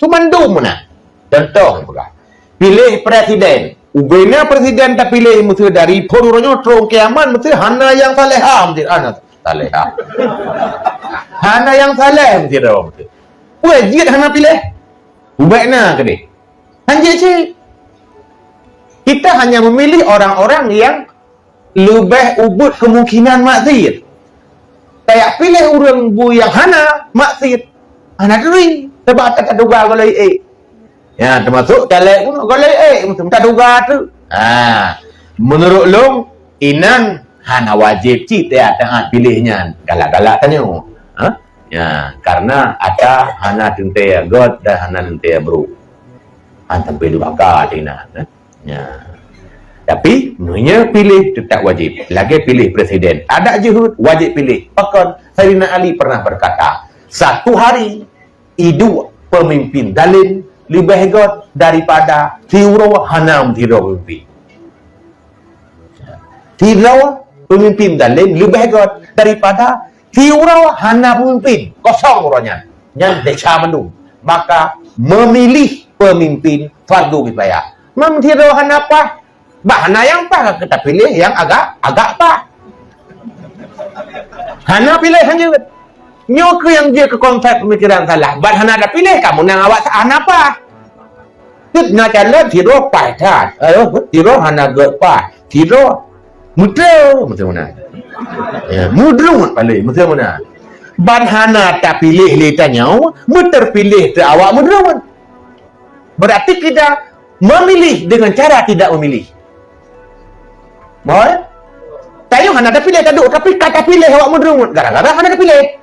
Tu mandum meunan. Contoh peugah. Pilih presiden. Ubena presiden tapiléh meuseu dari phon uroe nyoe trong kiamat meuseu hana yang salehah meuseu hana salehah. Hana yang saleh meuseu dah meuseu. Wajib hana piléh. Ubena keudeh. Hanjeuet cit. Kita hanya memilih orang-orang yang leubeh ubit kemungkinan maksiat. Kayak pilih ureuëng bui yang hana maksiat. Hana turi. Sebab tak taduga golai eh. Ya, termasuk caleg pun golai eh. Macam taduga tu. Ha. Menurut long, inan hana wajib cit ya taat pilih nyan. Galak-galak tanyoe. Ha? Ya, karena ata hana teuntée göt dan hana teuntée brok. Han sampai durhaka cina. Ya. Tapi meunyoe piléh tetap wajib. Lagée piléh presiden. Ada jeuhet wajib piléh. Pakon Saidina Ali pernah berkata, satu hari idup pemimpin zalim lebih göt daripada siuroe hana sidroe pemimpin. Sidroe pemimpin zalim lebih göt daripada siuroe hana pemimpin, kosong uroe nyan. Nyan desya mandum. Maka memilih pemimpin fardu kifayah. Mam sidroe hana paih, bah hana nyang paih ka kita pilih nyang agak agak paih. Hana piléh hanjeuet. Nyoe keuh nyang jeuet keu konsep pemikiran salah. Ban hana tapiléh kamoe nyang awak hana paih. Teuk na calon sidroe paih that. Eh, sidroe hana göt paih. Sidroe meuteumé meuteumé meunan. Ya, mudrun paléh meuteumé meunan. Ban hana tapiléh lé tanyoe, meuteurpiléh teu awak mudrun. Berarti kita Memilih dengan cara tidak memilih. Betul? Tanyoe hana tapiléh taduek, tapi ka tapiléh awak meudeuruet gara-gara hana tapiléh.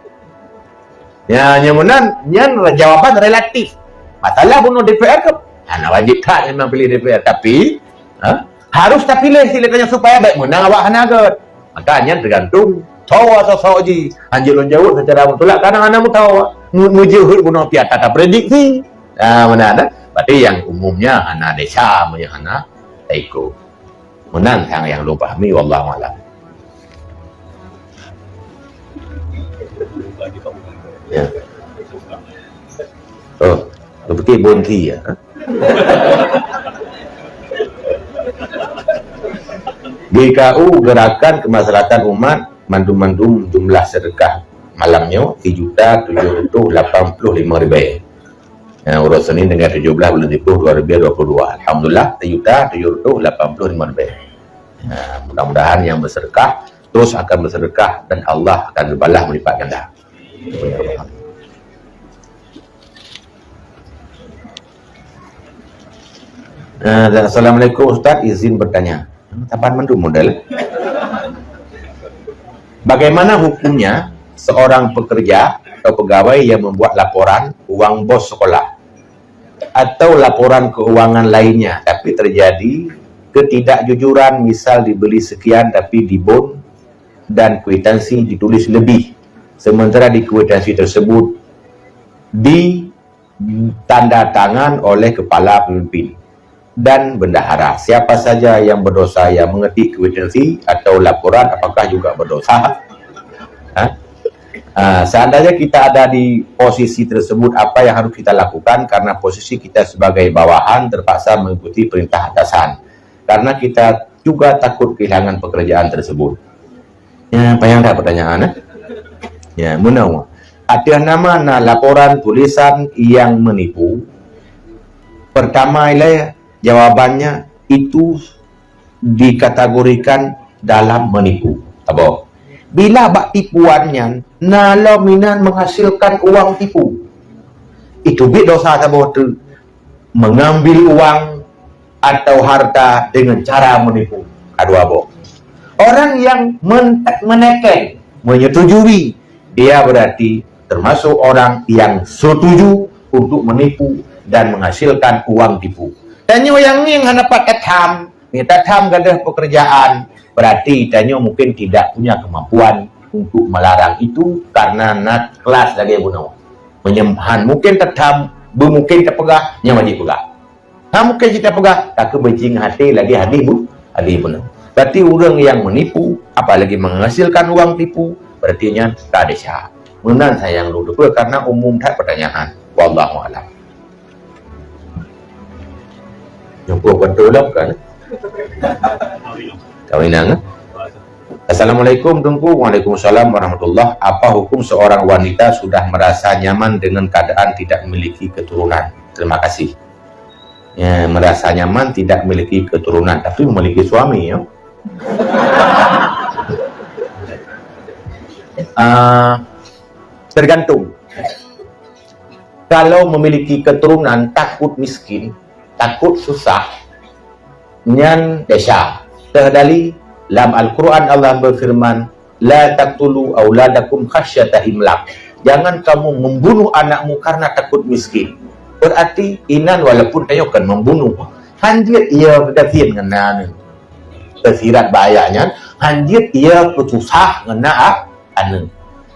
Ya, nyan meunan, nyan jawaban relatif. Masalah bunoe D P R ke, hana wajib that memang pilih D P R, tapi, ha, harus tapiléh silek tanyoe supaya baik meunang awak hana gét. Maka nyan tergantung soe sosok jih. Hanjeuet lôn jaweueb secara mutlak, karena hana meutoe. Mu-, meujeuhet bunoe pih ata taprediksi. Ah, meunan, eh? Berarti yang umumnya hana desya, meunyo hana taikot. Meunan nyang, nyang lôn pahami, wallahu a'lam. Ya. Oh, berpikir berhenti ya. G K U, Gerakan Kemasyarakatan Umat, mandum-mandum jumlah sedekah malam nyoe sijuta tujuh reutôh lapan ploh limong ribèe. Ya, uroe Senin tanggai tujoh blaih bulan siplôh dua ribu dua puluh dua. Alhamdulillah, sijuta tujoh reutôh lapan ploh limong ribèe. Ya, mudah-mudahan yang bersedekah terus akan bersedekah dan Allah akan berbalah melipat ganda. Eh, Assalamualaikum Ustaz, izin bertanya. Saban mandum model. Bagaimana hukumnya seorang pekerja atau pegawai yang membuat laporan uang bos sekolah atau laporan keuangan lainnya, tapi terjadi ketidakjujuran, misal dibeli sekian tapi dibon dan kwitansi ditulis lebih, sementara di kwitansi tersebut di tanda tangan oleh kepala pemimpin dan bendahara. Siapa saja yang berdosa yang mengetik kwitansi atau laporan, apakah juga berdosa? Ha? Ah, seandainya kita ada di posisi tersebut, apa yang harus kita lakukan? Karena posisi kita sebagai bawahan terpaksa mengikuti perintah atasan. Karena kita juga takut kehilangan pekerjaan tersebut. Ya, panyang that pertanyaan, eh? Ya, meunoe. Ateueh nama na laporan tulisan yang menipu, pertama ilée jawabannya itu dikategorikan dalam menipu. Saboh. Bila bak tipuan nyan na lom inan menghasilkan uang tipu, itu bit dosa saboh teuk. Mengambil uang atau harta dengan cara menipu. Ada dua boh. Orang yang men-, meneken, menyetujui, dia berarti termasuk orang yang setuju untuk menipu dan menghasilkan uang tipu. Tanyoe nyang ngieng hana pat tatham, ngieng tatham gadoh pekerjaan, berarti tanyoe mungkin tidak punya kemampuan untuk melarang itu karena na kelas lagée bunoe. Meunyoe han mungkin tatham, beumungkin tapeugah, nyan wajib peugah. Han mungkin cit tapeugah, takeuh beucing até lagée hadih bu-, hadih bunoe. Berarti ureuëng nyang meunipu, apalagi menghasilkan uang tipu, berarti nyan ka desya. Meunan sayang lôn teupeue karena umum that pertanyaan. Wallahu a'lam. Nyoe peue beutôi lom kan? Kawinan, eh? Assalamualaikum, Teungku. Waalaikumsalam warahmatullah. Apa hukum seorang wanita sudah merasa nyaman dengan keadaan tidak memiliki keturunan? Terima kasih. Ya, merasa nyaman tidak memiliki keturunan, tapi memiliki suami, ya. Ah, tergantung. Kalau memiliki keturunan takut miskin, takut susah, nyan desya. Teuhdali, lam Al-Quran Allah berfirman, "La taqtulu auladakum khasyata imlaq." Jangan kamu membunuh anakmu karena takut miskin. Berarti inan walaupun tanyoe kon membunuh, hanjeuet ia keugasien ngon na aneuëk. Teusirat bak ayat nyan, hanjeuet ia keususah ngon na a-, aneuëk.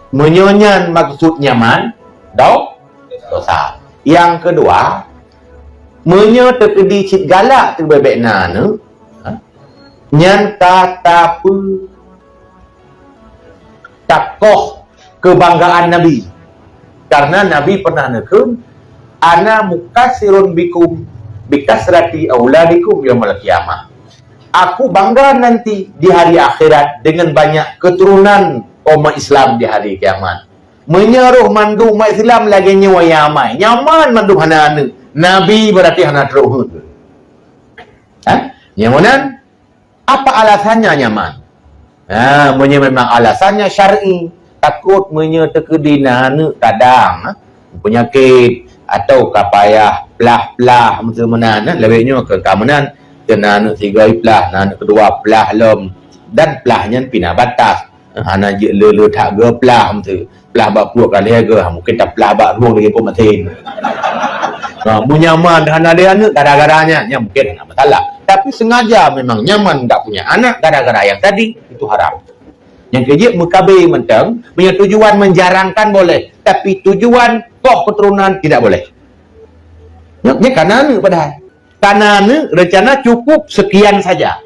Meunyoe nyan maksud nyaman, do-, dosa. Nyang keudua, meunyoe teukeudi cit galak teubebek na aneuëk, ha, nyan ka tapeu-, takoh keubanggaan Nabi. Karena Nabi pernah neukheun, "Ana mukatsirun bikum bikasrati auladikum yaumal qiyamah." Aku bangga nanti di hari akhirat dengan banyak keturunan umat Islam di hari kiamat. Meunyoe roh mandum umat Islam lagée nyoe nyang amai, nyaman mandum hana aneuëk, Nabi berarti hana trok heuet. Ha? Nyang meunan, apa alasannya nyaman? Ha, meunyoe memang alasannya syar'i, takot meunyoe teukeudi na aneuëk kadang, ha, peunyakét, Atau ka payah plah-plah meuteumeunan, eh, lawét nyoe keu ka meunan, keu na aneuk sigoe plah, na aneuk keudua plah lom, dan plah nyan pih na batas. Eh, hana jeuet le-le that geuplah meuteue. Plah bak pruet ka lheueh geuh, mungkin taplah bak rueng lagèe peuet mesin. Ha, meunyaman hana lé aneuk gara-gara nyan, nyan mungkin hana masalah. Tapi sengaja memang nyaman tak punya anak gara-gara yang tadi, itu haram. Nyang keujeuet meukabé mantong, meunyoe tujuan menjarangkan boleh, tapi tujuan koh keturunan tidak boleh. Nyan, nyan kana aneuk padahai. Kana aneuk rencana cukup sekian saja.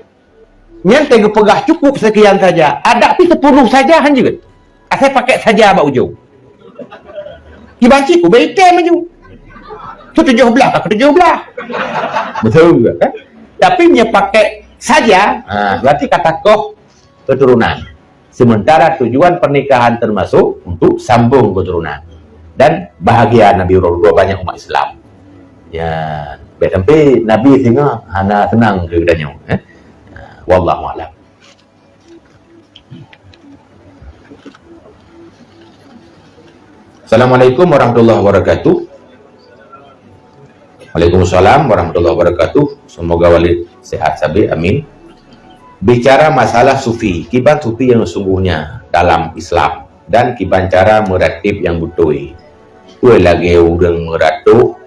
Nyan teupeugah cukup sekian saja. Adak pih sepuluh saja han jeuet. Asai pakai saja bak ujong. Kiban cit ubé item laju. Tu tujuh belas ka tujuh belas. Betul juga kan? Tapi nyan pakai saja, ha, berarti kata koh keturunan. Sementara tujuan pernikahan termasuk untuk sambung keturunan. Dan bahagia Nabi uroe-uroe banyak umat Islam. Ya, bèk sampai Nabi singoh hana seunang keu geutanyoe, eh. Wallahu a'lam. Assalamualaikum warahmatullahi wabarakatuh. Waalaikumsalam warahmatullahi wabarakatuh. Semoga Walid sehat sabe, amin. Bicara masalah sufi, kiban sufi yang sesungguhnya dalam Islam dan kiban cara meratib yang beutôi. Peue lagèe ureueng meuratok?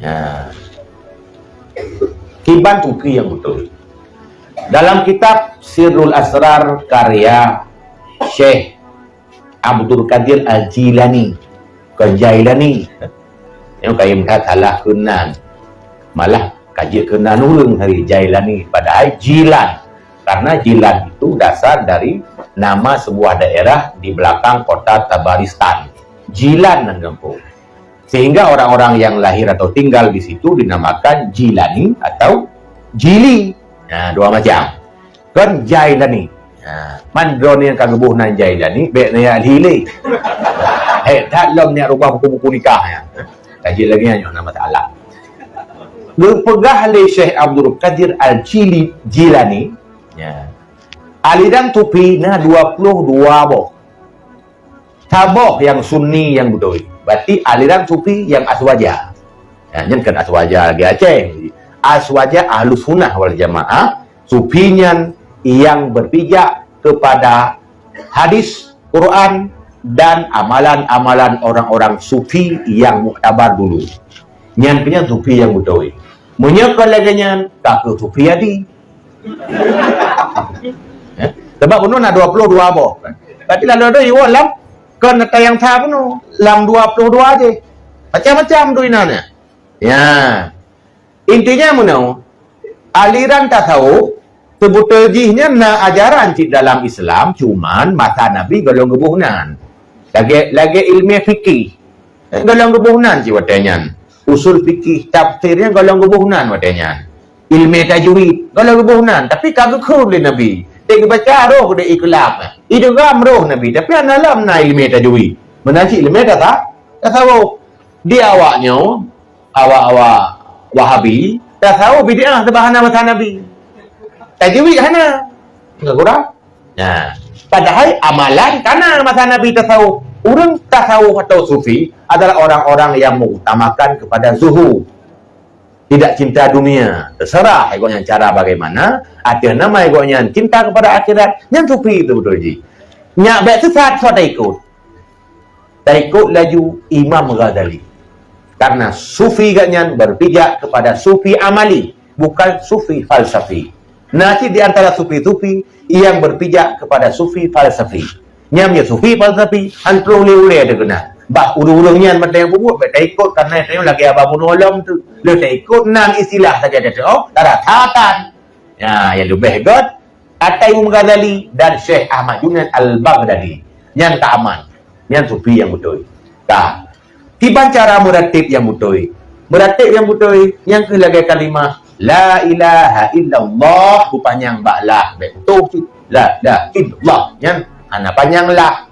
Ya. Kiban sufi yang beutôi. Dalam kitab Sirrul Asrar karya Syekh Abdul Qadir Al-Jilani. Kon Jailani. Nyoe kayém that salah keunan. Malah ka jeuet keunan ureueng hari Jailani, padahai Jilan. Karena Jilan itu dasar dari nama sebuah daerah di belakang kota Tabaristan. Jilan nan gampông. Sehingga orang-orang yang lahir atau tinggal di situ dinamakan Jilani atau Jili. Nah, dua macam. Kon Jailani. Ha, man droeneuh nyang ka geuboh nan Jailani, bèk neuyak lhi lé. Hèk that lom neujak rubah buku-buku nikah nyan. Kaji lagèe nyan nyoe na masalah. Geupeugah lé Syekh Abdul Qadir Al-Jili-, Jilani, ya. Aliran sufi na dua puluh dua boh. Saboh nyang Sunni nyang beutôi. Berarti aliran sufi nyang Aswaja. Ya, nyan kon Aswaja lagèe Aceh. Aswaja Ahlus Sunnah wal Jamaah, sufi nyan nyang berpijak kepada hadis, Quran, dan amalan-amalan orang-orang sufi yang muktabar dulu. Nyan keuh nyan sufi nyang beutôi. Meunyoe kon lagèe nyan, ka keuh sufi adi. Eh? Sebab bunoe na dua puluh dua boh. Berarti lalu ada iwoe lam kon ata nyang sa bunoe, lam dua puluh dua jih. Macam-macam tu inan nyan. Ya. Intinya meunoe, aliran tasawuf, sebeutôi jih nyan na ajaran cit dalam Islam, cuman masa Nabi gohlom geuboh nan. Lagèe, lagèe ilmu fikih. Eh, gohlom geuboh nan cit watèe nyan. Usul fikih, tafsir nyan gohlom geuboh nan watèe nyan. Ilmu tajwid, gohlom geuboh nan, tapi ka geukheun lé Nabi. Teubaca roh di iklam. Idgham roh Nabi, tapi hana lom na ilmu tajwid. Meunan cit ilmu tasa-, tasawuf. Di awak nyoe, awak-awak Wahabi, tasawuf bid'ah sebab hana masa Nabi. Tajwid hana. Enggak kurang. Nah, padahai amalan kana masa Nabi tasawuf. Ureueng tasawuf atau sufi adalah orang-orang yang mengutamakan kepada zuhud. Tidak cinta dunia. Terserah gobnyan cara bagaimana, ateueh nama gobnyan cinta kepada akhirat, nyan sufi tu beutôi jih. Nyak bèk sesat, soe taikot. Taikot laju Imam Ghazali. Karena sufi gobnyan berpijak kepada sufi amali, bukan sufi falsafi. Na cit di antara sufi-sufi yang berpijak kepada sufi falsafi. Nyan nyan sufi falsafi, han troh lé ulèe teuh keunan. Bah ureueng-ureueng nyan mantong nyang peubuet, bèk taikot, karena tanyoe lagèe haba bunoe lom tu. Lheueh taikot nan istilah sagai teuh, oh, tarasatan. Ya, nyang leubeh göt, Atta Imam Ghazali dan Syekh Ahmad Junaid Al-Baghdadi. Nyan ka aman. Nyan sufi nyang beutôi. Ka. Kiban cara meuratib nyang beutôi. Meuratib nyang beutôi, nyan keuh lagèe kalimah, "La ilaha illallah," beupanyang bak lah, bèk putôh cit. "La ilaha illallah." Nyan hana panyang lah.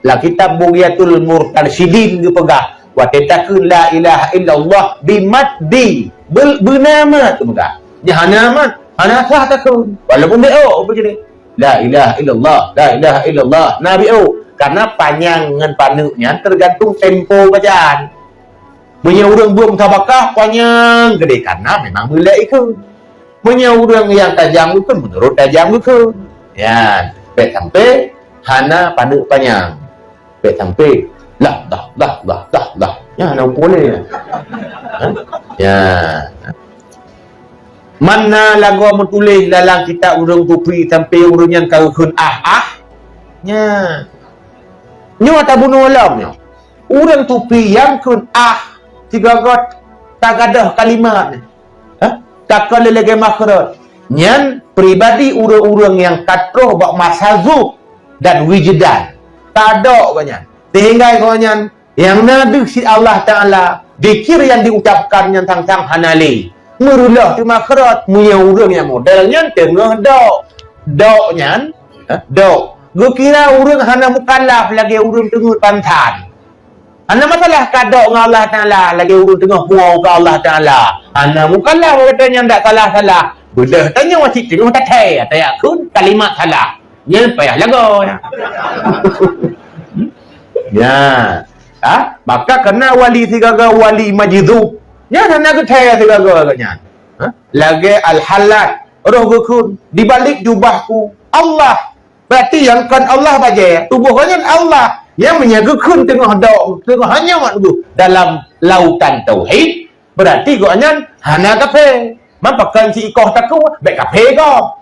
Lam kitab Bughyatul Murtasyidin geupeugah, watèe takheun la ilaha illallah bimaddi, beu-, beuna mat geupeugah. Nyan hana mat, hana sah takheun. Walaupun B O, apa jadi? La ilaha illallah, la ilaha illallah. Na B O. Karena panyang ngon paneuk nyan tergantung tempo bacaan. Meunyoe ureuëng buet musabakah panyang keudeh, karena memang beulée ikheun. Meunyoe ureuëng nyang tajam geukheun, meunurot tajam geukheun. Nyan, bék sampai hana paneuk panyang. Bék sampai lah, lah, lah, lah, lah, lah. Nyan hana muphom lé. Ha? Nyan. Mana lagoe meutuléh dalam kitab ureuëng tupi sampai ureuëng nyan ka geukheun ah, ah? Nyan. Nyoe ata bunoe lom nyoe. Ureuëng tupi nyang kheun ah, sigoe-goe tagadôh kalimat nyan. Ha? Takon lé lagée makhraj. Nyan pribadi ureuëng-ureuëng nyang ka troh bak masa zuk dan wijdan. Tadok gobnyan. Sehingga gobnyan nyang na deuh cit Allah Taala, zikir nyang diucapkan nyan sang-sang hana lé. Meureuloh teuma kheurot, meunyoe ureuëng nyang model nyan teungoh dok. Dok nyan, eh, dok. Geukira ureuëng hana mukallaf lagée ureuëng teungeut pansan. Hana masalah ka dok ngon Allah Taala, lagée ureuëng teungoh puwoe keu Allah Taala. Hana mukallaf gata nyan dak salah-salah. Beudôh tanyoe cit teungoh tathée, tayak kheun kalimat salah. Nyan payah lagoe. Ya. Ha? Maka kena wali sigaga wali majzub. Nyan hana geuthée sigaga geuh nyan. Ha? Lagée Al-Hallaj, roh geukheun, di balik jubahku Allah. Berarti nyang kon Allah bajée, tuboh geuh nyan Allah. Nyang meunyoe geukheun teungoh dok, teungoh hana mat geuh dalam lautan tauhid, berarti gobnyan hana kafé. Man pakon si ikoh takue, bék kafé gob.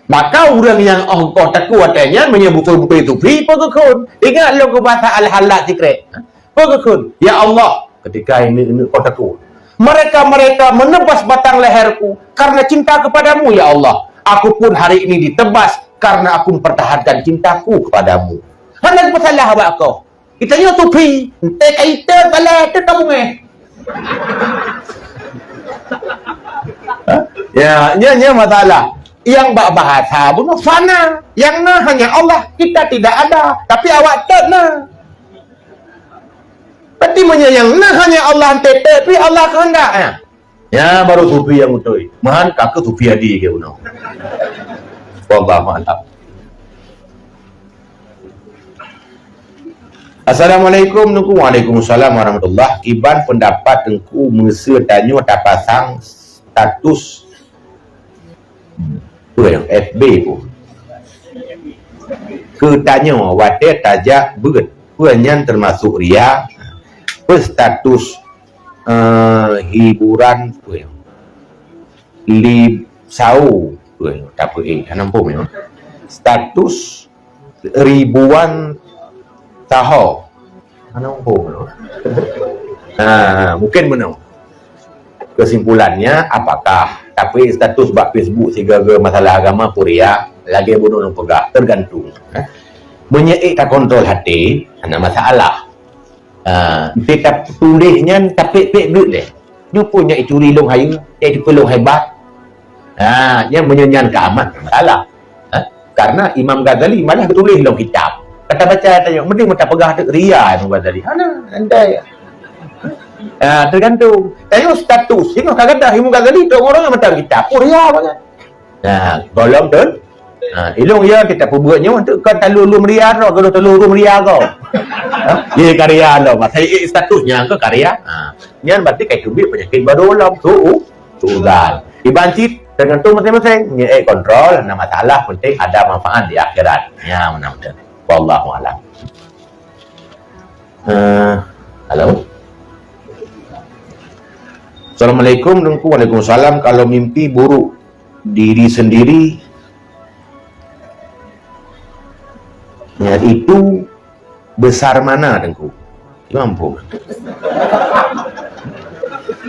Maka ureuëng nyang óh goh takue watée nyan meunyoe beutôi-beutôi tufi, peue geukheun? Ingat lôn keu basa Al-Hallaj sikrek. Peue geukheun? Ya Allah, ketika ini, ini óh takue. Mereka-mereka menebas batang leherku karena cinta kepadamu, ya Allah. Aku pun hari ini ditebas karena aku mempertahankan cintaku kepadamu. Hana peusalah bak koh. Geutanyoe tufi, enteuk ka iteuk, balai teuk ka beungéh. Ha? Ya, nya, nya masalah. Nyang bak bahasa bunoe fana. Nyang na hanya Allah, kita tidak ada. Tapi awak teuk na. Berarti meunyoe nyang na hanya Allah enteuk teuk, pi Allah keuheundak, ya. Nyan baru sufi nyang beutôi. Meuhan ka keuh sufi adi keu bunoe. Wallahu a'lam. Assalamualaikum, Teungku. Waalaikumsalam warahmatullah. Kiban pendapat Teungku meuseu tanyoe tapasang status, peue nyang F B peue? Keu tanyoe watée tajak beuet, peue nyan teumasok ria? Peue status eh, hiburan, peue nyang li sau, peue nyang tapeu, eh, hana muphom nyoe. Status ribuan taho. Hana muphom nyoe. Ha, mungkin meunoe. Kesimpulannya, apakah tapi status bak Facebook sigaga masalah agama peue ria, lagée bunoe nyang peugah, tergantung. Eh. Meunyoe ék takontrol até, hana masalah. Ah, enteuk tatuléh nyan tapék-pék beuet lé. Nyoe peue nyang ituri lôn hayeue, nyang ituri lôn hebat. Ah, nyan meunyoe nyan ka aman, masalah. Ha? Karena Imam Ghazali malah geutuléh lom kitab. Ka tabaca tanyoe, meusti meuta peugah teuk ria Imam Ghazali. Hana, andai. Ah, tergantung. Tanyoe status, singoh ka gadah Imam Ghazali, tu ureuëng nyang meuta kitab, oh, ria bangai. Nah, gohlom tu. Ha, ilong ya kita peubuet nyoe untuk kan talu lum ria tu, kalau talu lum ria kau. Ha? Ye karya lo, masa i status nya ke karya. Ha. Nyan berarti kai teubiet penyakit baru lom tu, tu dan. Iban cit tergantung masing-masing. Ni eh kontrol, nah masalah penting ada manfaat di akhirat. Ya, menang tu. Wallahu alam. Eh, halo. Assalamualaikum, Teungku. Waalaikumsalam. Kalau mimpi buruk diri sendiri, ya, itu besar mana, Teungku? Mampu.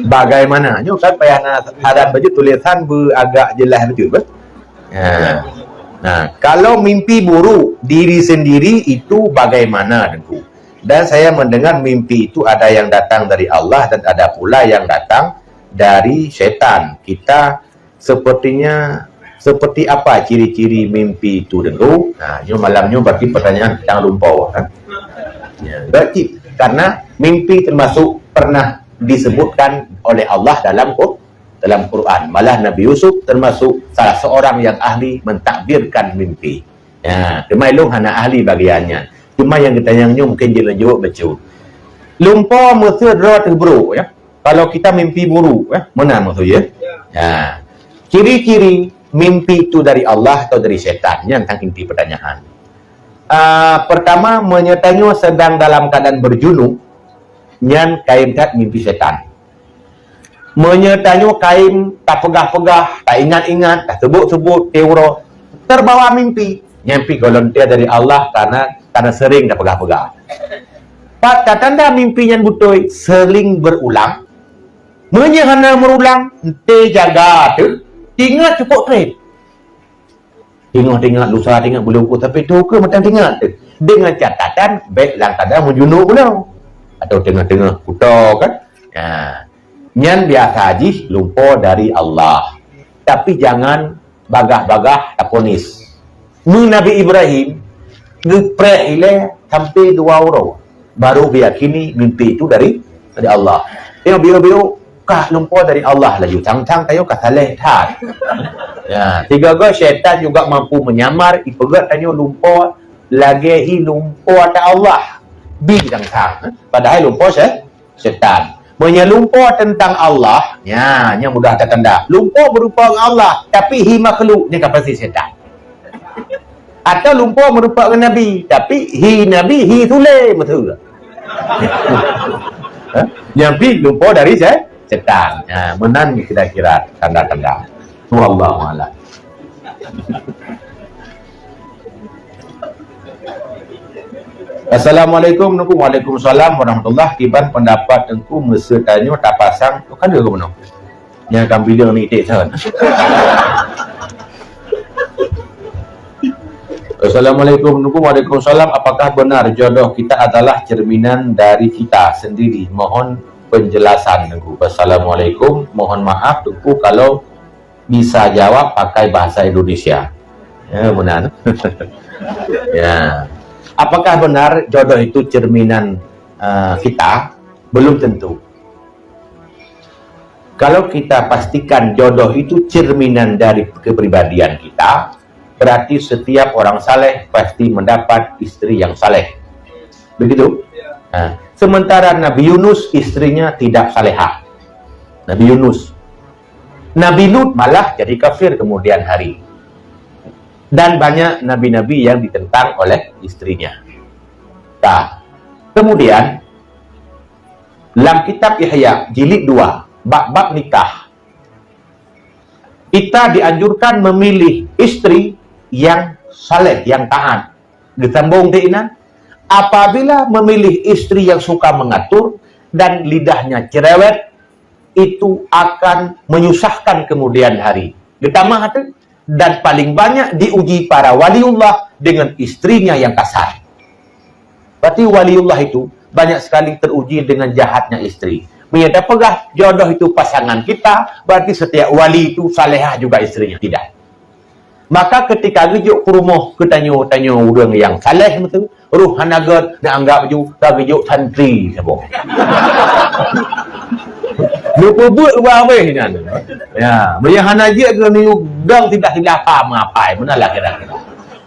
Bagaimana? Nyoe kan payah na saran baju tulisan be agak jelas betul, kan? Ya. Nah, kalau mimpi buruk diri sendiri itu bagaimana, Teungku? Dan saya mendengar mimpi itu ada yang datang dari Allah dan ada pula yang datang dari setan. Kita sepertinya, seperti apa ciri-ciri mimpi itu, Teungku? Nah, nyoe malam nyoe berarti pertanyaan tang lumpau, kan? Ya, berarti karena mimpi termasuk pernah disebutkan oleh Allah dalam Qur-, dalam Quran. Malah Nabi Yusuf termasuk salah seorang yang ahli mentakbirkan mimpi. Ya, cuma ilong hana ahli bagian nyan. Cuma nyang geutanyong nyoe mungkin jeuet lôn jaweueb bacut. Lumpoe meuseu droe teuh brok, ya. Kalau kita mimpi buruk, ya, meunan maksud, ya. Ya. Ciri-ciri mimpi itu dari Allah atau dari setan, nyan tang inti pertanyaan. Ah, pertama, meunyoe tanyoe sedang dalam keadaan berjunub, nyan kayém that mimpi setan. Meunyoe tanyoe kayém tapeugah-peugah, taingat-ingat, tasebut-sebut, teuroe, terbawa mimpi, nyan pih golontea dari Allah karena, karena sering tapeugah-peugah. Pat tatanda mimpi nyan beutôi, sering berulang. Meunyoe hana meurulang, ente jaga teuh, ingat cukup treb. Teungoh teuingat dosa, teuingat buleuen ukeue, tapi teuh ukeue mantong teuingat teuh. Dengan catatan, bèk lam keuadaan meujunub bunoe. Atau teungoh-teungoh kuto kan. Ha. Nyan biasa jih lumpoe dari Allah. Tapi jangan bagah-bagah taponis. Meu Nabi Ibrahim, geupreh ilèe sampai dua uroe. Baru geuyakini mimpi itu dari, dari Allah. Tengok biôh-biôh, ka lumpoe dari Allah laju. Sang-sang tanyoe ka saleh that. Ya, sigoe-goe syaitan juga mampu menyamar, ipeugèt tanyoe lumpoe lagèe hi lumpoe ata Allah. Bi sang-sang, eh? Padahai lumpoe sy-, syaitan. Meunyoe lumpoe teuntang Allah, nya, nyan mudah tatanda. Lumpoe meurupa ngon Allah, tapi hi makhluk, nyan ka pasti syaitan. Atau lumpoe meurupa ngon Nabi, tapi hi Nabi, hi Sule, beutôi. Ha? Nyan pih lumpoe dari sy-, syaitan. Ha, meunan kira-kira tanda-tanda. Wallahu a'lam. Assalamualaikum, Teungku. Waalaikumsalam warahmatullah. Kiban pendapat Teungku, meuseu tanyoe tapasang, tu kan dia bunoe. Nyang akan bilang ni iték san. Assalamualaikum, Teungku. Waalaikumsalam. Apakah benar jodoh kita adalah cerminan dari kita sendiri? Mohon penjelasan, Teungku. Assalamualaikum. Mohon maaf, Teungku, kalau bisa jawab pakai bahasa Indonesia. Ya, benar. Ya. Apakah benar jodoh itu cerminan, eh, kita? Belum tentu. Kalau kita pastikan jodoh itu cerminan dari kepribadian kita, berarti setiap orang saleh pasti mendapat istri yang saleh. Begitu? Ha. Sementara Nabi Yunus, istrinya tidak salehah. Nabi Yunus. Nabi Lut malah jadi kafir kemudian hari. Dan banyak nabi-nabi yang ditentang oleh istrinya. Nah, kemudian, lam kitab Ihya, jilid dua, bab-bab nikah, kita dianjurkan memilih istri yang saleh, yang taat. Geusambông di inan, apabila memilih istri yang suka mengatur dan lidahnya cerewet, itu akan menyusahkan kemudian hari. Geutamah tu, dan paling banyak diuji para waliullah dengan istrinya yang kasar. Berarti waliullah itu banyak sekali teruji dengan jahatnya istri. Meunyoe tapeugah jodoh itu pasangan kita, berarti setiap wali itu salehah juga istrinya. Tidak. Maka ketika geujok peurumoh keu tanyoe, tanyoe ureuëng nyang saleh meutu, roh hana gét, neuanggap ju ka geujok santri saboh. Neupeubuet ubak abéh nyan. Ya, meunyoe hana jeuet keu neuyue dong tidak hilaf paham apai, meunan lah kira-kira.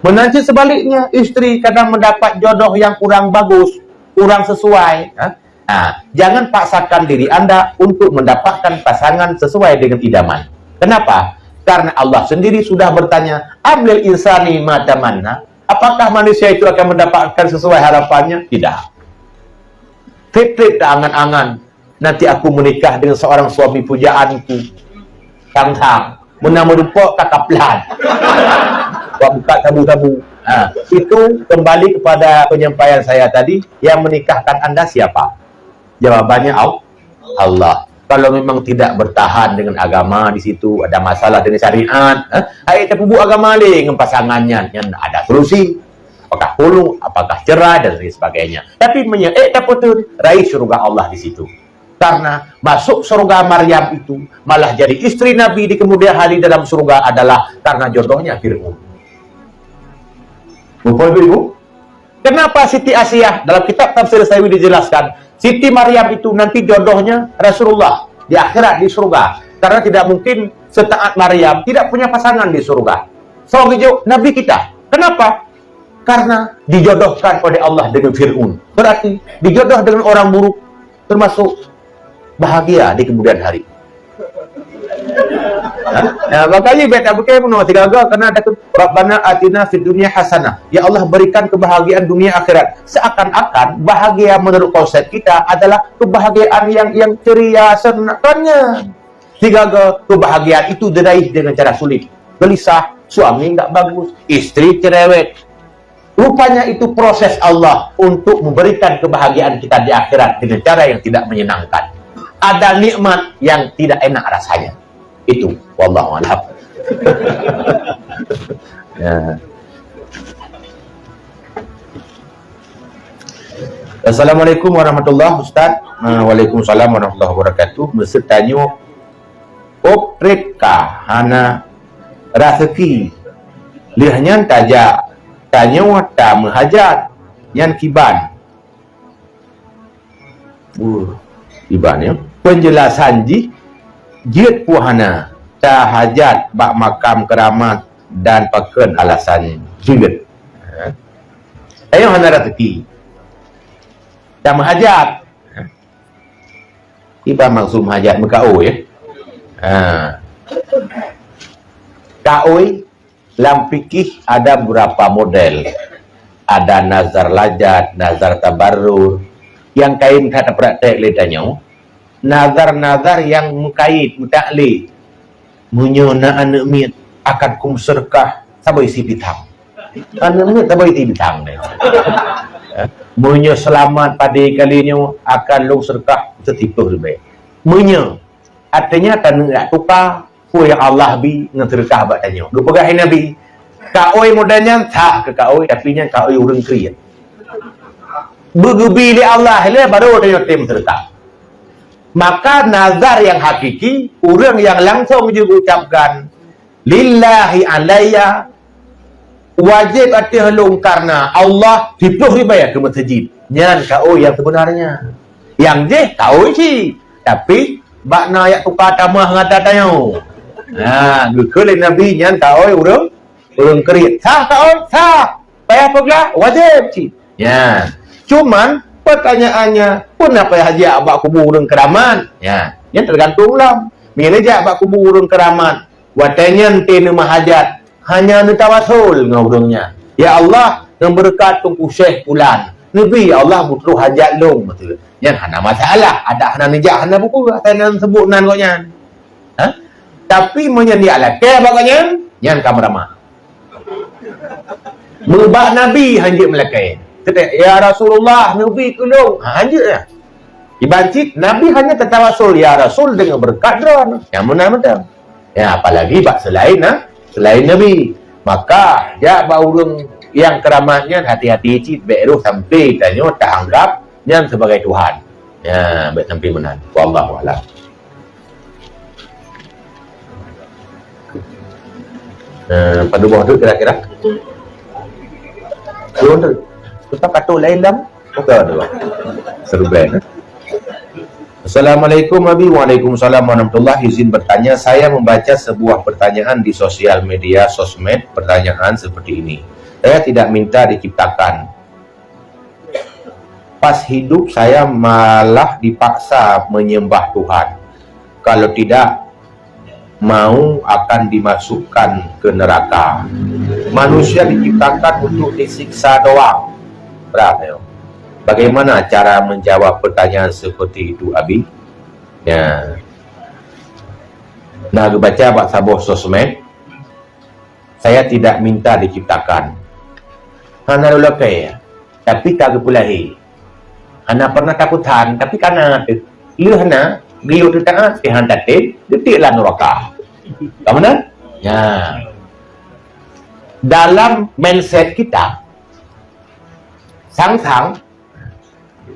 Meunan cit sebaliknya, istri kadang mendapat jodoh yang kurang bagus, kurang sesuai, ha? Nah, jangan paksakan diri anda untuk mendapatkan pasangan sesuai dengan idaman. Kenapa? Karena Allah sendiri sudah bertanya, "Am lil insani ma tamanna?" Apakah manusia itu akan mendapatkan sesuai harapannya? Tidak. Trip-trip dah angan-angan, nanti aku menikah dengan seorang suami pujaanku. Sang-sang. Meunan meurumpok ka kaplan. Buat buka sabu-sabu. Ha, itu kembali kepada penyampaian saya tadi, yang menikahkan anda siapa? Jawabannya Al-, Allah. Kalau memang tidak bertahan dengan agama di situ, ada masalah dengan syariat, ha? Hai teupeubuk agama lé ngon pasangan nyan, nyan ada solusi. Apakah puluh, apakah cerai dan lain sebagainya. Tapi meunyoe ék tapeuteuet, raih syurga Allah di situ. Karena masuk surga Maryam itu malah jadi istri Nabi di kemudian hari dalam surga adalah karena jodohnya Fir'aun. Betul, Ibu? Kenapa Siti Asiah dalam kitab Tafsir Sawi dijelaskan, Siti Maryam itu nanti jodohnya Rasulullah di akhirat, di surga. Karena tidak mungkin setaat Maryam tidak punya pasangan di surga. So, geujok Nabi kita. Kenapa? Karena dijodohkan oleh Allah dengan Fir'aun. Berarti dijodoh dengan orang buruk, termasuk bahagia di kemudian hari. Ha? Nah, makanya beta bukan bunuh tiga ga karena ada tu, "Rabbana atina fid dunya hasanah." Ya Allah, berikan kebahagiaan dunia akhirat. Seakan-akan bahagia menurut konsep kita adalah kebahagiaan yang yang ceria, senang. Kan nyan. Tiga ga kebahagiaan itu diraih dengan cara sulit. Gelisah, suami nggak bagus, istri cerewet. Rupanya itu proses Allah untuk memberikan kebahagiaan kita di akhirat dengan cara yang tidak menyenangkan. Ada nikmat yang tidak enak rasanya. Itu, wallahu a'lam. Ya. Assalamualaikum warahmatullahi, Ustaz. Ah, waalaikumsalam warahmatullahi wabarakatuh. Meuseuti tanyoe, "Ôb trép ka hana raseuki, lheueh nyan tajak tanyoe tameuhajat, nyan kiban?" Uh, kiban, ya. Penjelasan jih, jeuet pun hana tahajat bak makam keuramat dan pakon alasan jeuet. Ha. Tanyoe hana raseuki. Tameuhajat. Kiban maksud meuhajat, meukaôi, ya. Ha. Kaôi lam fikih ada beberapa model. Ada nazar lajat, nazar tabarrur. Nyang kayém that tapraktek lé tanyoe, nazar-nazar nyang meukait, meutaklid. Meunyoe na aneuëk miet, akan kum seudeukah saboh isi pitang. Aneuëk miet saboh isi pitang deh. Eh, meunyoe seulamat padé kali nyoe, akan lôn seudeukah seusiplôh ribèe. Meunyoe, artinya, taneuk jak tuka, peue nyang Allah bi ngon seudeukah bak tanyoe. Geupeugah lé Nabi, kaôi model nyan sah keu kaôi, tapi nyan kaôi ureuëng kriet. Beugeubi lé Allah lé, baru tanyoe tem seudeukah. Maka nazar nyang hakiki, ureuëng nyang langsong jiucapkan, "Lillahi alayya," wajéb ateueh lôn karena Allah, siplôh ribèe keu meuseujid. Nyan kaôi nyang seubeunarnya. Nyang jih kaôi cit, tapi bak na jak tuka tamah ngon ata tanyoe. Ha, geukheun lé Nabi nyan kaôi ureuëng, ureuëng kriet. Sah kaôi? Sah. Payah peugah? Wajéb cit. Nyan. Cuman, pertanyaannya, peue na payah jak bak kubu ureuëng keuramat? Nyan. Nyan teugantung lom. Meunyoe jak bak kubu ureuëng keuramat, watée nyan teuh neumeuhajat, hanya neutawasul ngon ureuëng nyan. "Ya Allah, ngon beureukat Teungku Syekh Pulan, neubi ya Allah beutroh hajat lôn," beutôi. Nyan hana masalah, adak hana neujak, hana buku, asai na neuseubuet nan gobnyan. Ha? Tapi meunyoe neujak lakée bak gobnyan, nyan ka meuramah. Meubak Nabi hanjeuet meulakée. Teutek, "Ya Rasulullah, neubi keu lôn." Ha, hanjeuet nyan. Iban cit, Nabi hanya teutawasul, "Ya Rasul, deungon beureukat droe." Nyang meunan mantong. Ya, apalagi bak seulaén, ha? Seulaén Nabi. Maka, jak bak ureuëng nyang keuramat nyan hati-hati cit, bék roh sampai tanyoe taanggab nyan sebagai Tuhan. Ya, bék sampai meunan. Wallahu a'lam. Eh, padub boh tu kira-kira? Belum tu. Kita kata lain dah. Oke, tu. Seru banget. Assalamualaikum, Abi. Waalaikumsalam warahmatullahi. Izin bertanya, saya membaca sebuah pertanyaan di sosial media, sosmed, pertanyaan seperti ini. Saya tidak minta diciptakan. Pas hidup saya malah dipaksa menyembah Tuhan. Kalau tidak, mau akan dimasukkan ke neraka. Manusia diciptakan untuk disiksa doang. Berat, ya. Bagaimana cara menjawab pertanyaan seperti itu, Abi? Ya. Nah, geubaca bak saboh sosmed, "Saya tidak minta diciptakan." Hana lôn lakée, tapi ka geupeulahé. Hana pernah tapeusan, tapi ka na teuh. Lheueh na, geuyue teutaat, Tuhan tatem, geutiek lam nuraka. Ka meunan? Ya. Dalam mindset kita, sang-sang,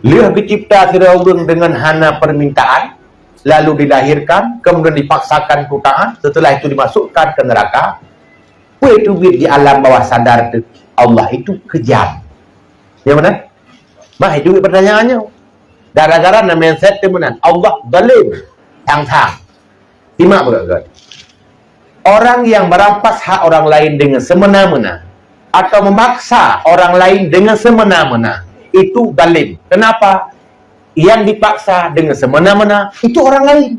lheueh geucipta sidroe ureuëng deungon hana permintaan, lalu dilahirkan, kemudian dipaksakan taat, setelah itu dimasukkan ke neraka, peue teubiet di alam bawah sadar teuh, Allah itu kejam. Ya benar? Mah itu pertanyaannya. Gara-gara na mindset teuh meunan, Allah zalim, sang-sang. Simak beugét-gét. Orang yang merampas hak orang lain dengan semena-mena, atau memaksa orang lain dengan semena-mena, itu zalim. Kenapa? Yang dipaksa dengan semena-mena itu orang lain.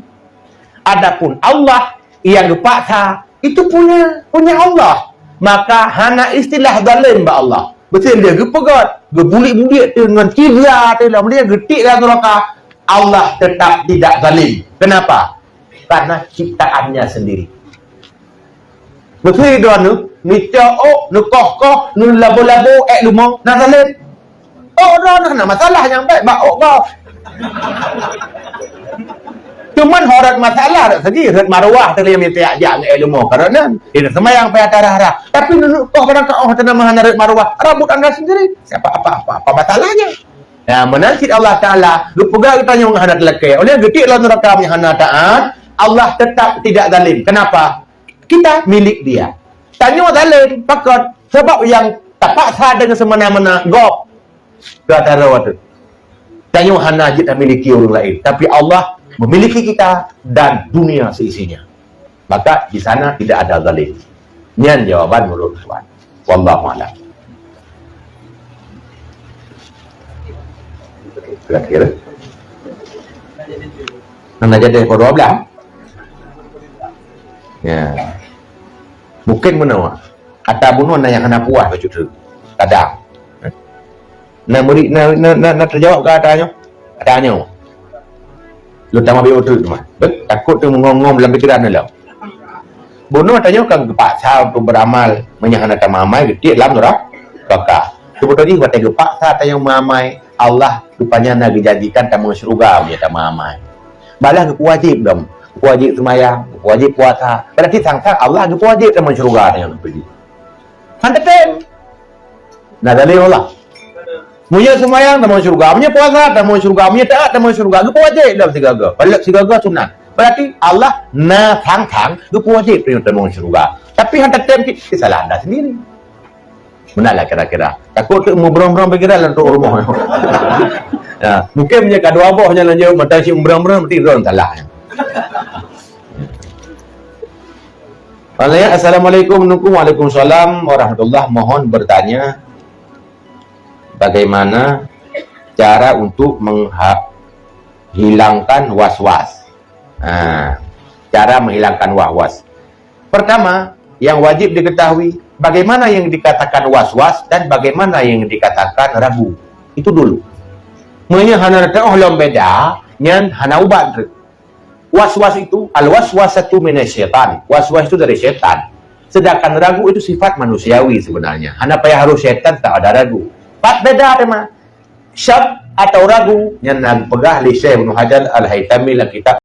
Adapun Allah yang dipaksa itu punya, punya Allah. Maka hana istilah zalim bak Allah. Beutôi dia geupeugah, geubulik-bulik tu ngon cibra tu lam dia geutik dalam neraka. Allah tetap tidak zalim. Kenapa? Karena ciptaannya sendiri. Beutôi droeneuh, neucok ôk, neukoh-koh, neulabo-labo, ék leumo, na zalim. Ôk droeneuh na masalah nyang bèk bak ôk gob. Cuman ho rot masalah rot segi, rot maruah teuh lé minta jak ngon ék leumo karena nyan. Dia seumayang payah tarah-rah. Tapi neuneukoh barang ka oh teuh nama hana rot maruah, rabot anda sendiri. Siapa apa apa, apa masalahnya? Ya, meunan cit Allah Taala geupeugah geutanyoe ngon hana teulakèe. Oleh geutik lam neraka nyang hana taat, Allah tetap tidak zalim. Kenapa? Kita milik dia. Tanyoe zalim, pakon? Sebab nyang tapaksa dengan semena-mena gob. Gata rawa tu. Tanyoe hana jeuet tamiliki ureueng laén, tapi Allah memiliki kita dan dunia seisinya. Maka di sana tidak ada zalim. Nyan jawaban menurut Tuhan. Wallahu a'lam. Kira-kira. Nang jadi pukul dua belas. Ya. Mungkin meunoe. Ata bunoe na nyang hana puas bacut tu. Kadang. Na meuri, na, na, na, na teujawab keu ata nyoe? Ata nyoe. Lôn tamah beu treuk teuma. Beuh, takot teu meungong-ngong lam pikiran lom. Bunoe tanyoe kan geupaksa untuk beramal, meunyo hana tameuamai geutiek lam neuraka. Seubeutoe jih watèe geupaksa tanyoe meuamai, Allah rupanya na geujanjikan tamong syeuruga meunyo tameuamai. Balah geupeuwajéb lom, geupeuwajéb seumayang, geupeuwajéb puasa. Berarti sang-sang Allah geupeuwajéb tamong syeuruga tanyoe. Han teutem. Na dalil Allah. Meunyo seumayang tamong syeuruga, meunyo puasa tamong syeuruga, meunyo taat tamong syeuruga, geupeuwajéb lom sigaga. Padahai sigaga sunat. Berarti Allah na thang-thang geupeuwajéb tamong syeuruga. Tapi han teutem cit, salah anda sendiri. Meunan lah kira-kira. Takot tu meubrong-brong pikiran lam tu rumoh. Ya, mungkin meunyo ka dua boh nyan lanjut mata si meubrong-brong berarti droen salah. Assalamualaikum, Assalamualaikum warahmatullahi wabarakatuh. Mohon bertanya, bagaimana cara untuk menghilangkan was-was? Ha, cara menghilangkan was-was. Pertama, yang wajib diketahui, bagaimana yang dikatakan was-was dan bagaimana yang dikatakan ragu. Itu dulu. Meunyo hana teuoh lom beda, nyan hana ubat treuk. Was-was itu, al-waswasatu minasyaitan. Was-was itu dari syaitan. Sedangkan ragu itu sifat manusiawi sebenarnya. Hana payah harus syaitan tak ada ragu. Pat beda tema. Syak atau ragu, nyan na geupeugah lé Syekh Ibnu Hajar Al-Haitami lam kitab